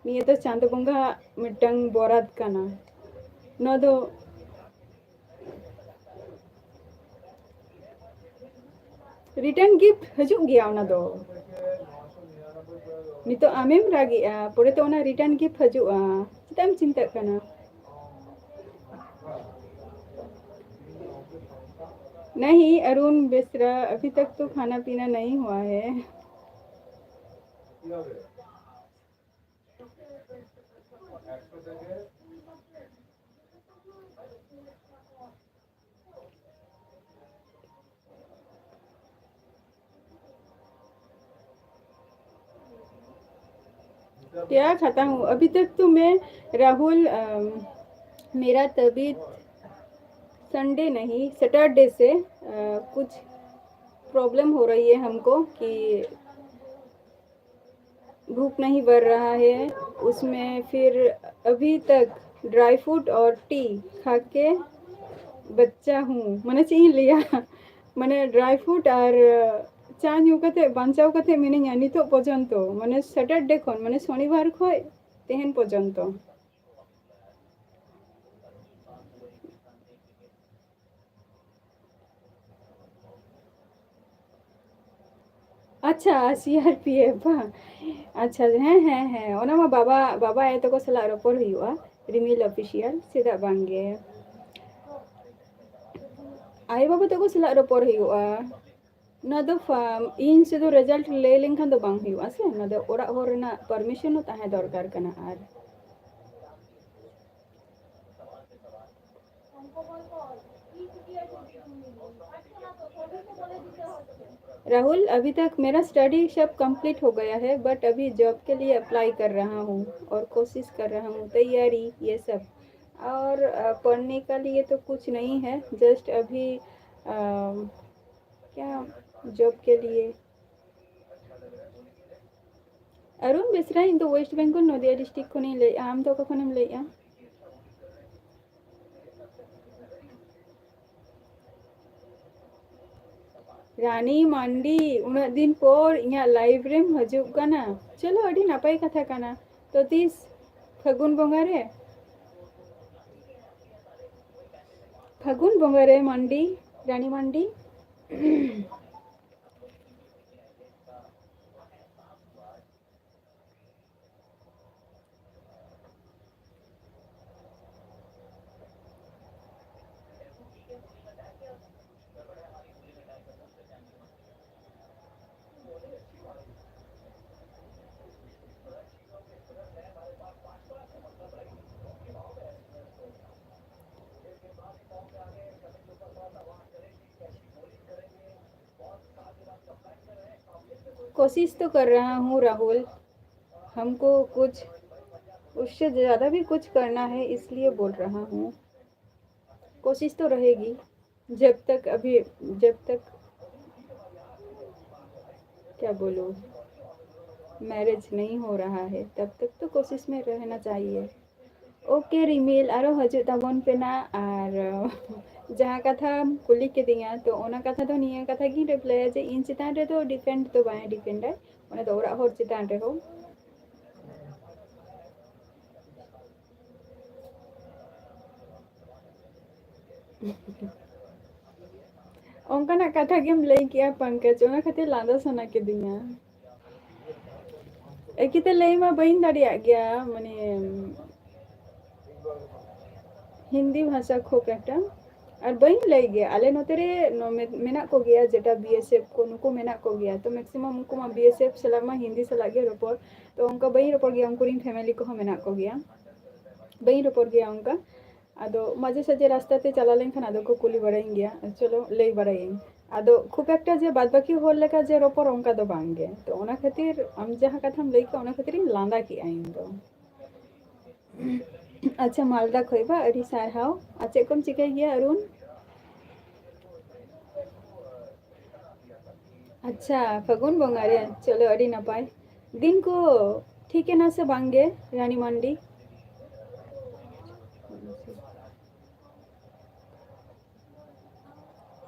ᱱᱤᱭᱟᱹ ᱫᱚ ᱪᱟᱸᱫᱚ ᱵᱚᱸᱜᱟ ᱢᱤᱫᱴᱟᱝ ᱵᱚᱨᱟᱫ ᱠᱟᱱᱟ᱾ ᱱᱚᱣᱟ ᱫᱚ ᱨᱤᱴᱟᱨᱱ ᱜᱤᱯᱷᱴ ᱦᱤᱡᱩᱜ ᱜᱮᱭᱟ ᱚᱱᱟ ᱫᱚ᱾ ᱱᱤᱛᱚᱜ ᱟᱢᱮᱢ ᱨᱟᱜᱮᱜᱼᱟ, ᱯᱚᱨᱮ ᱛᱮ ᱚᱱᱟ ᱨᱤᱴᱟᱨᱱ ᱜᱤᱯᱷᱴ ᱦᱤᱡᱩᱜᱼᱟ᱾ ᱪᱮᱫᱟᱜ ᱮᱢ ᱪᱤᱱᱛᱟᱹᱜ ᱠᱟᱱᱟ? नहीं अरुण बेसरा, अभी तक तो खाना पीना नहीं हुआ है। क्या खाता हूँ अभी तक तो मैं, राहुल? अम, मेरा तबीयत, संडे नहीं, सैटरडे से अ, कुछ प्रॉब्लम हो रही है हमको कि भूख नहीं बढ़ रहा है, उसमें फिर अभी तक ड्राई फ्रूट और टी खा के बच्चा हूँ। ᱢᱟᱱᱮ ᱪᱮᱫ ᱤᱧ ᱞᱟᱹᱭᱟ, ᱢᱟᱱᱮ ᱰᱨᱟᱭ ᱯᱷᱨᱩᱴ ᱟᱨ ᱪᱟ ᱧᱩ ᱠᱟᱛᱮ ᱵᱟᱧᱪᱟᱣ ᱠᱟᱛᱮ ᱢᱤᱱᱟᱹᱧᱟ ᱱᱤᱛᱚᱜ ᱯᱚᱨᱡᱚᱱᱛᱚ, ᱢᱟᱱᱮ ᱥᱮᱴᱟᱨᱰᱮ ᱠᱷᱚᱱ, ᱢᱟᱱᱮ ᱥᱚᱱᱤᱵᱟᱨ ᱠᱷᱚᱱ ᱛᱮᱦᱮᱧ ᱯᱚᱨᱡᱚᱱᱛᱚ᱾ ᱟᱪᱪᱷᱟ, ᱥᱤ ᱟᱨ ᱯᱤ ᱮᱯᱷ ᱵᱟᱝ? ᱟᱪᱪᱷᱟ, ᱦᱮᱸ, ᱦᱮᱸ, ᱦᱮᱸ, ᱚᱱᱟ ᱢᱟ ᱵᱟᱵᱟ, ᱵᱟᱵᱟ ᱟᱭᱳ ᱛᱟᱠᱚ ᱥᱟᱞᱟᱜ ᱨᱚᱯᱚᱲ ᱦᱩᱭᱩᱜᱼᱟ, ᱨᱤᱢᱤᱞ ᱚᱯᱷᱤᱥᱤᱭᱟᱞ, ᱪᱮᱫᱟᱜ ᱵᱟᱝ ᱜᱮ? ᱟᱭᱳ ᱵᱟᱵᱟ ᱛᱟᱠᱚ ᱥᱟᱞᱟᱜ ᱨᱚᱯᱚᱲ ᱦᱩᱭᱩᱜᱼᱟ᱾ ᱚᱱᱟ ᱫᱚ ᱯᱷᱟ-, ᱤᱧ ᱥᱩᱫᱷᱩ ᱨᱮᱡᱟᱞᱴ ᱞᱟᱹᱭ ᱞᱮᱱᱠᱷᱟᱱ ᱫᱚ ᱵᱟᱝ ᱦᱩᱭᱩᱜᱼᱟ ᱥᱮ, ᱚᱱᱟ ᱫᱚ ᱚᱲᱟᱜ ᱦᱚᱲ ᱨᱮᱱᱟᱜ ᱯᱟᱨᱢᱤᱥᱚᱱ ᱦᱚᱸ ᱛᱟᱦᱮᱸ ᱫᱚᱨᱠᱟᱨ ᱠᱟᱱᱟ᱾ ᱟᱨ राहुल, अभी तक मेरा स्टडी सब कंप्लीट हो गया है, बट अभी जॉब के लिए अप्लाई कर रहा हूँ और कोशिश कर रहा हूँ, तैयारी, ये सब। और अ, पढ़ने का लिए तो कुछ नहीं है, जस्ट अभी अ, क्या, जॉब के लिए। ᱟᱨᱩᱱ ᱵᱮᱥᱨᱟ, ᱤᱧ ᱫᱚ ᱳᱭᱮᱥᱴ ᱵᱮᱝᱜᱚᱞ ᱱᱚᱫᱤᱭᱟ ᱰᱤᱥᱴᱨᱤᱠᱴ ᱠᱷᱚᱱᱤᱧ ᱞᱟᱹᱭᱮᱫᱼᱟ᱾ ᱟᱢ ᱫᱚ ᱚᱠᱟ ᱠᱷᱚᱱᱮᱢ ᱞᱟᱹᱭᱮᱫᱼᱟ? ᱨᱟᱱᱤ ᱢᱟᱱᱰᱤ, ᱩᱱᱟᱹᱜ ᱫᱤᱱ ᱯᱚᱨ ᱤᱧᱟᱹᱜ ᱞᱟᱭᱤᱵᱷ ᱨᱮᱢ ᱦᱤᱡᱩᱜ ᱠᱟᱱᱟ᱾ ᱪᱚᱞᱚ, ᱟᱹᱰᱤ ᱱᱟᱯᱟᱭ ᱠᱟᱛᱷᱟ ᱠᱟᱱᱟ᱾ ᱛᱚ ᱛᱤᱥ? ᱯᱷᱟᱹᱜᱩᱱ ᱵᱚᱸᱜᱟ ᱨᱮ? ᱯᱷᱟᱹᱜᱩᱱ ᱵᱚᱸᱜᱟ ᱨᱮ ᱢᱟᱱᱰᱤ, ᱨᱟᱱᱤ ᱢᱟᱱᱰᱤ᱾ कोशिश तो कर रहा हूँ राहुल, हमको कुछ उससे ज़्यादा भी कुछ करना है, इसलिए बोल रहा हूँ। कोशिश तो रहेगी, जब तक अभी, जब तक, क्या बोलूँ, मैरिज नहीं हो रहा है, तब तक तो कोशिश में रहना चाहिए। OK ᱨᱤᱢᱤᱞ, ᱟᱨᱚ ᱦᱤᱡᱩᱜ ᱛᱟᱵᱚᱱ ᱯᱮ ᱱᱟ᱾ ᱟᱨ ᱡᱟᱦᱟᱸ ᱠᱟᱛᱷᱟᱢ ᱠᱩᱞᱤ ᱠᱤᱫᱤᱧᱟ, ᱛᱚ ᱚᱱᱟ ᱠᱟᱛᱷᱟ ᱫᱚ ᱱᱤᱭᱟᱹ ᱠᱟᱛᱷᱟ ᱜᱤᱧ ᱨᱤᱯᱞᱟᱭᱟ ᱡᱮ ᱤᱧ ᱪᱮᱛᱟᱱ ᱨᱮᱫᱚ ᱰᱤᱯᱮᱱᱰ ᱫᱚ ᱵᱟᱭ ᱰᱤᱯᱮᱱᱰᱟᱭ, ᱚᱱᱟ ᱫᱚ ᱚᱲᱟᱜ ᱦᱚᱲ ᱪᱮᱛᱟᱱ ᱨᱮᱦᱚᱸ᱾ ᱚᱱᱠᱟᱱᱟᱜ ᱠᱟᱛᱷᱟ ᱜᱮᱢ ᱞᱟᱹᱭ ᱠᱮᱜᱼᱟ ᱯᱚᱝᱠᱚᱡᱽ, ᱚᱱᱟ ᱠᱷᱟᱹᱛᱤᱨ ᱞᱟᱸᱫᱟ ᱥᱟᱱᱟ ᱠᱤᱫᱤᱧᱟ᱾ ᱮᱠᱤᱛᱮ ᱞᱟᱹᱭ ᱢᱟ ᱵᱟᱹᱧ ᱫᱟᱲᱮᱭᱟᱜ ᱜᱮᱭᱟ, ᱢᱟᱱᱮ ᱦᱤᱱᱫᱤ ᱵᱷᱟᱥᱟ ᱠᱷᱩᱵ ᱮᱠᱴᱟ ᱟᱨ ᱵᱟᱹᱧ ᱞᱟᱹᱭ ᱜᱮᱭᱟ᱾ ᱟᱞᱮ ᱱᱚᱛᱮ ᱨᱮ ᱱᱚ-, ᱢᱮ-, ᱢᱮᱱᱟᱜ ᱠᱚᱜᱮᱭᱟ, ᱡᱮᱴᱟ BSF ᱠᱚ, ᱱᱩᱠᱩ ᱢᱮᱱᱟᱜ ᱠᱚᱜᱮᱭᱟ᱾ ᱛᱚ ᱢᱮᱠᱥᱤᱢᱟᱢ ᱩᱱᱠᱩ ᱢᱟ BSF ᱥᱟᱞᱟᱜ ᱢᱟ ᱦᱤᱱᱫᱤ ᱥᱟᱞᱟᱜ ᱜᱮ ᱨᱚᱯᱚᱲ, ᱛᱚ ᱚᱱᱠᱟ ᱵᱟᱹᱧ ᱨᱚᱯᱚᱲ ᱜᱮᱭᱟ᱾ ᱩᱱᱠᱩ ᱨᱮᱱ ᱯᱷᱮᱢᱮᱞᱤ ᱠᱚᱦᱚᱸ ᱢᱮᱱᱟᱜ ᱠᱚᱜᱮᱭᱟ, ᱵᱟᱹᱧ ᱨᱚᱯᱚᱲ ᱜᱮᱭᱟ ᱚᱱᱠᱟ᱾ ᱟᱫᱚ ᱢᱟᱡᱷᱮ ᱥᱟᱡᱷᱮ ᱨᱟᱥᱛᱟ ᱛᱮ ᱪᱟᱞᱟᱣ ᱞᱮᱱᱠᱷᱟᱱ ᱟᱫᱚ ᱠᱚ ᱠᱩᱞᱤ ᱵᱟᱲᱟᱭᱤᱧ ᱜᱮᱭᱟ, ᱪᱚᱞᱚ ᱞᱟᱹᱭ ᱵᱟᱲᱟᱭᱟᱹᱧ᱾ ᱟᱫᱚ ᱠᱷᱩᱵ ᱮᱠᱴᱟ ᱡᱮ ᱵᱟᱫ ᱵᱟᱹᱠᱤ ᱦᱚᱲ ᱞᱮᱠᱟ ᱡᱮ ᱨᱚᱯᱚᱲ, ᱚᱱᱠᱟ ᱫᱚ ᱵᱟᱝ ᱜᱮ᱾ ᱛᱚ ᱚᱱᱟ ᱠᱷᱟᱹᱛᱤᱨ ᱟᱢ ᱡᱟᱦᱟᱸ ᱠᱟᱛᱷᱟᱢ ᱞᱟᱹᱭ ᱠᱮᱫ, ᱚᱱᱟ ᱠᱷᱟᱹᱛᱤᱨ ᱤᱧ ᱞᱟᱸᱫᱟ ᱠᱮᱫᱼᱟ ᱤᱧ ᱫᱚ᱾ ᱟᱪᱪᱷᱟ, ᱢᱟᱞᱫᱟ ᱠᱷᱚᱡ ᱵᱟ, ᱟᱹᱰᱤ ᱥᱟᱨᱦᱟᱣ᱾ ᱟᱨ ᱪᱮᱫ ᱠᱚᱢ ᱪᱤᱠᱟᱹᱭ ᱜᱮᱭᱟ ᱚᱨᱩᱱ? ᱟᱪᱪᱷᱟ, ᱯᱷᱟᱹᱜᱩᱱ ᱵᱚᱸᱜᱟ ᱨᱮ, ᱪᱚᱞᱚ ᱟᱹᱰᱤ ᱱᱟᱯᱟᱭ᱾ ᱫᱤᱱ ᱠᱚ ᱴᱷᱤᱠ ᱮᱱᱟ ᱥᱮ ᱵᱟᱝ ᱜᱮ ᱨᱟᱱᱤ ᱢᱟᱱᱰᱤ?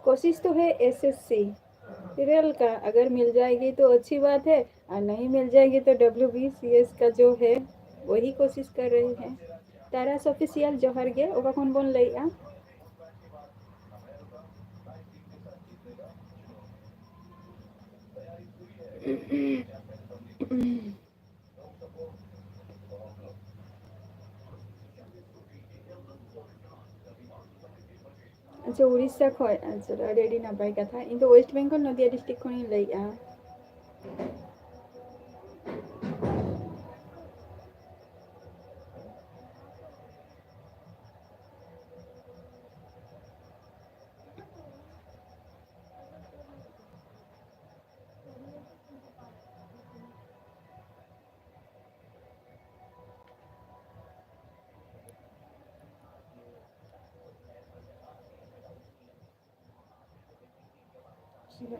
कोशिश तो है SSC रेल का, अगर मिल जाएगी तो अच्छी बात है, और नहीं मिल जाएगी तो WBCS का जो है वही कोशिश कर रही है। ᱛᱟᱨᱟᱥ ᱚᱯᱷᱤᱥᱤᱭᱟᱞ ᱡᱚᱦᱟᱨ ᱜᱮ, ᱚᱠᱟ ᱠᱷᱚᱱ ᱵᱚᱱ ᱞᱟᱹᱭᱮᱜᱼᱟ? ᱟᱪᱪᱷᱟ, ᱩᱲᱤᱥᱥᱟ ᱠᱷᱚᱡ᱾ ᱟᱪᱪᱷᱟ, ᱟᱹᱰᱤ, ᱟᱹᱰᱤ ᱱᱟᱯᱟᱭ ᱠᱟᱛᱷᱟ᱾ ᱤᱧ ᱫᱚ ᱳᱭᱮᱥᱴ ᱵᱮᱝᱜᱚᱞ, ᱱᱚᱫᱤᱭᱟ ᱰᱤᱥᱴᱨᱤᱠᱴ ᱠᱷᱚᱱᱤᱧ ᱞᱟᱹᱭᱮᱜᱼᱟ᱾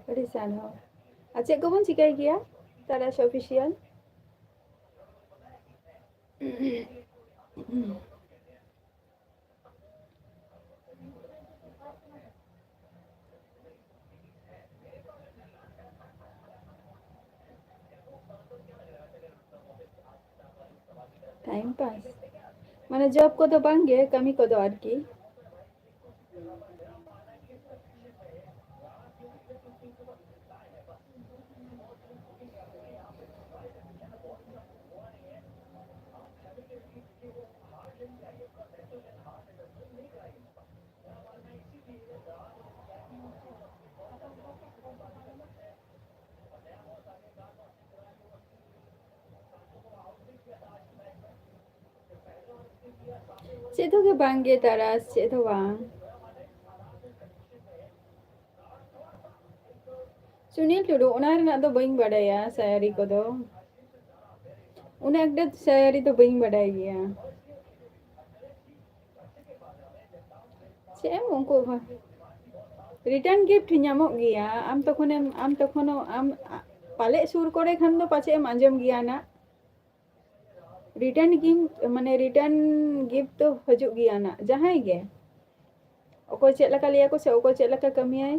ᱟᱹᱰᱤ ᱥᱟᱨᱦᱟᱣ᱾ ᱟᱨ ᱪᱮᱫ ᱠᱚᱵᱚᱱ ᱪᱤᱠᱟᱹᱭ ᱜᱮᱭᱟ ᱛᱟᱨᱟᱥ ᱚᱯᱷᱤᱥᱤᱭᱟᱞ? ᱴᱟᱭᱤᱢ ᱯᱟᱥ ᱢᱟᱱᱮ ᱡᱚᱵ ᱠᱚᱫᱚ ᱵᱟᱝ ᱜᱮ, ᱠᱟᱹᱢᱤ ᱠᱚᱫᱚ ᱟᱨᱠᱤ᱾ ᱪᱮᱫ ᱦᱚᱸ ᱜᱮ ᱵᱟᱝ ᱜᱮ ᱛᱟᱨᱟᱥ, ᱪᱮᱫ ᱦᱚᱸ ᱵᱟᱝ᱾ ᱥᱩᱱᱤᱞ ᱴᱩᱰᱩ, ᱚᱱᱟ ᱨᱮᱱᱟᱜ ᱫᱚ ᱵᱟᱹᱧ ᱵᱟᱰᱟᱭᱟ ᱥᱟᱭᱟᱨᱤ ᱠᱚᱫᱚ, ᱩᱱᱟᱹᱜ ᱮᱠᱴᱟ ᱥᱟᱭᱟᱨᱤ ᱫᱚ ᱵᱟᱹᱧ ᱵᱟᱰᱟᱭ ᱜᱮᱭᱟ᱾ ᱪᱮᱫ ᱮᱢ ᱩᱱᱠᱩ ᱦᱚᱸ return gift ᱧᱟᱢᱚᱜ ᱜᱮᱭᱟ᱾ ᱟᱢ ᱛᱚᱠᱷᱚᱱᱮᱢ, ᱟᱢ ᱛᱚᱠᱷᱚᱱ ᱟᱢ ᱯᱟᱞᱮᱫ ᱥᱩᱨ ᱠᱚᱨᱮ ᱠᱷᱟᱱ ᱫᱚ ᱯᱟᱪᱮᱫ ᱮᱢ ᱟᱸᱡᱚᱢ ᱜᱮᱭᱟ ᱱᱟᱜ᱾ Return gift ᱢᱟᱱᱮ return gift ᱫᱚ ᱦᱤᱡᱩᱜ ᱜᱮᱭᱟ ᱱᱟᱜ ᱡᱟᱦᱟᱸᱭ ᱜᱮ᱾ ᱚᱠᱚᱭ ᱪᱮᱫ ᱞᱮᱠᱟ ᱞᱟᱹᱭᱟᱠᱚ ᱥᱮ ᱚᱠᱚᱭ ᱪᱮᱫ ᱞᱮᱠᱟ ᱠᱟᱹᱢᱤᱭᱟᱭ᱾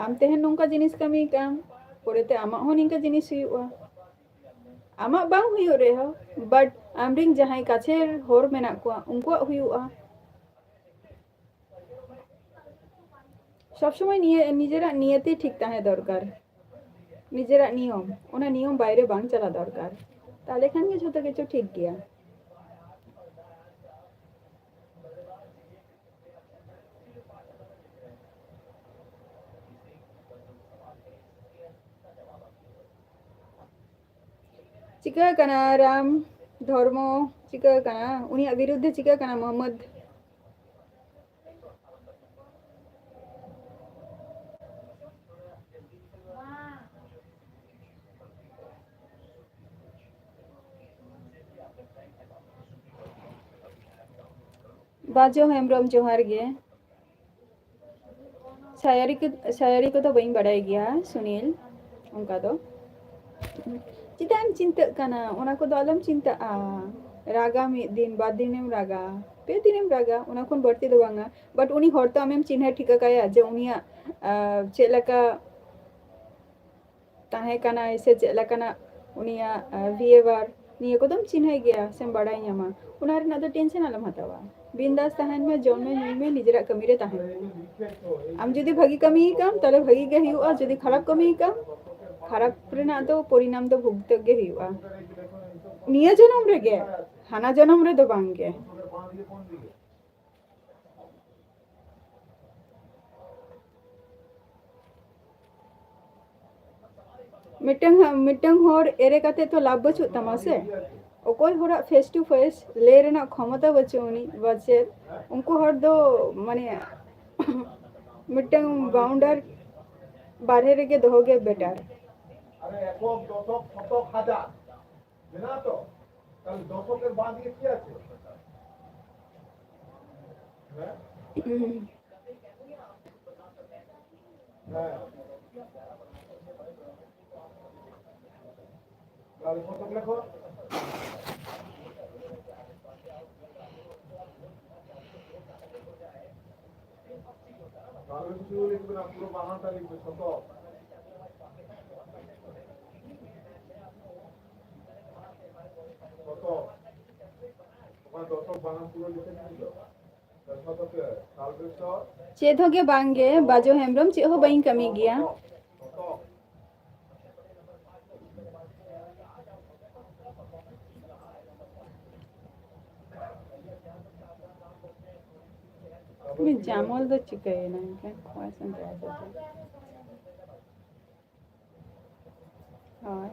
ᱟᱢ ᱛᱮᱦᱮᱧ ᱱᱚᱝᱠᱟ ᱡᱤᱱᱤᱥ ᱠᱟᱹᱢᱤ ᱠᱟᱢ, ᱯᱚᱨᱮᱛᱮ ᱟᱢᱟᱜ ᱦᱚᱸ ᱱᱤᱝᱠᱟ ᱡᱤᱱᱤᱥ ᱦᱩᱭᱩᱜᱼᱟ᱾ ᱟᱢᱟᱜ ᱵᱟᱝ ᱦᱩᱭᱩᱜ ᱨᱮᱦᱚᱸ, but ᱟᱢᱨᱮᱱ ᱡᱟᱦᱟᱸᱭ ᱠᱟᱪᱷᱮᱨ ᱦᱚᱲ ᱢᱮᱱᱟᱜ ᱠᱚᱣᱟ, ᱩᱱᱠᱩᱣᱟᱜ ᱦᱩᱭᱩᱜᱼᱟ᱾ ᱥᱚᱵ ᱥᱚᱢᱚᱭ ᱱᱤᱭᱟᱹ, ᱱᱤᱡᱮᱨᱟᱜ ᱱᱤᱭᱟᱹᱛᱤ ᱴᱷᱤᱠ ᱛᱟᱦᱮᱸ ᱫᱚᱨᱠᱟᱨ, ᱱᱤᱡᱮᱨᱟᱜ ᱱᱤᱭᱚᱢ, ᱚᱱᱟ ᱱᱤᱭᱚᱢ ᱵᱟᱭᱨᱮ ᱵᱟᱝ ᱪᱟᱞᱟᱣ ᱫᱚᱨᱠᱟᱨ, ᱛᱟᱦᱞᱮ ᱠᱷᱟᱱ ᱜᱮ ᱡᱷᱚᱛᱚ ᱠᱤᱪᱷᱩ ᱴᱷᱤᱠ ᱜᱮᱭᱟ᱾ ᱪᱤᱠᱟᱹ ᱠᱟᱱᱟ ᱨᱟᱢ ᱫᱷᱚᱨᱢᱚ? ᱪᱤᱠᱟᱹ ᱠᱟᱱᱟ ᱩᱱᱤᱭᱟᱜ ᱵᱤᱨᱩᱫᱽᱫᱷᱮ? ᱪᱤᱠᱟᱹ ᱠᱟᱱᱟ ᱢᱚᱦᱚᱢᱢᱚᱫᱽ? ᱵᱟᱡᱚ ᱦᱮᱢᱵᱨᱚᱢ, ᱡᱚᱦᱟᱨ ᱜᱮ᱾ ᱥᱟᱭᱟᱨᱤ ᱠᱚ, ᱥᱟᱭᱟᱨᱤ ᱠᱚᱫᱚ ᱵᱟᱹᱧ ᱵᱟᱲᱟᱭ ᱜᱮᱭᱟ, ᱥᱩᱱᱤᱞ, ᱚᱱᱠᱟ ᱫᱚ᱾ ᱪᱮᱫᱟᱜ ᱮᱢ ᱪᱤᱱᱛᱟᱹᱜ ᱠᱟᱱᱟ? ᱚᱱᱟ ᱠᱚᱫᱚ ᱟᱞᱚᱢ ᱪᱤᱱᱛᱟᱹᱜᱼᱟ᱾ ᱨᱟᱜᱟ ᱢᱤᱫ ᱫᱤᱱ, ᱵᱟᱨ ᱫᱤᱱᱮᱢ ᱨᱟᱜᱟ, ᱯᱮ ᱫᱤᱱᱮᱢ ᱨᱟᱜᱟ, ᱚᱱᱟ ᱠᱷᱚᱱ ᱵᱟᱹᱲᱛᱤ ᱫᱚ ᱵᱟᱝᱟ᱾ But ᱩᱱᱤ ᱦᱚᱲ ᱛᱚ ᱟᱢᱮᱢ ᱪᱤᱱᱦᱟᱹ ᱴᱷᱤᱠᱟᱹ ᱠᱟᱭᱟ ᱡᱮ ᱩᱱᱤᱭᱟᱜ, ᱟᱸ, ᱪᱮᱫ ᱞᱮᱠᱟ ᱛᱟᱦᱮᱸ ᱠᱟᱱᱟᱭ ᱥᱮ ᱪᱮᱫ ᱞᱮᱠᱟᱱᱟᱜ ᱩᱱᱤᱭᱟᱜ, ᱟᱸ, behavior, ᱱᱤᱭᱟᱹ ᱠᱚᱫᱚᱢ ᱪᱤᱱᱦᱟᱹᱭ ᱜᱮᱭᱟ ᱥᱮᱢ ᱵᱟᱲᱟᱭ ᱧᱟᱢᱟ᱾ ᱚᱱᱟ ᱨᱮᱱᱟᱜ ᱫᱚ tension ᱟᱞᱚᱢ ᱦᱟᱛᱟᱣᱟ᱾ ᱵᱤᱱᱫᱟᱥ ᱛᱟᱦᱮᱱ ᱢᱮ, ᱡᱚᱢ ᱢᱮ, ᱧᱩᱭ ᱢᱮ, ᱱᱤᱡᱮᱨᱟᱜ ᱠᱟᱹᱢᱤ ᱨᱮ ᱛᱟᱦᱮᱱ ᱢᱮ᱾ ᱟᱢ ᱡᱩᱫᱤ ᱵᱷᱟᱹᱜᱤ ᱠᱟᱹᱢᱤᱭ ᱠᱟᱢ, ᱛᱟᱦᱞᱮ ᱵᱷᱟᱹᱜᱤ ᱜᱮ ᱦᱩᱭᱩᱜᱼᱟ᱾ ᱡᱩᱫᱤ ᱠᱷᱟᱨᱟᱯ ᱠᱟᱹᱢᱤᱭ ᱠᱟᱢ, ᱠᱷᱟᱨᱟᱯ ᱨᱮᱱᱟᱜ ᱫᱚ ᱯᱚᱨᱤᱱᱟᱢ ᱫᱚ ᱵᱷᱩᱜᱛᱟᱹᱜ ᱜᱮ ᱦᱩᱭᱩᱜᱼᱟ᱾ ᱱᱤᱭᱟᱹ ᱡᱚᱱᱚᱢ ᱨᱮᱜᱮ, ᱦᱟᱱᱟ ᱡᱚᱱᱚᱢ ᱨᱮᱫᱚ ᱵᱟᱝ ᱜᱮ᱾ ᱢᱤᱫᱴᱟᱝ, ᱢᱤᱫᱴᱟᱝ ᱦᱚᱲ ᱮᱲᱮ ᱠᱟᱛᱮ ᱛᱚ ᱞᱟᱵᱷ ᱵᱟᱹᱪᱩᱜ ᱛᱟᱢᱟ ᱥᱮ᱾ ᱚᱠᱚᱭ ᱦᱚᱲᱟᱜ face to face ᱞᱟᱹᱭ ᱨᱮᱱᱟᱜ ᱠᱷᱚᱢᱚᱛᱟ ᱵᱟᱹᱪᱩᱜ ᱟᱹᱱᱤᱡ ᱯᱟᱪᱮᱫ, ᱩᱱᱠᱩ ᱦᱚᱲ ᱫᱚ ᱢᱟᱱᱮ ᱢᱤᱫᱴᱟᱝ boundary ᱵᱟᱨᱦᱮ ᱨᱮᱜᱮ ᱫᱚᱦᱚ ᱜᱮ better᱾ আরে একক, দশক, শতক, হাজার, ᱢᱮᱱᱟᱜ ᱛᱚ? ᱛᱟᱦᱞᱮ ᱫᱚᱥᱚᱠ ᱮᱨ ᱵᱟᱫ ᱜᱮ ᱪᱮᱫ ᱟᱪᱷᱮ? ᱦᱮᱸ? ᱦᱮᱸ᱾ ᱛᱟᱦᱞᱮ ᱠᱚᱛᱚᱠ ᱞᱮᱠᱷᱚ? ᱛᱟᱦᱞᱮ ᱠᱤᱪᱷᱩ ᱞᱤᱠᱷ ᱵᱮᱱᱟ, ᱯᱩᱨᱟᱹ ᱵᱟᱦᱟᱱ ᱛᱟᱞᱤ ᱠᱚ ᱥᱚᱛᱚ᱾ ᱥᱚᱛᱚ᱾ ᱚᱠᱟ ᱫᱚᱥᱚᱠ ᱵᱟᱦᱟᱱ ᱯᱩᱨᱟᱹ ᱞᱤᱠᱷ ᱵᱮᱱᱟ᱾ ᱪᱮᱫ ᱦᱚᱸ ᱜᱮ ᱵᱟᱝ ᱜᱮ, ᱵᱟᱡᱚ ᱦᱮᱢᱵᱨᱚᱢ, ᱪᱮᱫ ᱦᱚᱸ ᱵᱟᱹᱧ ᱠᱟᱹᱢᱤ ᱜᱮᱭᱟ᱾ ᱩᱱᱤ ᱡᱟᱢᱚᱞ ᱫᱚ ᱪᱤᱠᱟᱹᱭᱮᱱᱟ ᱮᱱᱠᱷᱟᱱ? ᱚᱠᱚᱭ ᱥᱮᱱ ᱪᱟᱞᱟᱣ ᱠᱟᱛᱮ? ᱦᱳᱭ᱾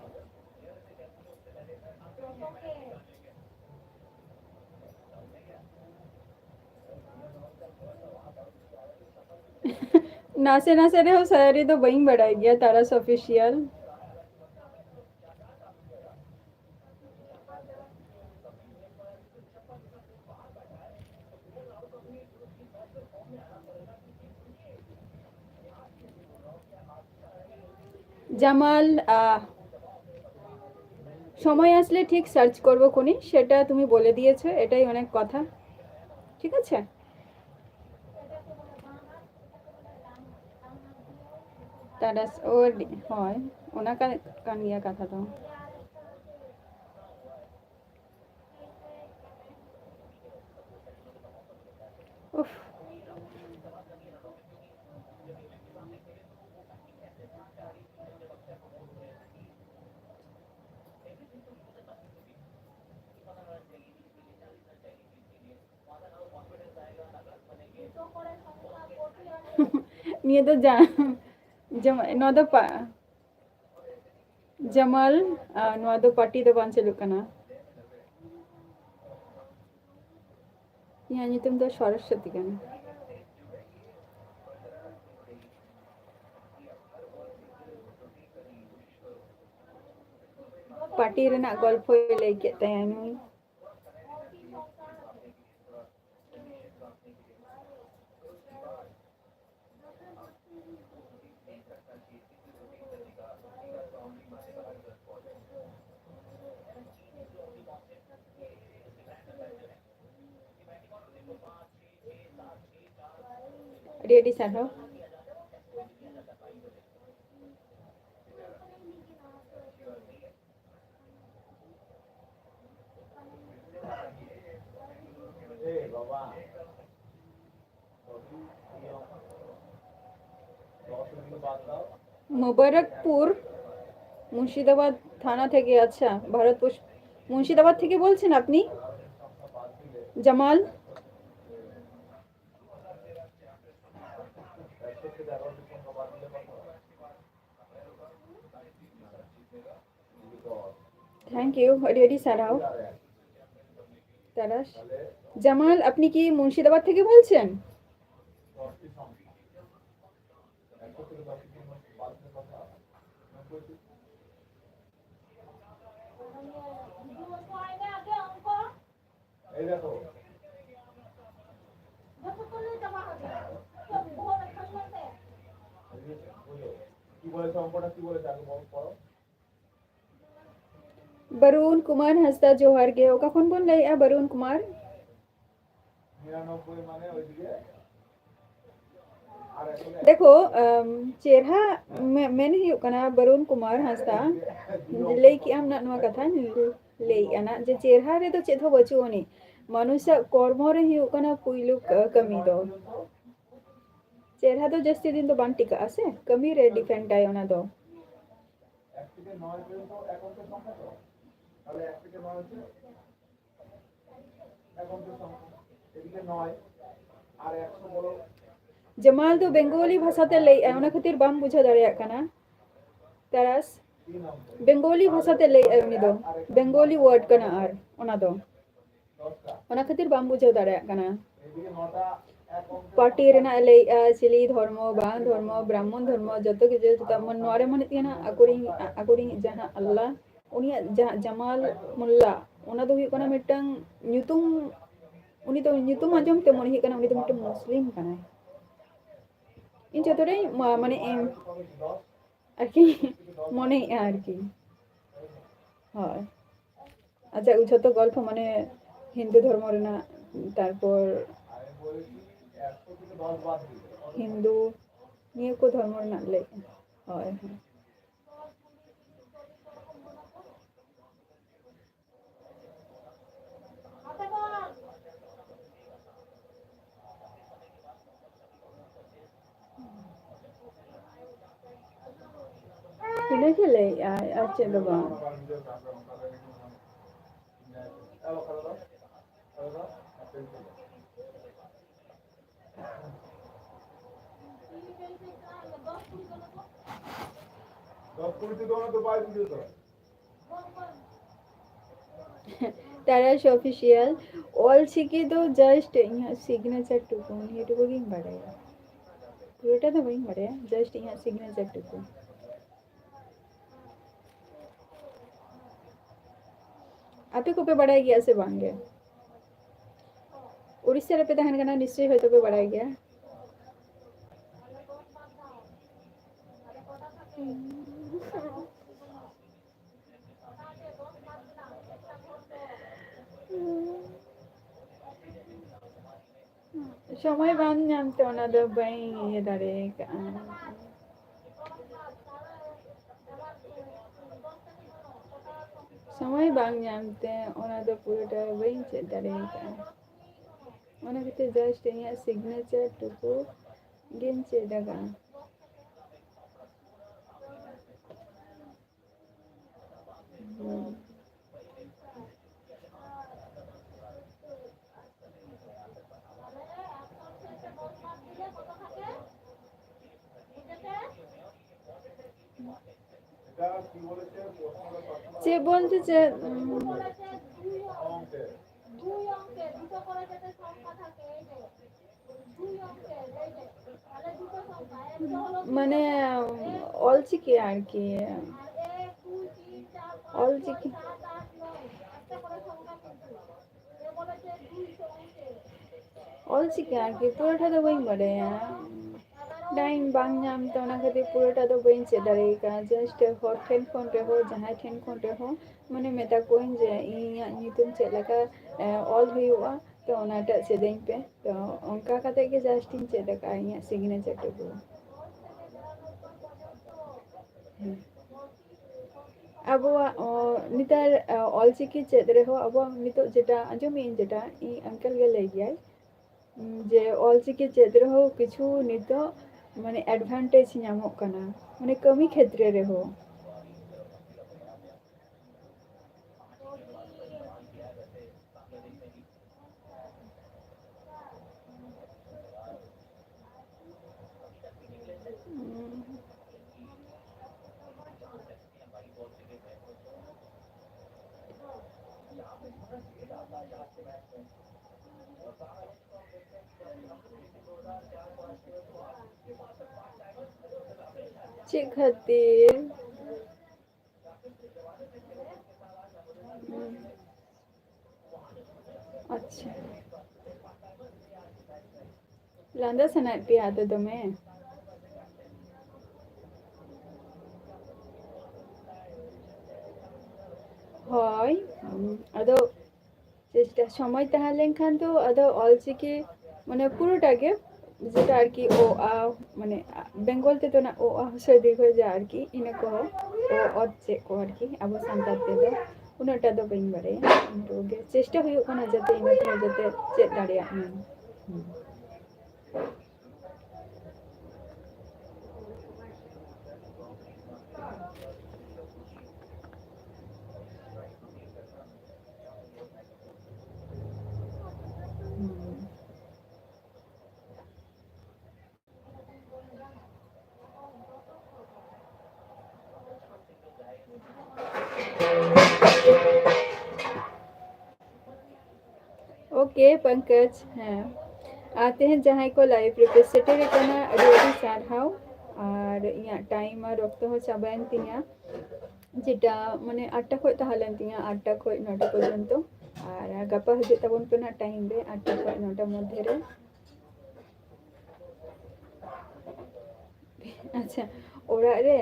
ᱱᱟᱥᱮ ᱱᱟᱥᱮ ᱨᱮᱦᱚᱸ ᱥᱟᱭᱟᱨᱤ ᱫᱚ ᱵᱟᱹᱧ ᱵᱟᱲᱟᱭ ᱜᱮᱭᱟ, ᱛᱟᱨᱟᱥ ᱚᱯᱷᱤᱥᱤᱭᱟᱞ᱾ জামাল, আহ, সময় আসলে ঠিক সার্চ করবো খুনি, সেটা তুমি বলে দিয়েছো, এটাই অনেক কথা। ঠিক আছে? তারা স-, ও ডি-, হয়, ওনার কা-, কান গিয়া কথা তো। উফ। ᱱᱤᱭᱟᱹ ᱫᱚ ᱡᱟ-, ᱡᱮᱢᱚᱱ ᱱᱚᱣᱟ ᱫᱚ ᱯᱟ-, ᱡᱟᱢᱟᱞ, ᱟᱨ ᱱᱚᱣᱟ ᱫᱚ ᱯᱟᱨᱴᱤ ᱫᱚ ᱵᱟᱝ ᱪᱟᱹᱞᱩᱜ ᱠᱟᱱᱟ᱾ ᱤᱧᱟᱹᱜ ᱧᱩᱛᱩᱢ ᱫᱚ ᱥᱚᱨᱚᱥᱚᱛᱤ ᱠᱟᱱᱟ᱾ ᱯᱟᱨᱴᱤ ᱨᱮᱱᱟᱜ ᱜᱚᱞᱯᱷᱚᱭ ᱞᱟᱹᱭ ᱠᱮᱫ ᱛᱟᱦᱮᱸ ᱱᱩᱭ᱾ ᱟᱹᱰᱤ ᱟᱹᱰᱤ ᱥᱟᱨᱦᱟᱣ᱾ মোবারকপুর, মুর্শিদাবাদ থানা থেকে। আচ্ছা, ভারতবর্ষ, মুর্শিদাবাদ থেকে বলছেন আপনি, জামাল? থ্যাংক ইউ, আরে আরে সারাও। তারাশ, জামাল, আপনি কি মুর্শিদাবাদ থেকে বলছেন? ᱵᱟᱨᱩᱱ ᱠᱩᱢᱟᱨ ᱦᱟᱸᱥᱫᱟ, ᱡᱚᱦᱟᱨ ᱜᱮ᱾ ᱚᱠᱟ ᱠᱷᱚᱱ ᱵᱚᱱ ᱞᱟᱹᱭᱮᱜᱼᱟ, ᱵᱟᱨᱩᱱ ᱠᱩᱢᱟᱨ? ᱫᱮᱠᱷᱳ, ᱟᱢ, ᱪᱮᱨᱦᱟ ᱢᱮ-, ᱢᱮᱱ ᱦᱩᱭᱩᱜ ᱠᱟᱱᱟ, ᱵᱟᱨᱩᱱ ᱠᱩᱢᱟᱨ ᱦᱟᱸᱥᱫᱟ, ᱞᱟᱹᱭ ᱠᱮᱜ ᱟᱢ ᱱᱟᱜ ᱱᱚᱣᱟ ᱠᱟᱛᱷᱟᱧ ᱞᱟᱹᱭᱮᱜᱼᱟ ᱱᱟᱜ, ᱡᱮ ᱪᱮᱨᱦᱟ ᱨᱮᱫᱚ ᱪᱮᱫ ᱦᱚᱸ ᱵᱟᱹᱪᱩᱜ ᱟᱹᱱᱤᱡ᱾ ᱢᱟᱱᱩᱥᱟᱜ ᱠᱚᱨᱢᱚ ᱨᱮ ᱦᱩᱭᱩᱜ ᱠᱟᱱᱟ ᱯᱩᱭᱞᱩ ᱠᱟᱹᱢᱤ ᱫᱚ᱾ ᱪᱮᱨᱦᱟ ᱫᱚ ᱡᱟᱹᱥᱛᱤ ᱫᱤᱱ ᱫᱚ ᱵᱟᱝ ᱴᱤᱠᱟᱹᱜᱼᱟ ᱥᱮ, ᱠᱟᱹᱢᱤ ᱨᱮ depend ᱟᱭ ᱚᱱᱟ ᱫᱚ᱾ ᱡᱟᱢᱟᱞ ᱫᱚ ᱵᱮᱝᱜᱚᱞᱤ ᱵᱷᱟᱥᱟᱛᱮ ᱞᱟᱹᱭᱮᱜᱼᱟᱭ, ᱚᱱᱟ ᱠᱷᱟᱹᱛᱤᱨ ᱵᱟᱢ ᱵᱩᱡᱷᱟᱹᱣ ᱫᱟᱲᱮᱭᱟᱜ ᱠᱟᱱᱟ᱾ ᱛᱟᱨᱟᱥ, ᱵᱮᱝᱜᱚᱞᱤ ᱵᱷᱟᱥᱟᱛᱮ ᱞᱟᱹᱭᱮᱜᱼᱟᱭ ᱩᱱᱤ ᱫᱚ, ᱵᱮᱝᱜᱚᱞᱤ word ᱠᱟᱱᱟ ᱟᱨ ᱚᱱᱟ ᱫᱚ, ᱚᱱᱟ ᱠᱷᱟᱹᱛᱤᱨ ᱵᱟᱢ ᱵᱩᱡᱷᱟᱹᱣ ᱫᱟᱲᱮᱭᱟᱜ ᱠᱟᱱᱟ᱾ ᱯᱟᱨᱴᱤ ᱨᱮᱱᱟᱜ ᱮ ᱞᱟᱹᱭᱮᱜᱼᱟ, ᱪᱤᱞᱤ ᱫᱷᱚᱨᱢᱚ, ᱵᱟᱝ ᱫᱷᱚᱨᱢᱚ, ᱵᱨᱟᱦᱢᱚᱱ ᱫᱷᱚᱨᱢᱚ, ᱡᱚᱛᱚ ᱠᱤᱪᱷᱩ ᱡᱚᱛᱚ ᱱᱚᱣᱟ ᱨᱮ ᱢᱚᱱᱮ ᱛᱟᱦᱮᱱᱟ ᱟᱠᱚᱨᱤᱧ, ᱟᱠᱚᱨᱤᱧ ᱡᱟᱦᱟᱸ ᱟᱞᱞᱟ, ᱩᱱᱤᱭᱟᱜ ᱡᱟᱦᱟᱸ ᱡᱟᱢᱟᱞ ᱢᱳᱞᱞᱟ, ᱚᱱᱟ ᱫᱚ ᱦᱩᱭᱩᱜ ᱠᱟᱱᱟ ᱢᱤᱫᱴᱟᱝ ᱧᱩᱛᱩᱢ, ᱩᱱᱤ ᱫᱚ ᱧᱩᱛᱩᱢ ᱟᱸᱡᱚᱢ ᱛᱮ ᱢᱚᱱᱮ ᱦᱩᱭᱩᱜ ᱠᱟᱱᱟ ᱩᱱᱤ ᱫᱚ ᱢᱤᱫᱴᱟᱝ ᱢᱩᱥᱞᱤᱢ ᱠᱟᱱᱟᱭ᱾ ᱤᱧ ᱡᱚᱛᱚᱴᱟᱧ ᱢᱟ-, ᱢᱟᱱᱮ ᱮᱢ ᱟᱨᱠᱤ ᱢᱚᱱᱮᱭᱮᱜᱼᱟ ᱟᱨᱠᱤ᱾ ᱦᱳᱭ, ᱟᱪᱪᱷᱟ, ᱡᱷᱚᱛᱚ ᱜᱚᱞᱯᱷᱚ ᱢᱟᱱᱮ ᱦᱤᱱᱫᱩ ᱫᱷᱚᱨᱢᱚ ᱨᱮᱱᱟᱜ, ᱛᱟᱨᱯᱚᱨ ᱦᱤᱱᱫᱩ ᱱᱤᱭᱟᱹ ᱠᱚ ᱫᱷᱚᱨᱢᱚ ᱨᱮᱱᱟᱜ ᱞᱟᱹᱭ᱾ ᱦᱳᱭ, ᱦᱳᱭ᱾ ᱤᱱᱟᱹ ᱜᱮ ᱞᱟᱹᱭᱮᱜᱼᱟᱭ, ᱟᱨ ᱪᱮᱫ ᱫᱚ ᱵᱟᱝ᱾ ᱛᱟᱨᱟᱥ ᱚᱯᱷᱤᱥᱤᱭᱟᱞ, ᱚᱞ ᱪᱤᱠᱤ ᱫᱚ just ᱤᱧᱟᱹᱜ signature ᱴᱩᱠᱩ, ᱱᱤᱭᱟᱹ ᱴᱩᱠᱩ ᱜᱤᱧ ᱵᱟᱲᱟᱭᱟ᱾ ᱯᱩᱨᱟᱹᱴᱟ ᱫᱚ ᱵᱟᱹᱧ ᱵᱟᱲᱟᱭᱟ, just ᱤᱧᱟᱹᱜ signature ᱴᱩᱠᱩ᱾ ᱟᱯᱮ ᱠᱚᱯᱮ ᱵᱟᱲᱟᱭ ᱜᱮᱭᱟ ᱥᱮ ᱵᱟᱝ ᱜᱮ? ᱩᱲᱤᱥᱥᱟ ᱨᱮᱯᱮ ᱛᱟᱦᱮᱱ ᱠᱟᱱᱟ, ᱱᱤᱥᱪᱚᱭ ᱦᱚᱭᱛᱳ ᱯᱮ ᱵᱟᱲᱟᱭ ᱜᱮᱭᱟ᱾ ᱥᱚᱢᱚᱭ ᱵᱟᱝ ᱧᱟᱢ ᱛᱮ ᱚᱱᱟ ᱫᱚ ᱵᱟᱹᱧ ᱤᱭᱟᱹ ᱫᱟᱲᱮ ᱠᱟᱜᱼᱟ᱾ ᱥᱚᱢᱚᱭ ᱵᱟᱝ ᱧᱟᱢ ᱛᱮ ᱚᱱᱟ ᱫᱚ ᱯᱩᱨᱟᱹᱴᱟ ᱵᱟᱹᱧ ᱪᱮᱫ ᱫᱟᱲᱮ ᱠᱟᱜᱼᱟ᱾ ᱚᱱᱟ ᱠᱷᱟᱹᱛᱤᱨ just ᱤᱧᱟᱹᱜ signature ᱴᱩᱠᱩ ᱜᱤᱧ ᱪᱮᱫ ᱟᱠᱟᱜᱼᱟ᱾ ᱪᱮᱫ ᱵᱚᱞᱛᱮ ᱪᱮᱫ, ᱩᱸ, ᱢᱟᱱᱮ, ᱚᱞᱪᱤᱠᱤ ᱟᱨᱠᱤ, ᱚᱞᱪᱤᱠᱤ᱾ ᱚᱞᱪᱤᱠᱤ ᱟᱨᱠᱤ ᱯᱩᱨᱟᱹᱴᱟ ᱫᱚ ᱵᱟᱹᱧ ᱵᱟᱰᱟᱭᱟ᱾ Time ᱵᱟᱝ ᱧᱟᱢ ᱛᱮ ᱚᱱᱟ ᱠᱷᱟᱹᱛᱤᱨ ᱯᱩᱨᱟᱹᱴᱟ ᱫᱚ ᱵᱟᱹᱧ ᱪᱮᱫ ᱫᱟᱲᱮ ᱠᱟᱜᱼᱟ᱾ Just ᱦᱚᱲ ᱴᱷᱮᱱ ᱠᱷᱚᱱ ᱨᱮᱦᱚᱸ, ᱡᱟᱦᱟᱸᱭ ᱴᱷᱮᱱ ᱠᱷᱚᱱ ᱨᱮᱦᱚᱸ, ᱢᱟᱱᱮ, ᱢᱮᱛᱟ ᱠᱚᱣᱟᱧ ᱡᱮ ᱤᱧᱟᱹᱜ ᱧᱩᱛᱩᱢ ᱪᱮᱫ ᱞᱮᱠᱟ, ᱮ, ᱚᱞ ᱦᱩᱭᱩᱜᱼᱟ, ᱛᱚ ᱚᱱᱟᱴᱟᱜ ᱪᱮᱫ ᱟᱹᱧ ᱯᱮ᱾ ᱛᱚ ᱚᱱᱠᱟ ᱠᱟᱛᱮ ᱜᱮ just ᱤᱧ ᱪᱮᱫ ᱟᱠᱟᱫᱼᱟ ᱤᱧᱟᱹᱜ signature ᱴᱩᱠᱩ᱾ ᱦᱮᱸ᱾ ᱟᱵᱚᱣᱟᱜ, ᱚ, ᱱᱮᱛᱟᱨ, ᱚ, ᱚᱞᱪᱤᱠᱤ ᱪᱮᱫ ᱨᱮᱦᱚᱸ ᱟᱵᱚᱣᱟᱜ ᱱᱤᱛᱚᱜ ᱡᱮᱴᱟ ᱟᱸᱡᱚᱢᱮᱫ ᱟᱹᱧ, ᱡᱮᱴᱟ ᱤᱧ uncle ᱜᱮ ᱞᱟᱹᱭ ᱜᱮᱭᱟᱭ, ᱩᱸ, ᱡᱮ ᱚᱞᱪᱤᱠᱤ ᱪᱮᱫ ᱨᱮᱦᱚᱸ ᱠᱤᱪᱷᱩ ᱱᱤᱛᱚᱜ, ᱢᱟᱱᱮ, advantage ᱧᱟᱢᱚᱜ ᱠᱟᱱᱟ, ᱢᱟᱱᱮ, ᱠᱟᱹᱢᱤ ᱠᱷᱮᱛᱨᱮ ᱨᱮᱦᱚᱸ᱾ ᱪᱮᱫ ᱠᱷᱟᱹᱛᱤᱨ? ᱦᱩᱸ᱾ ᱟᱪᱪᱷᱟ᱾ ᱞᱟᱸᱫᱟ ᱥᱟᱱᱟᱭᱮᱫ ᱯᱮᱭᱟ ᱟᱫᱚ ᱫᱚᱢᱮ? ᱟᱫᱚ ᱪᱮᱥᱴᱟ, ᱥᱚᱢᱚᱭ ᱛᱟᱦᱮᱸ ᱞᱮᱱᱠᱷᱟᱱ ᱫᱚ ᱟᱫᱚ ᱚᱞᱪᱤᱠᱤ ᱢᱟᱱᱮ ᱯᱩᱨᱟᱹᱴᱟ ᱜᱮ, ᱡᱮᱴᱟ ᱟᱨᱠᱤ ᱚ ᱟ, ᱢᱟᱱᱮ ᱵᱮᱝᱜᱚᱞ ᱛᱮᱫᱚ ᱱᱟᱜ ᱚ ᱟ ᱦᱚᱥᱚᱭ ᱫᱤᱨᱜᱷᱚᱭ ᱡᱟ ᱟᱨᱠᱤ, ᱤᱱᱟᱹ ᱠᱚᱦᱚᱸ ᱚ ᱚᱛ ᱪᱮᱫ ᱠᱚ ᱟᱨᱠᱤ ᱟᱵᱚ ᱥᱟᱱᱛᱟᱲ ᱛᱮᱫᱚ ᱩᱱᱟᱹᱜ ᱴᱟ ᱫᱚ ᱵᱟᱹᱧ ᱵᱟᱲᱟᱭᱟ᱾ ᱤᱱᱠᱟᱹ ᱜᱮ ᱪᱮᱥᱴᱟ ᱦᱩᱭᱩᱜ ᱠᱟᱱᱟ ᱡᱟᱛᱮ ᱤᱱᱟᱹ ᱠᱚᱦᱚᱸ ᱡᱟᱛᱮ ᱪᱮᱫ ᱫᱟᱲᱮᱭᱟᱜ ᱢᱟ᱾ ᱦᱩᱸ᱾ ᱦᱩᱸ᱾ ᱳᱠᱮ, ᱯᱚᱝᱠᱚᱡᱽ, ᱦᱮᱸ᱾ ᱟᱨ ᱛᱮᱦᱮᱧ ᱡᱟᱦᱟᱸᱭ ᱠᱚ ᱞᱟᱭᱤᱵᱷ ᱨᱮᱯᱮ ᱥᱮᱴᱮᱨ ᱟᱠᱟᱱᱟ, ᱟᱹᱰᱤ ᱟᱹᱰᱤ ᱥᱟᱨᱦᱟᱣ᱾ ᱟᱨ ᱤᱧᱟᱹᱜ ᱴᱟᱭᱤᱢ ᱟᱨ ᱚᱠᱛᱚ ᱦᱚᱸ ᱪᱟᱵᱟᱭᱮᱱ ᱛᱤᱧᱟ, ᱡᱮᱴᱟ ᱢᱟᱱᱮ ᱟᱴᱴᱟ ᱠᱷᱚᱡ ᱛᱟᱦᱮᱸ ᱞᱮᱱ ᱛᱤᱧᱟ, ᱟᱴᱴᱟ ᱠᱷᱚᱡ ᱱᱚᱴᱟ ᱯᱚᱨᱡᱚᱱᱛᱚ᱾ ᱟᱨ ᱜᱟᱯᱟ ᱦᱤᱡᱩᱜ ᱛᱟᱵᱚᱱ ᱯᱮ ᱱᱟᱜ ᱴᱟᱭᱤᱢ ᱨᱮ, ᱟᱴᱴᱟ ᱠᱷᱚᱡ ᱱᱚᱴᱟ ᱢᱚᱫᱽᱫᱷᱮ ᱨᱮ᱾ ᱟᱪᱪᱷᱟ, ᱚᱲᱟᱜ ᱨᱮ,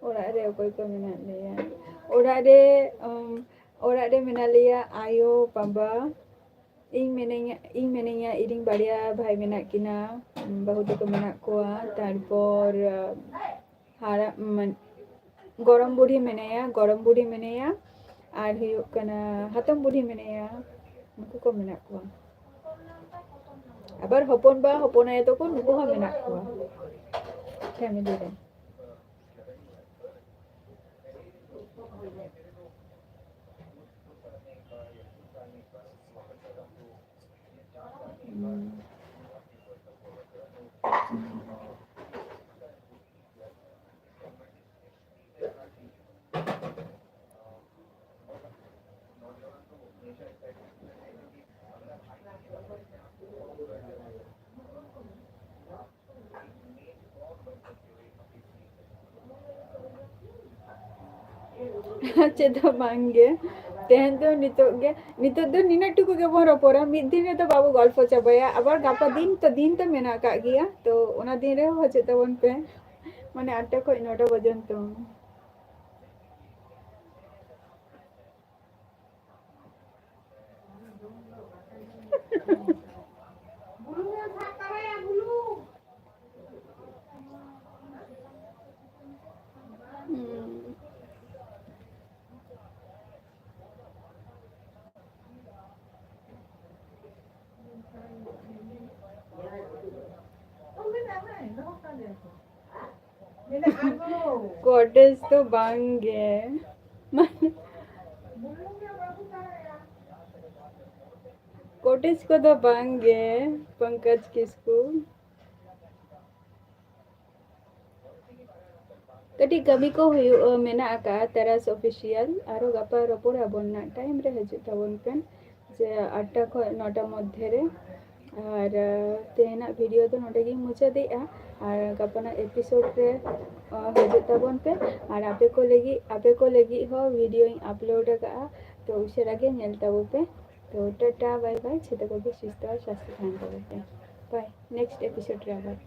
ᱚᱲᱟᱜ ᱨᱮ ᱚᱠᱚᱭ ᱠᱚ ᱢᱮᱱᱟᱜ ᱞᱮᱭᱟ? ᱚᱲᱟᱜ ᱨᱮ, ᱩᱢ, ᱚᱲᱟᱜ ᱨᱮ ᱢᱮᱱᱟᱜ ᱞᱮᱭᱟ ᱟᱭᱳ, ᱵᱟᱵᱟ, ᱤᱧ ᱢᱤᱱᱟᱹᱧᱟ, ᱤᱧ ᱢᱤᱱᱟᱹᱧᱟ, ᱤᱧ ᱨᱮᱱ ᱵᱟᱨᱭᱟ ᱵᱷᱟᱭ ᱢᱮᱱᱟᱜ ᱠᱤᱱᱟ, ᱵᱟᱹᱦᱩ ᱛᱟᱠᱚ ᱢᱮᱱᱟᱜ ᱠᱚᱣᱟ, ᱛᱟᱨᱯᱚᱨ, ᱟᱸ, ᱦᱟᱨᱟ-, ᱢᱟᱱ-, ᱜᱚᱲᱚᱢ ᱵᱩᱰᱷᱤ ᱢᱮᱱᱟᱭᱟ, ᱜᱚᱲᱚᱢ ᱵᱩᱰᱷᱤ ᱢᱮᱱᱟᱭᱟ, ᱟᱨ ᱦᱩᱭᱩᱜ ᱠᱟᱱᱟ ᱦᱟᱛᱚᱢ ᱵᱩᱰᱷᱤ ᱢᱮᱱᱟᱭᱟ, ᱩᱱᱠᱩ ᱠᱚ ᱢᱮᱱᱟᱜ ᱠᱚᱣᱟ᱾ ᱟᱵᱟᱨ ᱦᱚᱯᱚᱱ ᱵᱟ, ᱦᱚᱯᱚᱱ ᱟᱭᱳ ᱛᱟᱠᱚ, ᱱᱩᱠᱩ ᱦᱚᱸ ᱢᱮᱱᱟᱜ ᱠᱚᱣᱟ ᱯᱷᱮᱢᱮᱞᱤ ᱨᱮ᱾ ᱦᱩᱸ᱾ ᱪᱮᱫ ᱦᱚᱸ ᱵᱟᱝ ᱜᱮ᱾ ᱛᱮᱦᱮᱧ ᱫᱚ ᱱᱤᱛᱚᱜ ᱜᱮ, ᱱᱤᱛᱚᱜ ᱫᱚ ᱱᱤᱱᱟᱹᱜ ᱴᱩᱠᱩ ᱜᱮᱵᱚᱱ ᱨᱚᱯᱚᱲᱟ, ᱢᱤᱫ ᱫᱤᱱ ᱨᱮᱫᱚ ᱵᱟᱵᱚ ᱜᱚᱞᱯᱚ ᱪᱟᱵᱟᱭᱟ, ᱟᱵᱟᱨ ᱜᱟᱯᱟ ᱫᱤᱱ ᱛᱚ, ᱫᱤᱱ ᱛᱚ ᱢᱮᱱᱟᱜ ᱟᱠᱟᱫ ᱜᱮᱭᱟ, ᱛᱚ ᱚᱱᱟ ᱫᱤᱱ ᱨᱮᱦᱚᱸ ᱦᱤᱡᱩᱜ ᱛᱟᱵᱚᱱ ᱯᱮ, ᱢᱟᱱᱮ ᱟᱴᱴᱟ ᱠᱷᱚᱡ ᱱᱚᱴᱟ ᱯᱚᱨᱡᱚᱱᱛᱚ᱾ ᱠᱚᱴᱮᱡᱽ ᱫᱚ ᱵᱟᱝ ᱜᱮ, ᱢᱟᱱᱮ, ᱠᱚᱴᱮᱡᱽ ᱠᱚᱫᱚ ᱵᱟᱝ ᱜᱮ, ᱯᱚᱝᱠᱚᱡᱽ ᱠᱤᱥᱠᱩ᱾ ᱠᱟᱹᱴᱤᱡ ᱠᱟᱹᱢᱤ ᱠᱚ ᱦᱩᱭᱩᱜ, ᱢᱮᱱᱟᱜ ᱟᱠᱟᱫᱼᱟ ᱛᱟᱨᱟᱥ ᱚᱯᱷᱤᱥᱤᱭᱟᱞ᱾ ᱟᱨᱚ ᱜᱟᱯᱟ ᱨᱚᱯᱚᱲ ᱟᱵᱚᱱ ᱱᱟᱜ, ᱴᱟᱭᱤᱢ ᱨᱮ ᱦᱤᱡᱩᱜ ᱛᱟᱵᱚᱱ ᱯᱮ, ᱡᱮ ᱟᱴᱴᱟ ᱠᱷᱚᱱ ᱱᱚᱴᱟ ᱢᱚᱫᱽᱫᱷᱮ ᱨᱮ᱾ ᱟᱨ, ᱟᱸ, ᱛᱮᱦᱮᱧᱟᱜ ᱵᱷᱤᱰᱤᱭᱳ ᱫᱚ ᱱᱚᱰᱮ ᱜᱤᱧ ᱢᱩᱪᱟᱹᱫᱮᱜᱼᱟ᱾ ᱟᱨ ᱜᱟᱯᱟᱱᱟᱜ ᱮᱯᱤᱥᱳᱰ ᱨᱮ, ᱟᱸ, ᱦᱤᱡᱩᱜ ᱛᱟᱵᱚᱱ ᱯᱮ᱾ ᱟᱨ ᱟᱯᱮ ᱠᱚ ᱞᱟᱹᱜᱤᱫ, ᱟᱯᱮ ᱠᱚ ᱞᱟᱹᱜᱤᱫ ᱦᱚᱸ ᱵᱷᱤᱰᱤᱭᱳᱧ ᱟᱯᱞᱳᱰ ᱟᱠᱟᱫᱼᱟ, ᱛᱚ ᱩᱥᱟᱹᱨᱟ ᱜᱮ ᱧᱮᱞ ᱛᱟᱵᱚ ᱯᱮ᱾ ᱛᱚ ᱴᱟᱴᱟ, ᱵᱟᱭ ᱵᱟᱭ, ᱡᱷᱚᱛᱚ ᱠᱚᱜᱮ ᱥᱩᱥᱛᱷᱚ ᱟᱨ ᱥᱟᱥᱛᱷᱚ ᱛᱟᱦᱮᱱ ᱛᱟᱵᱚ ᱯᱮ᱾ ᱵᱟᱭ, ᱱᱮᱠᱥᱴ ᱮᱯᱤᱥᱳᱰ ᱨᱮ ᱟᱵᱟᱨ᱾